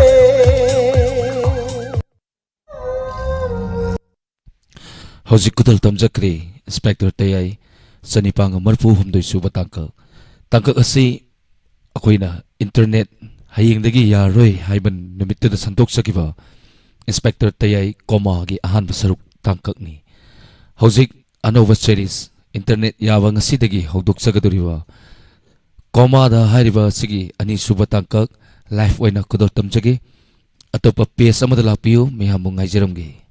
ꯍꯧꯖꯤꯛ ꯈꯨꯗꯣꯜ ꯇꯝꯖꯈ꯭ꯔꯦ ꯏꯟꯁꯄꯦꯛꯇꯔ ꯇꯌꯥꯏ ꯆꯅꯤꯄꯥꯟꯒ ꯃꯔꯤꯐꯨ ꯍꯨꯝꯗꯣꯏ ꯁꯨꯕ ꯇꯥꯡꯀꯛ꯫ ꯇꯥꯡꯀꯛ ꯑꯁꯤ ꯑꯩꯈꯣꯏꯅ ꯏꯟꯇꯔꯅꯦꯠ ꯍꯌꯦꯡꯗꯒꯤ ꯌꯥꯔꯔꯣꯏ ꯍꯥꯏꯕ ꯅꯨꯃꯤꯠꯇꯨꯗ ꯁꯟꯗꯣꯛꯆꯈꯤꯕ ꯏꯟꯁꯄꯦꯛꯇꯔ ꯇꯌꯥꯏ ꯀꯣꯃꯥꯒꯤ ꯑꯍꯥꯟꯕ ꯁꯔꯨꯛ ꯇꯥꯡꯀꯛꯅꯤ꯫ ꯍꯧꯖꯤꯛ ꯑꯅꯧꯕ ꯁꯦꯔꯤꯁ ꯏꯟꯇꯔꯅꯦꯠ ꯌꯥꯕ ꯉꯁꯤꯗꯒꯤ ꯍꯧꯗꯣꯛꯆꯒꯗꯧꯔꯤꯕ ꯀꯣꯃꯥꯗ ꯍꯥꯏꯔꯤꯕ ꯑꯁꯤꯒꯤ ꯑꯅꯤꯁꯨꯕ ꯇꯥꯡꯀꯛ ꯂꯥꯏꯐ ꯑꯣꯏꯅ ꯈꯨꯗꯣꯜ ꯇꯝꯖꯒꯦ꯫ ꯑꯇꯣꯞꯄ ꯄꯦꯖ ꯑꯃꯗ ꯂꯥꯛꯄꯤꯌꯨ, ꯃꯌꯥꯝꯕꯨ ꯉꯥꯏꯖꯔꯝꯒꯦ꯫